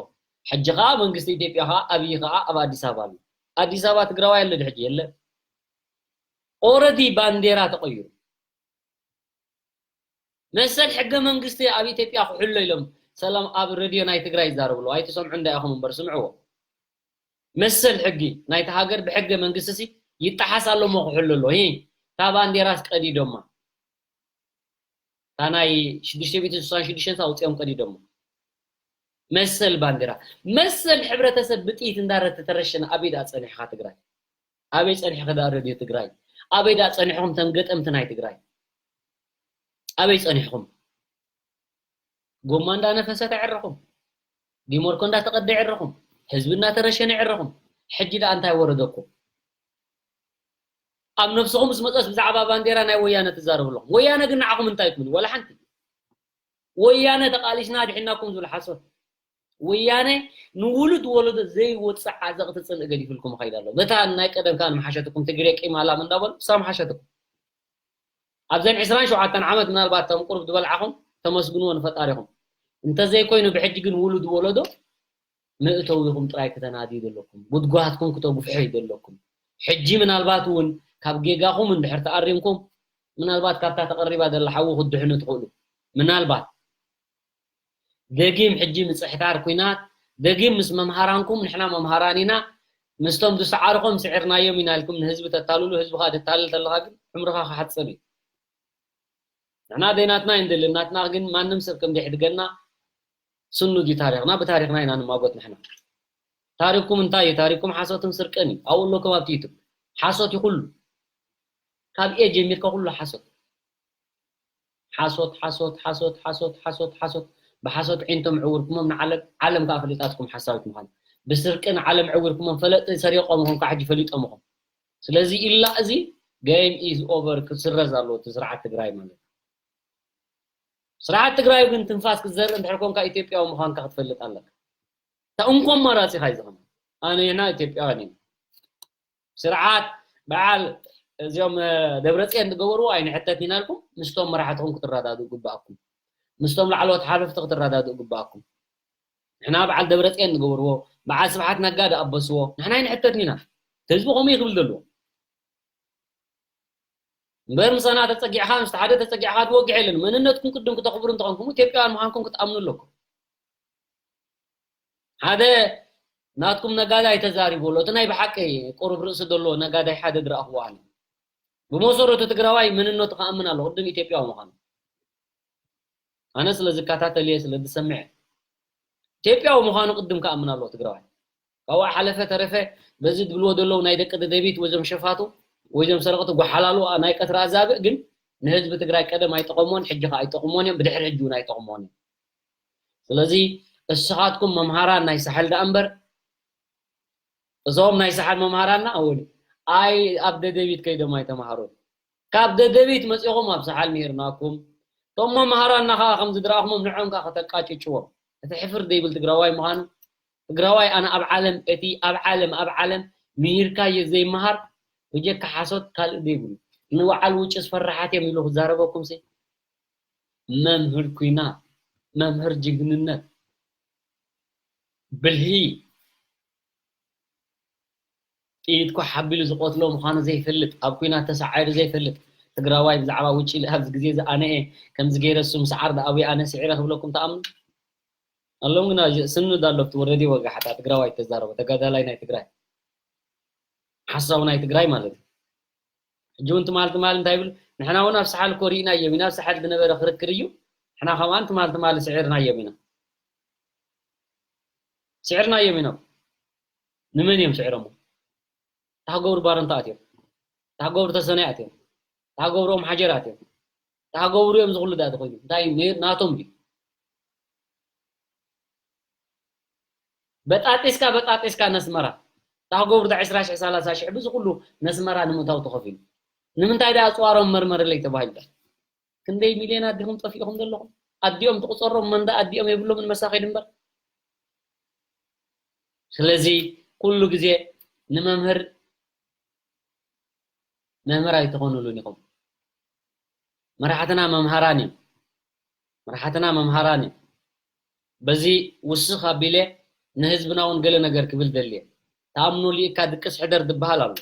ሕጂ ኸኣ መንግስቲ ኢትዮጵያ ኸኣ ኣብይ ኸኣ ኣብ ኣዲስ ኣበባ ኣሎ። ኣዲስ ኣበባ ትግራዋይ ኣሎ ድሕጂ? የለን። ኦረዲ ባንዴራ ተቐይሩ። መሰል ሕገ መንግስቲ ኣብ ኢትዮጵያ ክሕሎ ኢሎም ሰላም ኣብ ሬድዮ ናይ ትግራይ ይዛረቡ ኣለዉ። ኣይትሰምዑ እንዳ ኢኹም እምበር ስምዕዎ። መሰል ሕጊ ናይቲ ሃገር ብሕገ መንግስቲ ሲ ይጠሓስ ኣሎ እሞ ክሕሎ ኣሎ። ሂ፣ እታ ባንዴራስ ቀዲዶማ። እታ ናይ ሽዱሽተ ሚእቲ ስሳን ሽዱሽተን ኣውፂኦም ቀዲዶማ። መሰል ባንዴራ፣ መሰል ሕብረተሰብ ብጥይት እንዳረተ ተረሸነ ኣበይ ደኣ ጸኒሕኻ ትግራይ? ኣበይ ጸኒሕኻ ደኣ ሬድዮ ትግራይ? ኣበይ ደኣ ጸኒሕኹም ተም ገጠምቲ ናይ ትግራይ? ኣበይ ጸኒሕኹም? ጎማ እንዳነፈሰ ተዕረኹም፣ ዲሞርኮ እንዳተቐደ ዕረኹም፣ ህዝቢ እንዳተረሸነ ዕረኹም። ሕጂ ደኣ እንታይ ወረደኩም? ኣብ ነብስኹም ምስ መጸስ ብዛዕባ ባንዴራ ናይ ወያነ ትዛረቡ ኣለኹም። ወያነ ግን ንዓኹም እንታይ ትብሉ? ወላ ሓንቲ። ወያነ ተቓሊስና ድሒናኩም ዝብል ሓሶት። ወያነ ንውሉድ ወለዶ ዘይወጽእ ዓዘቕቲ ጽልኢ ገዲፍልኩም ይኸይድ ኣሎ። በታ ናይ ቀደም ከኣ ንምሓሸትኩም ትግሬ ቂም ኣላም እንዳበሉ፣ እሳ ምሓሸትኩም። ኣብዘን ዕስራን ሸውዓተን ዓመት ምናልባት እቶም ቁሩብ ዝበልዓኹም ተመስግንዎ ንፈጣሪኹም። እንተዘይኮይኑ ብሕጂ ግን ውሉድ ወለዶ መእተዊኹም ጥራይ ክተናድዩ ዘለኩም፣ ጉድጓትኩም ክተጉፍሑ እዩ ዘለኩም። ሕጂ ምናልባት እውን ካብ ጌጋኹም እንድሕር ተኣሪምኩም፣ ምናልባት ካብታ ተቐሪባ ዘላ ሓዊ ክትድሕኑ ትኽእሉ። ምናልባት ደጊም ሕጂ ምጽሕታር ኲናት፣ ደጊም ምስ መምሃራንኩም፣ ንሕና መምሃራን ኢና፣ ምስቶም ዝሰዓርኾም ስዒርናዮም ኢና ኢልኩም ንህዝቢ ተታልሉ፣ ህዝቢ ኸኣ ተታልል ተለኻ ግን ዕምርኻ ክሓጽር እዩ። ንሕና ዘይናትና እዩ ንደሊ፣ ናትና ግን ማንም ሰብ ከም ዘይሕድገና ስኑድ እዩ ታሪኽና፣ ብታሪኽና ኢና ንማጎት ንሕና። ታሪኽኩም እንታይ እዩ? ታሪኽኩም ሓሶትን ስርቅን እዩ። ኣብኡ ኣለኩም ኣብቲ ዩቱብ። ሓሶት እዩ ኩሉ። ካብ ኤ ጀሚርካ ኩሉ ሓሶት። ሓሶት፣ ሓሶት፣ ሓሶት፣ ሓሶት፣ ሓሶት፣ ሓሶት። ብሓሶት ዒንቶም ዕውርኩሞም ንዓለም፣ ዓለም ከኣ ፈሊጣትኩም ሓሳዊት ምዃን። ብስርቂ ንዓለም ዕውርኩሞም ፈለጥቲ ሰሪቖም ኢኹም፣ ካብ ሕጂ ፈሊጦም ኢኹም። ስለዚ ኢላ እዚ game is over፣ ክስረዝ ኣለዎ እቲ ስርዓት ትግራይ ማለት እዩ። ስርዓት ትግራይ ግን ትንፋስ ክትዘርእ እንድሕር ኮንካ ኢትዮጵያዊ ምዃንካ ክትፈልጥ ኣለካ። እታ እንኮ ኣማራጺ ኢኻ እዩ ዝኾነ። ኣነ ኢና ኢትዮጵያውያን ኢና። ስርዓት በዓል እዚኦም፣ እ፣ ደብረጽዮን ዝገበርዎ ኣይንሕተትን ኢና ኢልኩም ምስቶም መራሕትኹም ክትረዳድኡ ግባኣኩም። ምስቶም ላዕለዎት ሓለፍቲ ክትረዳድኡ ግባኣኩም። ንሕና በዓል ደብረጽዮን ዝገበርዎ፣ በዓል ስብሓት ነጋ ዝኣበስዎ፣ ንሕና ኣይንሕተትን ኢና። እቲ ህዝቢ ከምኡ እዩ ክብል ዘለዎ። እምበር ምሳና ተጸጊዕኻ፣ ምስቲ ሓደ ተጸጊዕኻ ዝወግሕ የለን። መንነትኩም ቅድም ክተኽብሩ እንተኾንኩም፣ ኢትዮጵያውያን ምዃንኩም ክትኣምኑ ኣለኩም። ሓደ ናትኩም ነጋዳይ ተዛሪቡ ኣሎ። እቲ ናይ ብሓቂ ቁሩብ ርእሲ ዘለዎ ነጋዳይ ሓደ ዝረኣኽዎ ኣነ። ብመሰረቱ ትግራዋይ መንነቱ ክኣምን ኣለዎ፣ ቅድም ኢትዮጵያዊ ምዃኑ። ኣነ ስለ ዝከታተል እየ፣ ስለ ዝሰምዕ እየ። ኢትዮጵያዊ ምዃኑ ቅድም ክኣምን ኣለዎ ትግራዋይ። ካብኡ ሓለፈ ተረፈ በዚ ዝብልዎ ዘለዉ ናይ ደቂ ደደቢት ወይ ዞም ሸፋቱ ወይ ዞም ሰረቕቲ ጓሓላሉ ናይ ቀትሪ ኣዛብእ ግን ንህዝቢ ትግራይ ቀደም ኣይጠቐሞን፣ ሕጂ ከኣ ኣይጠቕሞን እዮም፣ ብድሕሪ ሕጂ እውን ኣይጠቕሞን እዮም። ስለዚ እስኻትኩም መምሃራን ናይ ሳሕል ደኣ እምበር፣ እዞም ናይ ሳሕል መምሃራንና ኣወል ኣይ ኣብ ደደቢት ከይዶም ኣይተምሃሩን። ካብ ደደቢት መጺኹም ኣብ ሳሕል ምሂርናኩም። እቶም መምሃራንና ከኣ ከም ዝድረኣኹሞም ንዕኦም ከኣ ከተቃጭጭዎም። እቲ ሕፍር ዘይብል ትግራዋይ ምዃኑ፣ ትግራዋይ ኣነ ኣብ ዓለም፣ እቲ ኣብ ዓለም፣ ኣብ ዓለም ምሂርካዮ ዘይምሃር ብጀካ ሓሶት ካልእ ዘይብሉ። ንበዓል ውጭ ዝፈርሓት እዮም ኢሉ ክዛረበኩምሲ። መምህር ኲናት፣ መምህር ጅግንነት፣ ብልሂ፣ ጥይት ኮሕ ኣቢሉ ዝቐትሎ ምዃኑ ዘይፈልጥ፣ ኣብ ኲናት ተሳዒሩ ዘይፈልጥ ትግራዋይ ብዛዕባ ውጭ ኣብዚ ግዜ እዚ ኣነ እየ ከምዚ ገይረ እሱ ምስዓር ደኣ ኣበይ ኣነ ስዒረ ክብለኩም ትኣምኑ? ኣሎም ግና ስኑድ ኣሎ ኣብቲ ወረዲ ወጋሕታ ትግራዋይ ተዛረቦ ተጋዳላይ ናይ ትግራይ ሓሳዊ ናይ ትግራይ ማለት እዩ። ሕጂ እውን ትማል ትማል እንታይ ይብል? ንሕና እውን ኣብ ሰሓል እኮ ርኢናዮም ኢና፣ ኣብ ሰሓል ዝነበረ ክርክር እዩ። ንሕና ከምኣን ትማል ትማል ስዒርናዮም ኢና። ስዒርናዮም ኢና። ንመን እዮም ስዒሮሞ? እታ ክገብሩ ባረንታ ኣትዮም። እታ ክገብሩ ተሰነይ ኣትዮም። እታ ክገብሩ ኦም ሓጀር ኣትዮም። እታ ክገብሩ እዮም ዝኹሉ ዳኣ ተኾይኑ። እንታይ ነይር ናቶም ድዩ? በጣጢስካ በጣጢስካ ነስመራ ታጎብርዳ ዕስራ ሺሕ ሰላሳ ሺሕ ብዚ ኩሉ ነስመራ ንምእታው ተኸፊሉ። ንምንታይ ደኣ ኣፅዋሮም መርመርለይ ተባሂሉ? ክንደይ ሚልዮናት ዲኹም ጠፊእኹም ዘለኹም? ኣዲኦም ትቁፀሮም መንዳ ኣዲኦም የብሎምን መሳኺድ እምበር። ስለዚ ኩሉ ግዜ ንመምህር መምህር ኣይትኾኑሉን ኢኹም። መራሕትና መምሃራን እዮም። መራሕትና መምሃራን እዮም። በዚ ውስኽ ኣቢለ ንህዝብና እውን ገለ ነገር ክብል ደልየ። ተኣምኖ ሊእካ ድቅስ ሕደር ዝበሃል ኣሎ።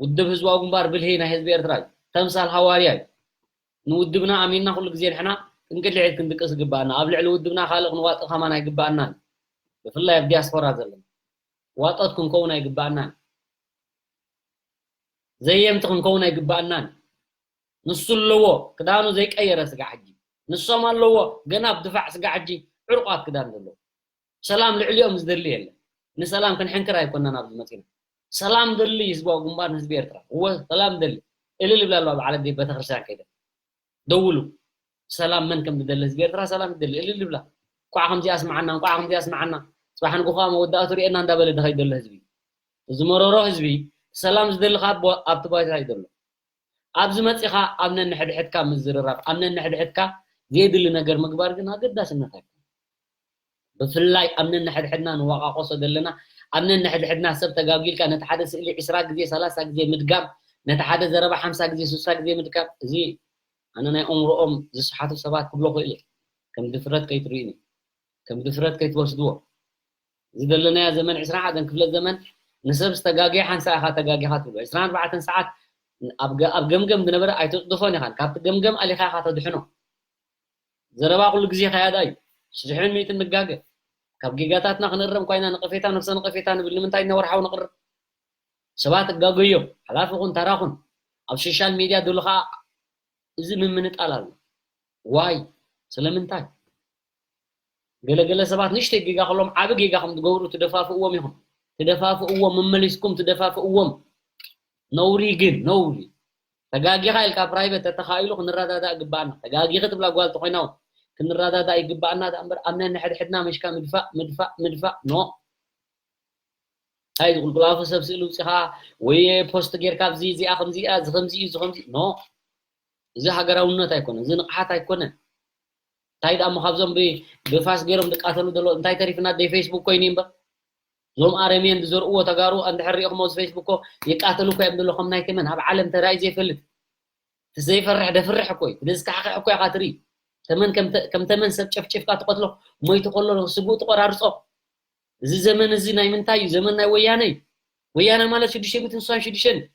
ውድብ ህዝባዊ ግንባር ብልሂ ናይ ህዝቢ ኤርትራ እዩ። ተምሳል ሃዋርያ እዩ። ንውድብና ኣሚንና ኩሉ ግዜ ንሕና ክንቅድልዒት ክንድቅስ ይግባኣና። ኣብ ልዕሊ ውድብና ካልእ ክንዋጥእ ከማን ኣይግባኣናን። ብፍላይ ኣብ ዲያስፖራ ዘለና ዋጦት ክንከውን ኣይግባኣናን። ዘየምቲ ክንከውን ኣይግባኣናን። ንሱ ኣለዎ ክዳኑ ዘይቀየረ ስጋ ሕጂ። ንሶም ኣለዎ ገና ኣብ ድፋዕ ስጋ ሕጂ ዕርቋት ክዳን ዘለዎ። ሰላም ልዕሊኦም ዝደሊ የለን። ንሰላም ክንሕንክር ኣይኮናን ኣብዚ መፂና። ሰላም ደሊ ህዝባዊ ግንባር ንህዝቢ ኤርትራ። እወ ሰላም ደሊ። እልል ይብላ ኣለዋ በዓል ኣደይ ቤተክርስትያን ከይደ። ደውሉ። ሰላም መን ከም ዝደሊ ህዝቢ ኤርትራ ሰላም ይደሊ። እልል ይብላ። እንቋዕ ከምዚ ኣስማዓና፣ እንቋዕ ከምዚ ኣስማዓና። ጽባሕ ንግሆ ከኣ መወዳእቱ ርእየና እንዳበለ ድኸይድ ዘሎ ህዝቢ። እዚ መሮሮ ህዝቢ ሰላም ዝደሊ ከኣ ኣቦ-፣ ኣብቲ ባይታ እዩ ዘሎ። ኣብዚ መጺኻ ኣብ ነንሕድሕድካ ምዝርራብ፣ ኣብ ነንሕድሕድካ ዘየድሊ ነገር ምግባር ግን ኣገዳስነት ኣይኮነን። ብፍላይ ኣብ ነንሕድሕድና ንወቃቆሶ ዘለና፣ ኣብ ነንሕድሕድና ሰብ ተጋጊልካ ነቲ ሓደ ስእሊ ዕስራ ግዜ፣ ሰላሳ ግዜ ምድጋም፣ ነቲ ሓደ ዘረባ ሓምሳ ግዜ፣ ስሳ ግዜ ምድጋም፣ እዚ ኣነ ናይ ኣእምሮኦም ዝሰሓቱ ሰባት ክብሎ ክእል እየ። ከም ድፍረት ከይትርእዩኒ፣ ከም ድፍረት ከይትወስድዎ። እዚ ዘለናዮ ዘመን ዕስራን ሓደን ክፍለ ዘመን ንሰብ ዝተጋገየ ሓንሳእ ኢኻ ተጋጊኻ ትብሎ። ዕስራን ኣርባዕተን ሰዓት ኣብ ገ-፣ ኣብ ገምገም ዝነበረ ኣይተጽድፎን ኢኻ። ካብቲ ገምገም ኣሊኻ ኢኻ ተድሕኖ። ዘረባ ኩሉ ግዜ ከያዳ እዩ። ሽሕን ሚእትን ንጋገ። ካብ ጌጋታትና ክንእረም እኳ ኢና ነቐፌታ፣ ነብሰ ነቐፌታ ንብል። ንምንታይ ኢና ወርሓዊ ነቕርብ? ሰባት እጋገዮም። ሓላፊ ኩን፣ ተራ ኩን። ኣብ ሶሻል ሚድያ ደሎ ኸዓ እዚ ምምንጣል ኣሎ። ዋይ? ስለምንታይ? ገለገለ ሰባት ንእሽተይ ጌጋ ከሎም ዓቢ ጌጋ ከም ዝገብሩ ትደፋፍእዎም ኢኹም። ትደፋፍእዎም፣ መመሊስኩም ትደፋፍእዎም። ነውሪ ግን፣ ነውሪ። ተጋጊኻ ኢልካ ፕራይቨት ተተኻኢሉ ክንረዳዳእ ይግባኣና። ተጋጊኺ ትብላ ጓል ተኾይና እውን ክንረዳዳእ ይግባኣና። ደኣ እምበር ኣብ ነንሕድሕድና መሽካ ምድፋእ፣ ምድፋእ፣ ምድፋእ፣ ኖ። እንታይ ዝቁልቁላፉ ሰብ ስእሊ ውፂኻ ወይ ፖስት ጌርካ ኣብዚ እዚኣ ከምዚ እያ፣ እዚ ከምዚ እዩ፣ እዚ ከምዚ፣ ኖ። እዚ ሃገራውነት ኣይኮነን፣ እዚ ንቕሓት ኣይኮነን። እንታይ ደኣ እሞ ካብዞም ብ-፣ ብፋስ ገይሮም ዝቃተሉ ዘለዉ እንታይ ተሪፍና? ደይ ፌስቡክ ኮይኑ እምበር። እዞም ኣረሜን ዝዘርእዎ ተጋሩ እንድሕር ሪኢኹሞ እዚ ፌስቡክ እኮ ይቃተሉ እኮ እዮም ዘለዉ ከም ናይ ተመን ኣብ ዓለም ተራእዩ ዘይፈልጥ። እቲ ዘይፈርሕ ደፍርሕ እኮ እዩ። እቲ ዘስካሕክሕ እኮ ኢኻ ትርኢ። ተመን ከም ተ-፣ ከም ተመን ሰብ ጨፍጭፍካ ትቐትሎ፣ ሞይቱ ከሎ ስግኡ ትቆራርጾ። እዚ ዘመን እዚ ናይ ምንታይ እዩ? ዘመን ናይ ወያነ እዩ። ወያነ ማለት ሽዱሽተ ሚእትን ስሳን ሽዱሽተን እዩ።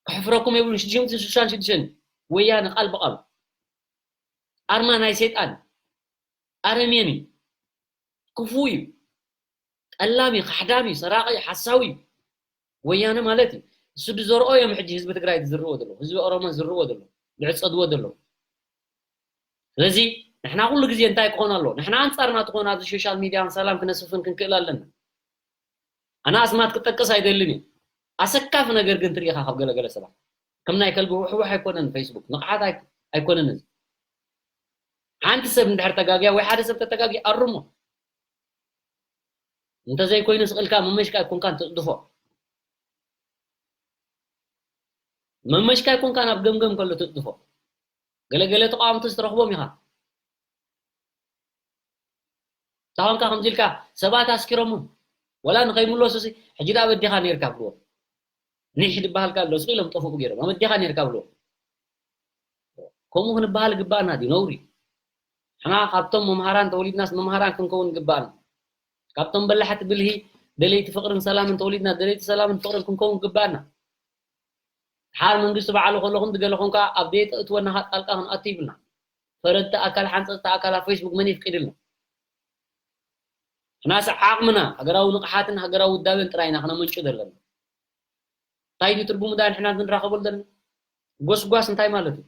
ከሕፍረኩም የብሉን። ሽዱሽተ ሚእትን ስሳን ሽዱሽተን እዩ። ወያነ ቃል ብቃል። ኣርማ ናይ ሰይጣን። ኣረሜን እዩ። ክፉእ እዩ። ጠላም እዩ፣ ካሕዳም እዩ፣ ሰራቂ እዩ፣ ሓሳዊ እዩ። ወያነ ማለት እዩ። እሱ ዝዘርኦ እዮም ሕጂ ህዝቢ ትግራይ ዝዝርዎ ዘለዉ። ህዝቢ ኦሮሞ ዝዝርዎ ዘለዉ። ዝዕጸድዎ ዘለዉ። ስለዚ ንሕና ኩሉ ግዜ እንታይ ክኾን ኣለዎ? ንሕና ኣንጻርና ትኾን ኣብዚ ሶሻል ሚድያ ሰላም ክነስፍን ክንክእል ኣለና። ኣነ ኣስማት ክጠቅስ ኣይደልን እየ። ኣሰካፊ ነገር ግን ትርኢ ኢኻ ካብ ገለገለ ሰባት። ከም ናይ ከልቢ ውሕውሕ ኣይኮነን ፌስቡክ። ንቕሓት ኣይ-፣ ኣይኮነን እዚ። ሓንቲ ሰብ እንድሕር ተጋግያ ወይ ሓደ ሰብ ተተጋግየ ኣርሞ። እንተዘይኮይኑ ስቕ ኢልካ መመሽካ ኣይኮንካን ትጽድፎ። መመሽካ ኣይኮንካን ኣብ ገምገም ከሎ ትጽድፎ። ገለገለ ተቃወምቲ ትረኽቦም ኢኻ። ታኾንካ ከምዚ ኢልካ ሰባት ኣስኪሮም ወላ ንኸይምለሱ ሲ፣ ሕጂ ደኣ በዲኻ ነይርካ ብልዎ። ኒሕ ዝበሃልካ ኣሎ፣ ስቕ ኢሎም ጠፍኡ ገይሮም። ኣበዲኻ ነይርካ ብልዎ። ከምኡ ክንበሃል ግባኣና ድዩ? ነውሪ። ንሕና ካብቶም መምሃራን ተወሊድናስ መምሃራን ክንከውን ግባኣና። ካብቶም በላሕቲ ብልሂ ደለይቲ ፍቕርን ሰላምን ተወሊድና ደለይቲ ሰላምን ፍቕርን ክንከውን ግባኣና። ድሓር መንግስቲ ባዕሉ ከሎ ክንዲ ገለ ኮንካ ኣብ ደየተእትወና ጣልቃ ክንኣቱ ይብልና። ፈረድቲ ኣካል፣ ሓንፀፅቲ ኣካል ኣብ ፌስቡክ መን የፍቂድልና? ንሕናስ ዓቕምና፣ ሃገራዊ ንቕሓትን ሃገራዊ ውዳበን ጥራይ ኢና ክነመንጩ ዘለና። እንታይ ድዩ ትርጉሙ ዳ ንሕና ክንራኸበሉ ዘለና? ጎስጓስ እንታይ ማለት እዩ?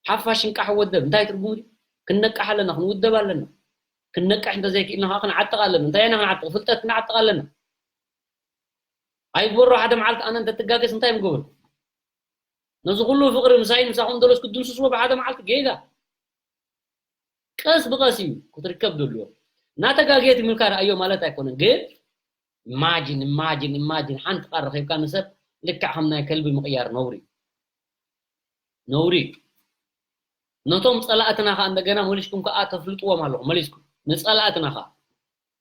ሓፋሽ እንቃሕ ወደብ እንታይ ትርጉሙ ድዩ? ክንነቃሕ ኣለና፣ ክንውደብ ኣለና። ክንነቅሕ እንተዘይክኢልና ከዓ ክንዓጥቕ ኣለና። እንታይ ኢና ክንዓጥቕ? ፍልጠት ክንዓጥቕ ኣለና። ኣይግበሮ ሓደ መዓልቲ ኣነ እንተትጋገስ እንታይ ምገበርኩ? ነዚ ኩሉ ፍቕሪ ምሳይን ምሳኹም ደለስ ክድምስስዎ ብሓደ መዓልቲ ጌጋ። ቀስ ብቐስ እዩ ክትርከብ ደልዎ። እናተጋገየ ትምልካ ረኣዮ ማለት ኣይኮነን። ግን ኢማጂን ኢማጂን ኢማጂን ሓንቲ ቃል ረኺብካ ንሰብ ልክዕ ከም ናይ ከልቢ ምቕያር ነውሪ እዩ። ነውሪ እዩ። ነቶም ጸላእትና ከዓ እንደገና መሊስኩም ከዓ ተፍልጥዎም ኣለኹም። መሊስኩም ንጸላእትና ከዓ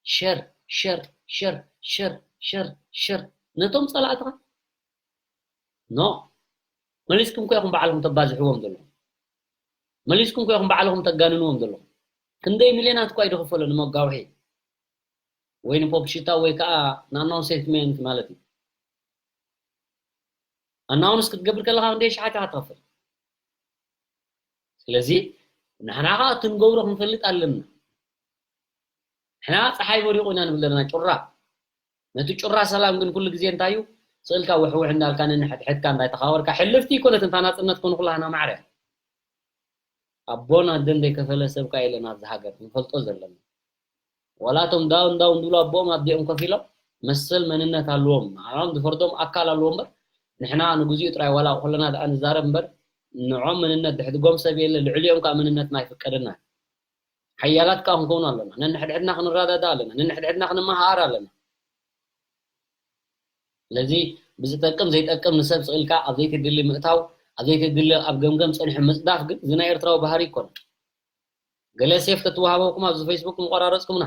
ሸር ሸር ሸር ሸር ሸር ሸር ነቶም ጸላእትኻ ኖ መሊስኩም ኮ ኢኹም ባዕልኹም ተባዝሕዎም ዘለኹም። መሊስኩም ኮ ኢኹም ባዕልኹም ተጋንንዎም ዘለኹም። ክንደይ ሚልዮናት እኳ እዩ ዝኽፈሎ ንመጋውሒ ወይ ንፖፕ ሽታ ወይ ከዓ ንኣናውንስመንት ማለት እዩ። ኣናውንስ ክትገብር ከለካ ክንደይ ሽሓት ኢካ ትኸፍል? ስለዚ ንሕና ከዓ እቲ ንገብሮ ክንፈልጥ ኣለና። ንሕና ፀሓይ በሪቑ ኢና ንብል ዘለና ጩራ። ነቲ ጩራ ሰላም ግን ኩሉ ግዜ እንታይ እዩ? ስእልካ ውሕውሕ እንዳልካ ነንሕድሕድካ እንዳይተኻወርካ ሕልፍቲ ይኮነት እንታ ናፅነት ኮኑ ኩላህና ማዕረ ኣቦን ኣደን ዘይከፈለ ሰብ ካ የለን ኣብዚ ሃገር ንፈልጦ ዘለና። ዋላ እቶም ዳውን ዳውን ዝብሉ ኣቦኦም ኣዲኦም ከፊሎም መሰል መንነት ኣለዎም። ንዓኦም ዝፈርዶም ኣካል ኣለዎ እምበር ንሕና ንግዚኡ ጥራይ ዋላ ኩልና ደኣ ንዛረብ እምበር ንዖም መንነት ድሕድጎም ሰብ የለ ልዕሊኦም ከዓ መንነትና ኣይፍቀደና። ሓያላት ከዓ ክንከውን ኣለና። ነንሕድሕድና ክንረዳዳ ኣለና። ነንሕድሕድና ክንመሃር ኣለና። ስለዚ ብዝጠቅም ዘይጠቅም ንሰብ ስእልካ ኣብ ዘይተድሊ ምእታው ኣብ ዘይተድሊ ኣብ ገምገም ፀኒሑ ምፅዳፍ ግን እዚ ናይ ኤርትራዊ ባህሪ ይኮነ። ገለ ሴፍ ተትወሃበኩም ኣብዚ ፌስቡክ ምቆራረፅኩምና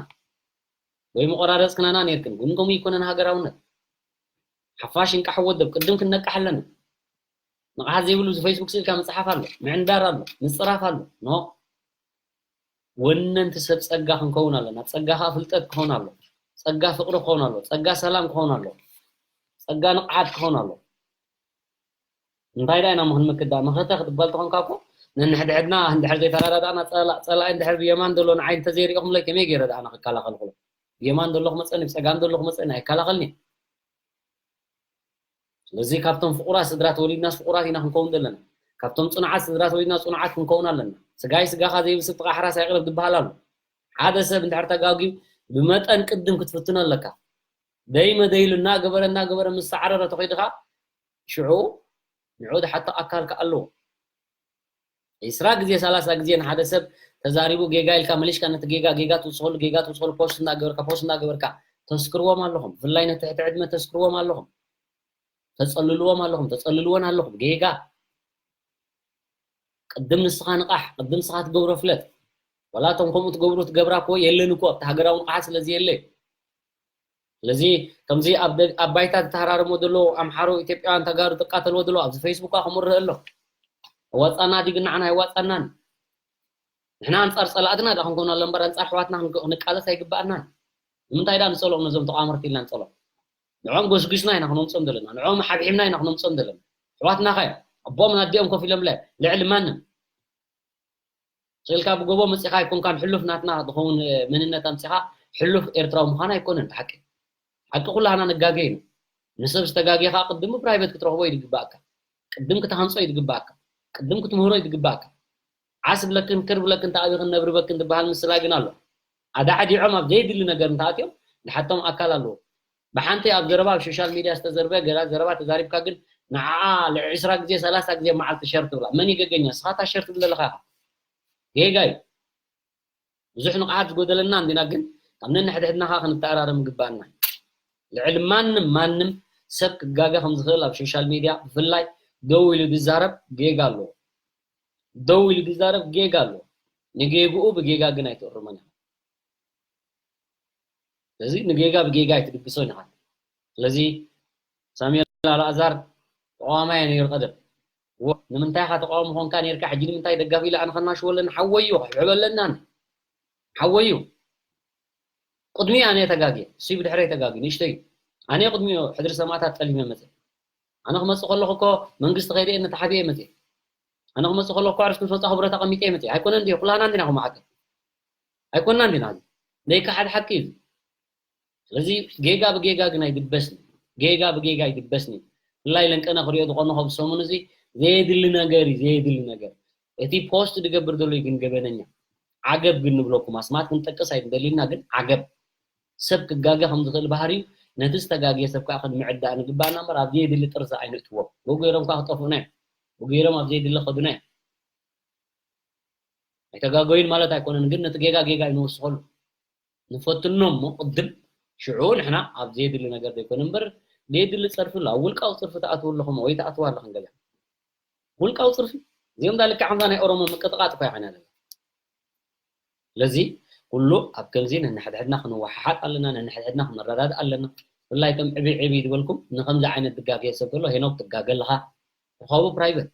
ወይ ምቆራረፅክናና ነርክን ግን ከምኡ ይኮነን ሃገራውነት ሓፋሽ እንቃሕ ወደብ ቅድም ክንነቃሕ ኣለና። ንቕሓት ዘይብሉ እዚ ፌስቡክ ስእልካ ምፅሓፍ ኣሎ ምዕንዳር ኣሎ ምፅራፍ ኣሎ ኖ ወነንቲ ሰብ ጸጋ ክንከውን ኣለና። ጸጋ ከዓ ፍልጠት ክኸውን ኣሎ። ጸጋ ፍቕሪ ክኸውን ኣሎ። ጸጋ ሰላም ክኸውን ኣሎ። ጸጋ ንቕሓት ክኸውን ኣሎ። እንታይ ዳ ኢና ክንምክዳ መኸተ ክትበል ተኾንካ እኮ ነንሕድሕድና እንድሕር ዘይተረዳዳእና ጸላእ እንድሕር ብየማን ዘሎ ንዓይ እንተዘይሪእኹምለይ ከመይ ገይረ ደኣ ክከላኸል ክሎ ብየማን ዘሎ ክመፀኒ ብፀጋም ዘሎ ክመፀኒ ኣይከላኸልኒ። ስለዚ ካብቶም ፍቑራት ስድራ ተወሊድናስ ፍቑራት ኢና ክንከውን ዘለና። ካብቶም ፅኑዓት ስድራ ተወሊድና ፅኑዓት ክንከውን ኣለና። ስጋይ ስጋኻ ዘይብስብ ጥቓ ሓራስ ኣይቕረብ ዝበሃል ኣሎ። ሓደ ሰብ እንድሕር ተጋግዩ ብመጠን ቅድም ክትፍትኖ ኣለካ። ደይ መደይሉ እናገበረ እናገበረ ምስ ሰዓረረ ተኸይድኻ ሽዑ ንዑ ዝሓቶ ኣካል ከኣ ኣለዎ። ዒስራ ግዜ ሰላሳ ግዜ ንሓደ ሰብ ተዛሪቡ ጌጋ ኢልካ መሊሽካ ነቲ ጌጋ ጌጋ ትውስኸሉ ጌጋ ትውስኸሉ ፖስት እናገበርካ ፖስት እናገበርካ ተስክርዎም ኣለኹም። ብፍላይ ነቲ ትሕቲ ዕድመ ተስክርዎም ኣለኹም። ተጸልልዎም ኣለኹም፣ ተጸልልወን ኣለኹም። ጌጋ ቅድም ንስኻ ንቓሕ፣ ቅድም ንስኻ ትገብሮ ፍለጥ። ወላ እቶም ከምኡ ትገብሩ ትገብራ እኮ የለን እኮ ኣብቲ ሃገራዊ ንቕሓት ስለዚ የለ። ስለዚ ከምዚ ኣብ ደ- ኣብ ባይታ ዝተሃራረሞ ዘሎ ኣምሓሩ ኢትዮጵያውያን ተጋሩ ዝቃተልዎ ዘሎ ኣብዚ ፌስቡክ ከምኡ ርእ ኣሎ። ኣዋፃና ዲግ ንዓና ኣይዋፃናን። ንሕና ኣንፃር ፀላእትና ዳ ክንኮን ኣሎ እምበር ኣንፃር ኣሕዋትና ክንቅ- ክንቃለስ ኣይግባኣናን። ንምንታይ ዳ ንፀልኦም ነዞም ተቋመርቲ ኢልና ንፀልኦም? ንዕኦም ጎስጒስና ኢና ክነምፅኦም ዘለና። ንዕኦም ሓብሒብና ኢና ክነምፅኦም ዘለና። ኣሕዋትና ከ ኣቦኦም ኣዲኦም ኮፍ ኢሎምለ ልዕሊ ማንም ስእልካ ብጎቦ መፂኻ ኣይኮንካን ሕሉፍ ናትና ዝኸውን መንነት ኣምፂኻ ሕሉፍ ኤርትራዊ ምዃን ኣይኮነን። ሓቂ ሓቂ ኩላህና ንጋገ ኢና። ንሰብ ዝተጋገኻ ቅድም ፕራይቬት ክትረኽቦ እዩ ዝግባእካ። ቅድም ክትሃንፆ እዩ ዝግባእካ። ቅድም ክትምህሮ እዩ ዝግባእካ። ዓስ ብለክን ክር ብለክን ተኣቢኽን ነብርበክን ዝበሃል ምስላ ግን ኣሎ። ኣዳዕዲዖም ኣብ ዘይድሊ ነገር እንተኣትዮም ንሓቶም ኣካል ኣለዎ። ብሓንቲ ኣብ ዘረባ ኣብ ሶሻል ሚድያ ዝተዘርበ ገላ ዘረባ ተዛሪብካ ግን ንዓኣ ልዕሊ ዕስራ ግዜ ሰላሳ ግዜ መዓልቲ ሸር ትብላ መን ይገገኛ ስኻታ ሸር ትብል ዘለኻ ኢኻ ጌጋ እዩ። ብዙሕ ንቕሓት ዝጎደለና እንዲና ግን ካብ ነንሕድሕድና ኸዓ ክንተኣራረም ይግባኣና። ልዕሊ ማንም ማንም ሰብ ክጋገ ከም ዝኽእል ኣብ ሶሻል ሚድያ ብፍላይ ደው ኢሉ ዝዛረብ ጌጋ ኣለዎ። ደው ኢሉ ዝዛረብ ጌጋ ኣለዎ። ንጌግኡ ብጌጋ ግን ኣይትእርሞን ኢኻ። ስለዚ ንጌጋ ብጌጋ ኣይትድግሶን ኢኻ። ስለዚ ሳሙኤል ኣልኣዛር ተቃዋማይ ነይሩ ቀደም። ወ- ንምንታይ ኢኻ ተቃዋሚ ኾንካ ነይርካ ሕጂ ንምንታይ ደጋፊ ኢለ ኣነ ከናሽወለን ሓወዮ ክሕበለናን ሓወዩ ቅድሚ ኣነ ተጋግየ እሱ ብድሕረይ ተጋግዩ ንእሽተዩ ኣነ ቅድሚ ሕድሪ ሰማእታት ጠሊመ መፀ ኣነ ክመፅእ ከለኹ እኮ መንግስቲ ከይደ እየ ተሓቢየ መፀ ኣነ ክመፅእ ከለኹ እኮ ዕርፍቲ ምስ ወፃኹ ብረት ኣቐሚጠ እየ መፀ ኣይኮነን ድየ ኩላና እንዲና ከምኡ ዓገብ ኣይኮንና እንዲና ዘይከሓድ ሓቂ እዩ ስለዚ ጌጋ ብጌጋ ግን ኣይድበስን ጌጋ ብጌጋ ኣይድበስን ብፍላይ ለንቀነ ክሪኦ ዝቆነኹ ብሰሙን እዚ ዘየድሊ ነገር እዩ ዘየድሊ ነገር እቲ ፖስት ዝገብር ዘሎ እዩ ግን ገበነኛ ዓገብ ግን ንብለኩም ኣስማት ክንጠቅስ ኣይንደሊና ግን ዓገብ ሰብ ክጋገ ከም ዝኽእል ባህሪዩ ነቲ ዝተጋግየ ሰብ ከዓ ክንምዕዳእ ንግባና እምበር ኣብ ዘየድሊ ጥርዚ ኣይንእትዎም ብገይሮም ከዓ ክጠፍኡና እዮም ብገይሮም ኣብ ዘየድሊ ከዱና እዮም ኣይተጋገዩን ማለት ኣይኮነን ግን ነቲ ጌጋ ጌጋ እዩ ንወስኸሉ ንፈትኖ እሞ ቅድም ሽዑ ንሕና ኣብ ዘየድሊ ነገር ዘይኮነ እምበር፣ ዘየድሊ ጸርፊ ኣሎ። ኣብ ውልቃዊ ጸርፊ ትኣትዉ ኣለኹም ወይ ትኣትዋ ኣለኹም ገለ። ውልቃዊ ጸርፊ። እዚኦም ዳ ልክዕ ከምዛ ናይ ኦሮሞ ምቅጥቃጥ እኮ ይኾን ኣለና። ስለዚ ኩሉ ኣብ ከምዚ ነንሕድሕድና ክንወሓሓጥ ኣለና፣ ነንሕድሕድና ክንረዳድእ ኣለና። ብፍላይ ከም ዕብይ ዕብይ ዝበልኩም ንከምዚ ዓይነት ድጋፍ የሰብ ከሎ ሄኖክ ትጋገ ኣለኻ። ተኻቡ ፕራይቨት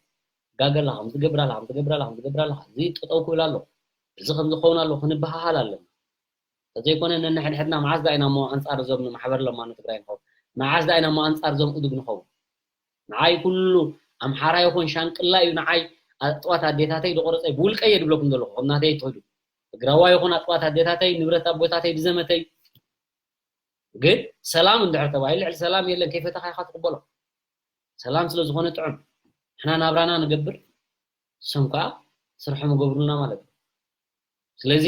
ትጋገ ኣለኻ፣ ከምዚ ትገብር ኣለኻ፣ ከምዚ ትገብር ኣለኻ፣ ከምዚ ትገብር ኣለኻ። እዚ ጠጠው ክብል ኣሎ። እዚ ከምዚ ክኸውን ኣሎ ክንበሃሃል ኣለና። ተዘይኮነ ነንሕድሕድና መዓዝ ዳ ኢና እሞ ኣንጻር እዞም ማሕበር ለማኒ ትግራይ ንኸውን? መዓዝ ዳ ኢና እሞ ኣንጻር እዞም እዱግ ንኸውን? ንዓይ ኩሉ ኣምሓራ ይኹን ሻንቅላ እዩ ንዓይ ኣጥዋት ኣዴታተይ ዝቆረጸይ ብውልቀይ እየ ዝብለኩም ዘለኹ። ከም ናተይ ትኸዱ ትግራዋይ ይኹን ኣጥዋት ኣዴታተይ ንብረት ኣቦታተይ ብዘመተይ። ግን ሰላም እንድሕር ተባሂሉ ልዕሊ ሰላም የለን፣ ከይፈተኻ ኢኻ ትቕበሎ። ሰላም ስለ ዝኾነ ጥዑም ንሕና ናብራና ንገብር፣ እሶም ከዓ ስርሖም ይገብሩልና ማለት እዩ። ስለዚ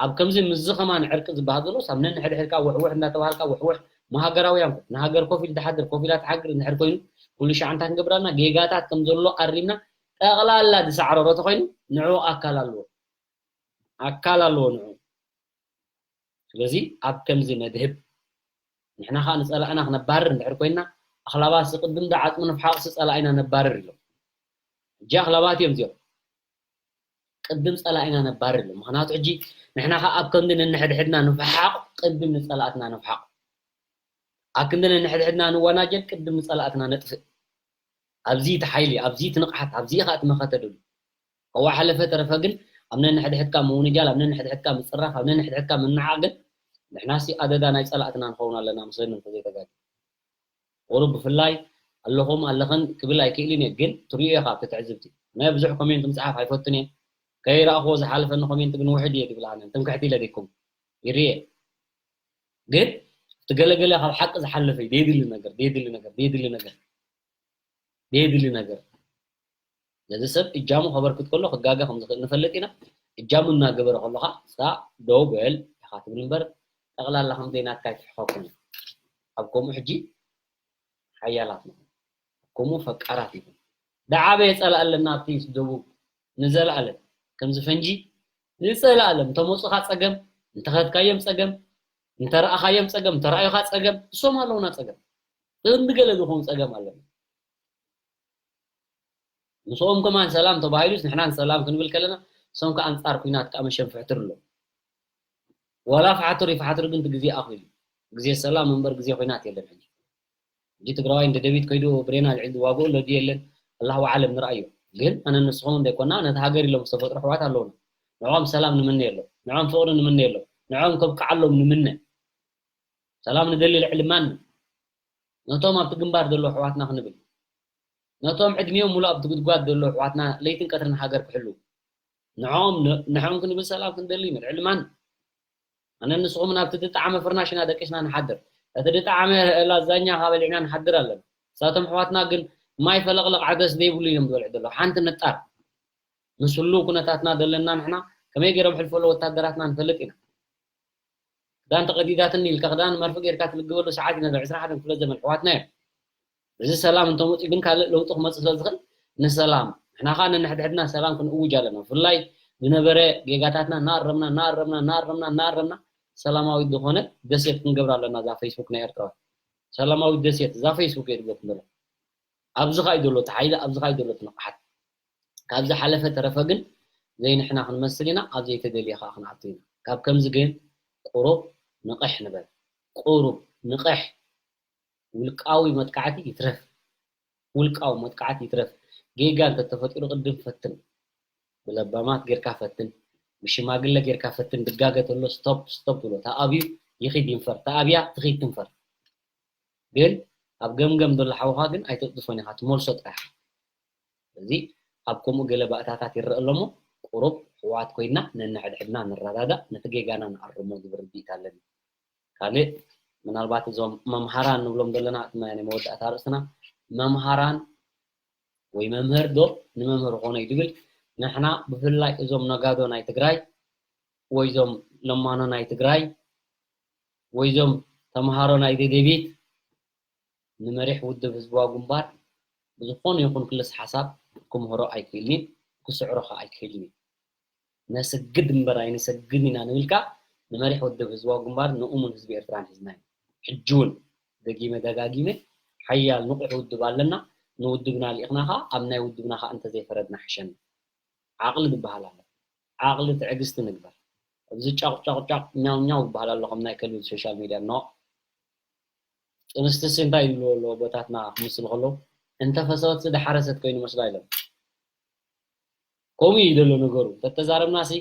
ኣብ ከምዚ ምስዚ ከማን ዕርቂ ዝበሃል ዘሎ ሳብ ነንሕድሕድካ ውሕውሕ እንዳተባሃልካ ውሕውሕ መሃገራውያን ኮ ንሃገር ኮፍ ኢል ትሓድር ኮፍ ኢላ ትሓግር እንድሕር ኮይኑ ኩሉ ሻዕንታት ንገብራልና ጌጋታት ከም ዘሎ ኣሪምና ጠቕላላ ዝሳዕረሮ ተኮይኑ ንዑ ኣካል ኣለዎ ኣካል ኣለዎ ንዑ ስለዚ ኣብ ከምዚ ነድህብ ንሕና ከዓ ንፀላእና ክነባርር እንድሕር ኮይና ኣኽላባት ቅድም ዳ ዓፅሚ ንፍሓቕሲ ፀላኢና ነባርር ኢሎም ሕጂ ኣኽላባት እዮም እዚኦም ቅድም ፀላኢና ነባርር ኢሎም ምክንያቱ ሕጂ ንሕና ከዓ ኣብ ከምዚ ነንሕድሕድና ንፍሓቕ ቅድም ንፀላእትና ንፍሓቕ ኣብ ክንዲ ነንሕድሕድና ንወናጀል ቅድም ንፀላእትና ነጥፍእ ኣብዚ እቲ ሓይሊ ኣብዚ እቲ ንቕሓት ኣብዚ ኢኻ እቲ መኸተ ደሉ ከዋ ሓለፈ ተረፈ ግን ኣብ ነንሕድሕድካ ምውንጃል ኣብ ነንሕድሕድካ ምፅራፍ ኣብ ነንሕድሕድካ ምንዓቕ ግን ንሕናሲ ኣደዳ ናይ ፀላእትና ንኸውን ኣለና መስለኒ እንተዘይተጋጊ ቁሩብ ብፍላይ ኣለኹም ኣለኽን ክብል ኣይክእልን እየ ግን ትሪኦ ኢኻ ኣብቲ ትዕዝብቲ ናይ ብዙሕ ኮሜንት ምፅሓፍ ኣይፈቱን እየ ከይረኣኽዎ ዝሓለፈኒ ኮሜንት ግን ውሕድ እየ ዝብል ኣነ ትምክሕቲ ኢለ ዘይኮንኩ ይርኤ ግን እቲ ገለገለ ካብ ሓቂ ዝሓለፈ እዩ ዘይድሊ ነገር ዘይድሊ ነገር ዘይድሊ ነገር ዘይድሊ ነገር ነዚ ሰብ እጃሙ ከበርክት ከሎ ክጋገ ከም ዝኽእል ንፈልጥ ኢና እጃሙ እናገበረ ከሎ ከዓ ንስኻ ደው በል ኢኻ ትብል እምበር ጠቕላላ ከም ዘይናትካ ኣይትሕኸኩም ኣብ ከምኡ ሕጂ ሓያላት ንኹን ከምኡ ፈቃራት ይኹን ደዓበየ ፀላእ ኣለና ኣብቲ ደቡብ ንዘለኣለም ከምዚ ፈንጂ ንዘለኣለም እንተመፁኻ ፀገም እንተኸትካዮም ፀገም እንተረኣኻዮም ፀገም እንተረኣዩኻ ፀገም እሶም ኣለውና ፀገም ክንዲ ገለ ዝኾኑ ፀገም ኣለና ምስኦም ከማን ሰላም ተባሂሉስ ንሕና ንሰላም ክንብል ከለና እሶም ከዓ ኣንፃር ኩናት ከዓ መሸንፍሕትር ኣለዉ ዋላ ፋሕትር ይፋሕትር ግን ግዜ ኣኺሉ ግዜ ሰላም እምበር ግዜ ኩናት የለን ሕጂ ሕጂ ትግራዋይ እንደ ደቢት ከይዱ ብሬን ኣልዒሉ ዝዋግኡ ኣሎ ድዩ የለን ኣላሁ ኣዓለም ንርኣዮ ግን ኣነ ንስኹም እንደይኮና ነቲ ሃገር ኢሎም ዝተፈጥሩ ኣሕዋት ኣለውና ንዕኦም ሰላም ንምነየሎም ንዕኦም ፍቕሪ ንምነየሎም ንዕኦም ከብቅዓሎም ንምነ ሰላም ንደሊ ልዕሊ ማንም ነቶም ኣብቲ ግንባር ዘለዉ ኣሕዋትና ክንብል ነቶም ዕድሚኦም ሙሉእ ኣብቲ ጉድጓድ ዘለዉ ኣሕዋትና ለይትን ቀትርን ሃገር ክሕልዉ ንዕኦም ንዕኦም ክንብል ሰላም ክንደሊ ኢና ልዕሊ ማንም ኣነ ንስኹም ናብቲ ዝጠዓመ ፍርናሽ ኢና ደቂስና ንሓድር እቲ ዝጠዓመ ላዛኛ ካበሊዕና ንሓድር ኣለና እሳቶም ኣሕዋትና ግን ማይ ፈለቕለቕ ዓገስ ዘይብሉ እዮም ዝበልዑ ዘለዉ ሓንቲ ነጣር ምስ ህሉው ኩነታትና ዘለና ንሕና ከመይ ገይሮም ሕልፈሎ ወታደራትና ንፈልጥ ኢና ክዳን ተቐዲዳትኒ ኢልካ ክዳን መርፊ ጌርካ ትልግበሉ ሰዓት ኢና ዕስራ ሓደን ክፍለ ዘመን ኣሕዋትና እዮም እዚ ሰላም እንተመፅኡ ግን ካልእ ለውጢ ክመፅእ ስለ ዝኽእል ንሰላም ንሕና ከዓ ነንሕድሕድና ሰላም ክንእውጅ ኣለና ብፍላይ ዝነበረ ጌጋታትና እናኣረምና እናኣረምና እናኣረምና እናኣረምና ሰላማዊት ዝኾነ ደሴት ክንገብራ ኣለና እዛ ፌስቡክ ናይ ኤርትራውያን ሰላማዊት ደሴት እዛ ፌስቡክ እየ ዝብለኩም ዘሎ ኣብዚ ከዓ እዩ ዘሎ እቲ ሓይሊ ኣብዚ ከዓ እዩ ዘሎ እቲ ንቕሓት ካብ ዝሓለፈ ተረፈ ግን ዘይንሕና ክንመስል ኢና ኣብ ዘይተደልየ ከዓ ክንኣቱ ኢና ካብ ከምዚ ግን ቁሩብ ንቕሕ ንበል ቁሩብ ንቕሕ ውልቃዊ መጥቃዕቲ ይትረፍ ውልቃዊ መጥቃዕቲ ይትረፍ ጌጋ እንተተፈጢሩ ቅድም ፈትን ብለባማት ጌርካ ፈትን ብሽማግለ ጌርካ ፈትን ድጋገ ተሎ ስቶፕ ስቶፕ ብሎ ተኣብዩ ይኺድ ይንፈር ተኣብያ ትኺድ ትንፈር ግን ኣብ ገምገም ዘሎ ሓውኻ ግን ኣይተጥፎን ኢኻ ትመልሶ ጥራሕ እዚ ኣብ ከምኡ ገለ ባእታታት ይረአ ኣሎ እሞ ቁሩብ ሕዋት ኮይና ነንሕድሕድና ንረዳዳእ ነቲ ጌጋና ንኣርሞ ዝብል ርድኢት ኣለኒ ካልእ ምናልባት እዞም መምሃራን ንብሎም ዘለና ናይ መወዳእታ ርእስና መምሃራን ወይ መምህር ዶ ንመምህር ኾነ እዩ ዝብል ንሕና ብፍላይ እዞም ነጋዶ ናይ ትግራይ ወይ እዞም ለማኖ ናይ ትግራይ ወይ እዞም ተምሃሮ ናይ ደደቢት ንመሪሕ ውድብ ህዝባዊ ግንባር ብዝኾነ ይኹን ክልስ ሓሳብ ክምህሮ ኣይክእልን ክስዕሮ ከዓ ኣይክእልን እዩ ነስግድ እምበር ኣይንሰግድን ኢና ንብል ከዓ ንመሪሕ ውድብ ህዝባዊ ግንባር ንእሙን ህዝቢ ኤርትራን ሒዝና ኢና። ሕጂ እውን ደጊመ ደጋጊመ ሓያል ንቑሕ ውድብ ኣለና። ንውድብና ልኢኽና ኸዓ ኣብ ናይ ውድብና ኸዓ እንተዘይፈረድና ሕሸና። ዓቕሊ ዝበሃል ኣሎ። ዓቕሊ ትዕግስቲ ንግበር። ኣብዚ ጫቕ ጫቕ ጫቕ ኛው ኛው ዝበሃል ኣሎ ከም ናይ ከልቢ ሶሻል ሚድያ ኖ። ጥንስትሲ እንታይ ይብልዎ ኣለዎ ኣቦታትና ክምስሉ ከለዉ እንተፈሰወትሲ ደሓረሰት ኮይኑ መስላ ኢሎም። ከምኡ እዩ ዘሎ ነገሩ። ተተዛረብናሲ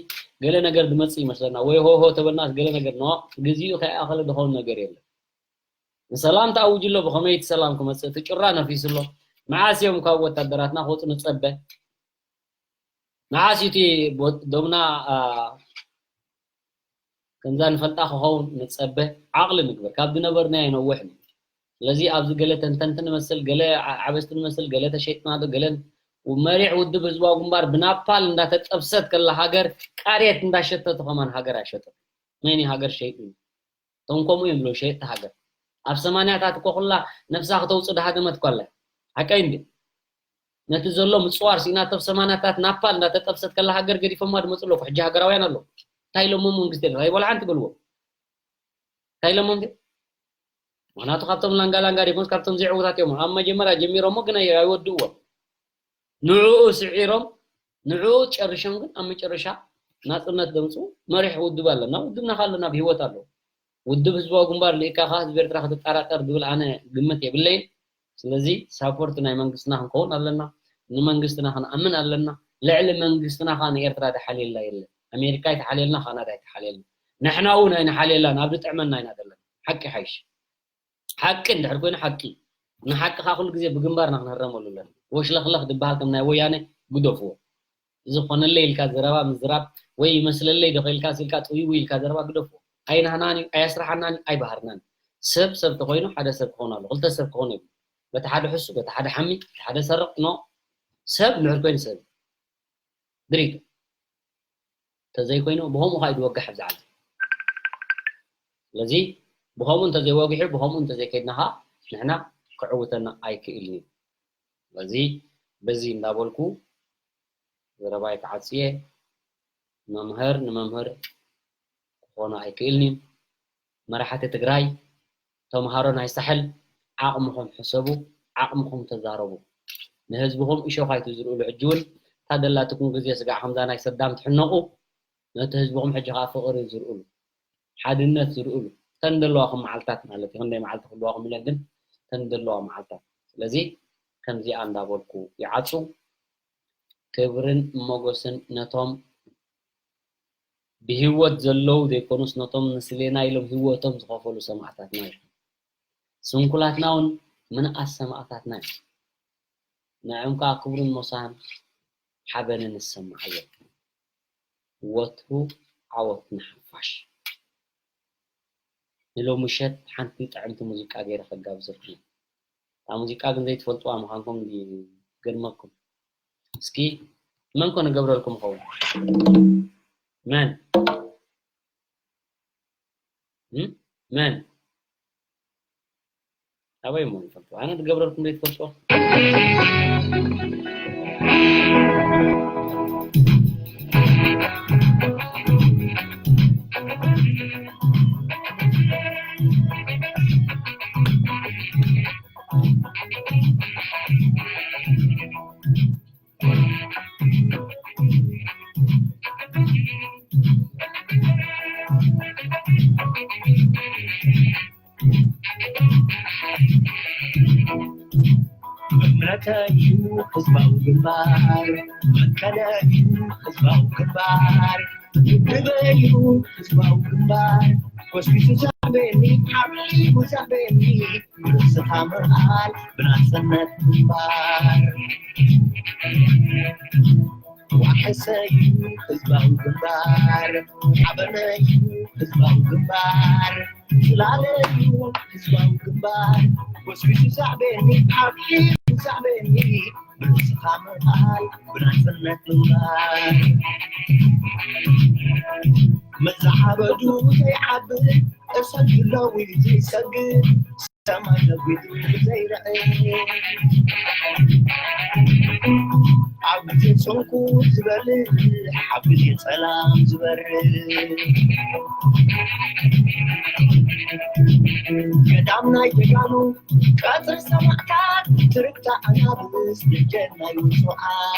ገለ ነገር ዝመጽእ ይመስለና ወይ ሆሆ ተበልናስ ገለ ነገር ኖ። ግዜኡ ከይኣኸለ ዝኸውን ነገር የለን። ንሰላም ተኣውጅ ኣሎ ብኸመይ እቲ ሰላም ክመጽእ እቲ ጭራ ነፊሱ ኣሎ። መዓስ እዮም ካብ ወታደራትና ክወፁ ንጸበ። መዓስ እዩ እቲ ቦ- ዶብና አ፣ ከምዛ ንፈልጣ ክኸውን ንጸበ። ዓቕሊ ንግበር ካብ ዝነበርናዮ ነውሕ ነው። ስለዚ ኣብዚ ገለ ተንተንቲ ንመስል ገለ ዓ- ዓበስቲ ንመስል ገለ ተሸይጥና ዶ ገለ መሪሕ ውድብ ህዝባዊ ግንባር ብናፓል እንዳተጠብሰት ከላ ሃገር ቃርየት እንዳሸተቱ ከማን ሃገር ኣይሸጥን። መን እዩ ሃገር ሸይጡ? እቶም ከምኡ እዮም ዝብለው ሸየጥቲ ሃገር። ኣብ ሰማንያታት እኮ ኩላ ነብሳ ክተውፅእ ድሃደመት እኮ ኣላ። ሓቀይ እንዲ ነቲ ዘሎ ምፅዋር ሲኢናቶ ኣብ ሰማንያታት ናፓል እንዳተጠብሰት ከላ ሃገር ገዲፎማ ድመፁ ኣለኩ ሕጂ ሃገራውያን ኣለዉ። እንታይ ኢሎሞ መንግስቲ ኤርትራ ይበሉ ሓንቲ በልዎ እንታይ ኢሎሞ እንዲ ምክንያቱ ካብቶም ላንጋ ላንጋ ደሞስ ካብቶም ዘይዕውታት እዮም ኣብ መጀመርያ ጀሚሮሞ ግን ኣይ- ኣይወድእዎም ንዕኡ ስዒሮም ንዕኡ ጨርሾም ግን ኣብ መጨረሻ ናፅነት ደምፁ መሪሕ ውድብ ኣለና ውድብና ካለና ብሂወት ኣለዉ ውድብ ህዝባዊ ግንባር ልኢካ ከ ህዝቢ ኤርትራ ክትጠራጠር ዝብል ኣነ ግምት የብለይን ስለዚ ሳፖርት ናይ መንግስትና ክንከውን ኣለና ንመንግስትና ክንኣምን ኣለና ልዕሊ መንግስትና ከ ንኤርትራ ዝሓልየላ የለን ኣሜሪካ ይተሓልየልና ካናዳ ይተሓልየልና ንሕና እውን ኣይንሓልየላን ኣብ ዝጥዕመና ኢና ዘለና ሓቂ ሓይሽ ሓቂ እንድሕር ኮይኑ ሓቂ ንሓቂ ከ ኩሉ ግዜ ብግንባርና ክንህረመሉ ኣለና ወሽለኽለኽ ዝበሃል ከም ናይ ወያነ ግደፍዎ ዝኾነለይ ኢልካ ዘረባ ምዝራብ ወይ ይመስለለይ ዶ ኢልካ ስልካ ጥውይው ኢልካ ዘረባ ግደፍዎ ኣይናህናን እዩ ኣያስራሓናን እዩ ኣይባህርናን እዩ ሰብ ሰብ ተኮይኑ ሓደ ሰብ ክኾን ኣሎ ክልተ ሰብ ክኾን እዩ በቲ ሓደ ሕሱ በቲ ሓደ ሓሚ በቲ ሓደ ሰርቕ ኖ ሰብ እንድሕር ኮይኑ ሰብ ድሪቱ ተዘይኮይኑ ብኸምኡ ከዓ ይድወግሕ ኣብዚ ዓለም ስለዚ ብኸምኡ እንተዘይወጊሑ ብኸምኡ እንተዘይከድና ከዓ ንሕና ክዕውተና ኣይክእልን እዩ ስለዚ በዚ እንዳበልኩ ዘረባይ ክዓፅየ መምህር ንመምህር ክኾኑ ኣይክእልን እዩ መራሕቲ ትግራይ ተምሃሮ ናይ ሳሕል ዓቕምኹም ሕሰቡ ዓቕምኹም ተዛረቡ ንህዝብኹም እሾኽ ኣይትዝርእሉ ሕጂ እውን እታ ደላትኩም ግዜ ስጋዕ ከምዛ ናይ ሰዳም ትሕነቑ ነቲ ህዝብኹም ሕጂ ከዓ ፍቕሪ ዝርእሉ ሓድነት ዝርእሉ ተን ዘለዋኹም መዓልታት ማለት እዩ ክንደይ መዓልቲ ክህልዋኹም ኢለን ግን ተን ዘለዋ መዓልታት ስለዚ ከምዚኣ እንዳበልኩ ይዓፁ ክብርን ሞጎስን ነቶም ብህይወት ዘለዉ ዘይኮኑስ ነቶም ንስሌና ኢሎም ህይወቶም ዝኸፈሉ ሰማእታትና ይኹን። ስንኩላትና እውን ምንኣስ ሰማእታትና እዮም። ንዕም ከዓ ክብርን ሞሳን ሓበንን ይሰማዓዮም። ወትሩ ዓወት ንሓፋሽ። ንሎሚ ምሸት ሓንቲ ጥዕምቲ ሙዚቃ ገይረ ከጋብዘኩም እየ። እታ ሙዚቃ ግን ዘይትፈልጥዋ ምዃንኩም ድዩ ገርመኩም? እስኪ መን ኮን እገብረልኩም ይኸውን? መን? እም? መን? ኣበይ እሞ ይፈልጡ? ኣነ ዝገብረልኩም ዘይትፈልጥዎ? መምረተዩ ህዝባዊ ግንባር መከለዩ ህዝባዊ ግንባር ግበዩ ህዝባዊ ግንባር ጎስጒሱ ዛዕበኒ ሓቢቡ ዛዕበኒ ንስኻ ምኽኣል ብናጽነት ምንባር ዋሕሰዩ ህዝባዊ ግንባር ሓበነዩ ህዝባዊ ግንባር ጽላለዩ ህዝባዊ ግንባር ጎስጒሱ ዛዕበኒ ሓቢቡ ዛዕበኒ ንስኻ ምኽኣል ብናጽነት ምንባር መዛሓበዱ ዘይዓብድ እሰግድ ለዊሉ ዘይሰግድ ሰማይ ነጒዱ ዘይርዕድ ኣብ ግዜ ጽንኩር ዝበልዕ፣ ኣብ ግዜ ጸላም ዝበርህ፣ ገዳም ናይ ጀጋኑ ቀጽሪ ሰማዕታት፣ ትርግታ ኣናብስ ደጀን ናይ ውጹዓት።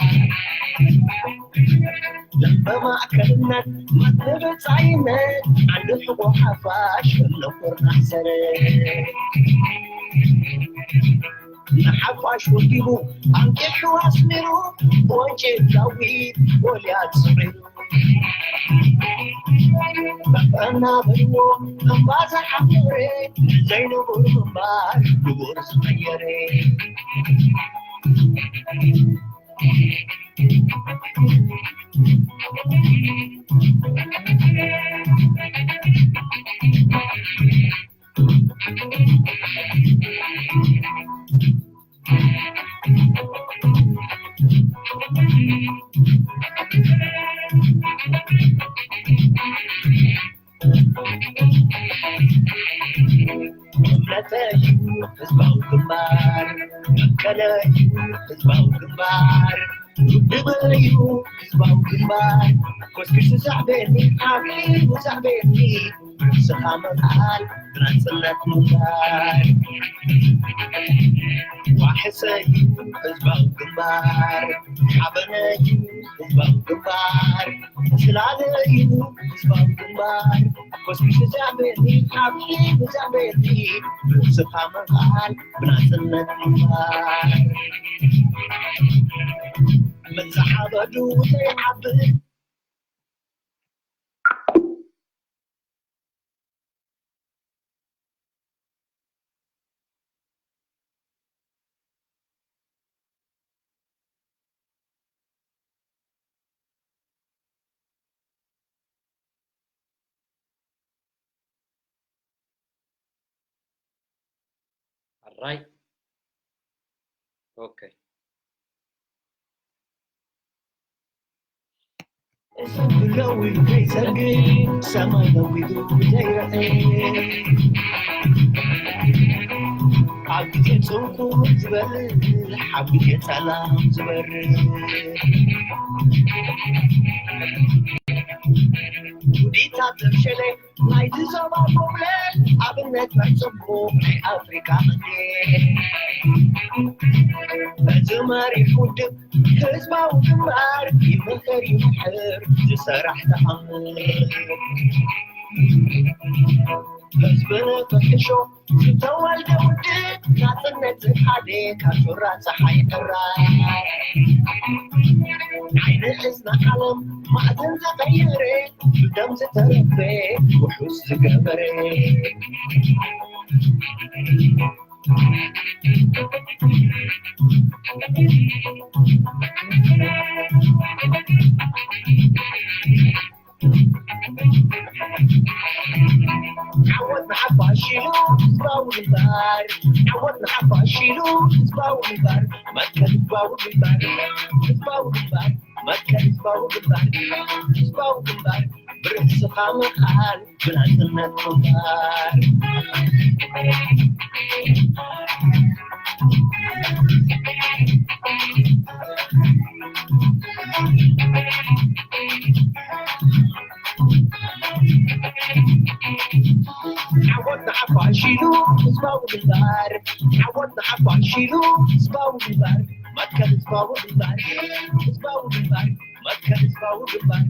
ደም በማእከልነት፣ መትኒ ብጻይነት፣ ዓንዲ ሕቖ ሓፋሽ፣ ነቑር ናሕሰረ። ንሓፋሽ ወዲቡ፣ ኣንቂሑ ኣስሚሩ፣ ወንጭፍ ዳዊት፣ ጎልያድ ስዒሩ። በበና በልዎ፣ እምባ ዝሓፈረ፣ ዘይንቡር ምንባር፣ ንቡር ዝቐየረ። እምነተይ ህዝባዊ ግንባር፣ መትከለይ ህዝባዊ ግንባር፣ ውድበይ ህዝባዊ ግንባር፣ ኮስኪሱ ዘዕበየኒ፣ ዓብዩ ዘዕበየኒ፣ ንስኻ ምኽኣል ብናጽነት ምንባር። ዋሕሰይ ህዝባዊ ግንባር፣ ሓበነይ ህዝባዊ ግንባር፣ ጽላለይ ህዝባዊ ግንባር፣ ኮስኪሱ ዘዕበየኒ፣ ዓብዩ ዘዕበየኒ፣ ንስኻ ምኽኣል ብናጽነት ምንባር። መተሓበዱ ዘይዓቢ ኣራይ። ኦኬ። ለዊት ዘይሰግድ ሰማይ ለዊቱ ዘይረአ፣ ኣብ ግዜ ጽንኩር ዝበልሕ፣ ኣብ ግዜ ጸላም ዝበርህ፣ ውዲታት ተምሸለ ናይቲ ዞባ ኮብለል፣ ኣብነት ናይ ጽቡቕ ናይ ኣፍሪቃ መንገድ። እዚ መሪሕ ውድብ ህዝባዊ ግንባር ይምኽር ይምሕር ዝሰራሕ ተኣምር። ህዝቢ ንኽሕሾ ዝተወልደ ውድብ ናጽነት ዝሓደ ካብ ጩራ ጸሓይ ሕራይ። ዓይኒ እዝኒ ዓለም ማዕዘን ዝቐየረ ብደም ዝተረፈ ውሑስ ዝገበረ። ዓወት ንሓፋሽ ኢሉ ህዝባዊ ግንባር፣ ዓወት ንሓፋሽ ኢሉ ህዝባዊ ግንባር፣ መትከል ህዝባዊ ግንባር፣ ህዝባዊ ግንባር፣ መትከል ህዝባዊ ግንባር፣ ህዝባዊ ግንባር፣ ብርእስኻ ምኽኣል ብናጽነት ምንባር። ዓወት ንሓፋሽ ኢሉ ህዝባዊ ግንባር፣ ዓወት ንሓፋሽ ኢሉ ህዝባዊ ግንባር፣ መትከል ህዝባዊ ግንባር፣ ህዝባዊ ግንባር፣ መትከል ህዝባዊ ግንባር፣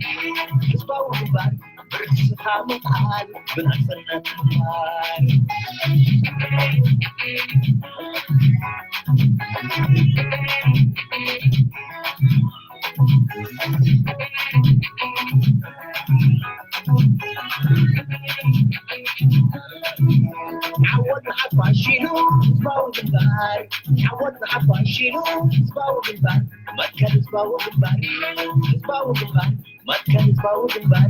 ህዝባዊ ግንባር፣ ብርእስኻ ምኽኣል ብናጽነት ምንባር። ዓወት ንሓፋሽ ኢሉ ህዝባዊ ግንባር፣ ዓወት ንሓፋሽ ኢሉ ህዝባዊ ግንባር፣ መትከል ህዝባዊ ግንባር፣ ህዝባዊ ግንባር፣ መትከል ህዝባዊ ግንባር፣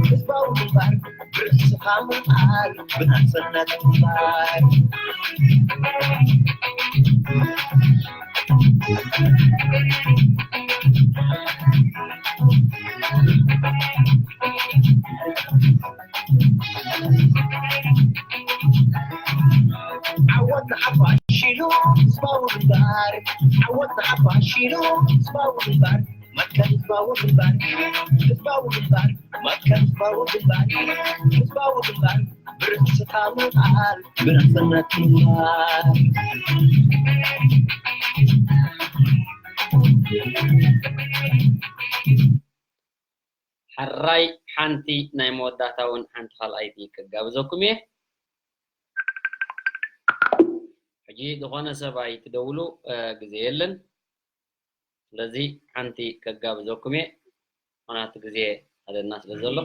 ህዝባዊ ግንባር፣ ብርእስኻ ምኽኣል ብናጽነት ምንባር። ዓወት ንሓፋሽ ኢሉ ህዝባዊ ግንባር፣ ዓወት ንሓፋሽ ኢሉ ህዝባዊ ግንባር፣ መትከል ህዝባዊ ግንባር፣ ህዝባዊ ግንባር፣ መትከል ህዝባዊ ግንባር፣ ህዝባዊ ግንባር፣ ብርእስኻ ምቕሃል ብናጽነት ግንባር። ሕራይ ሓንቲ ናይ መወዳእታ እውን ሓንቲ ካልኣይቲ ከጋብዘኩም እየ። ሕጂ ዝኾነ ሰብ ኣይትደውሉ፣ እ፣ ግዜ የለን። ስለዚ ሓንቲ ከጋብዘኩም እየ። ምኽንያቱ ግዜ ኣደና ስለ ዘሎ።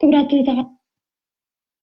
ክቡራት ተኸ-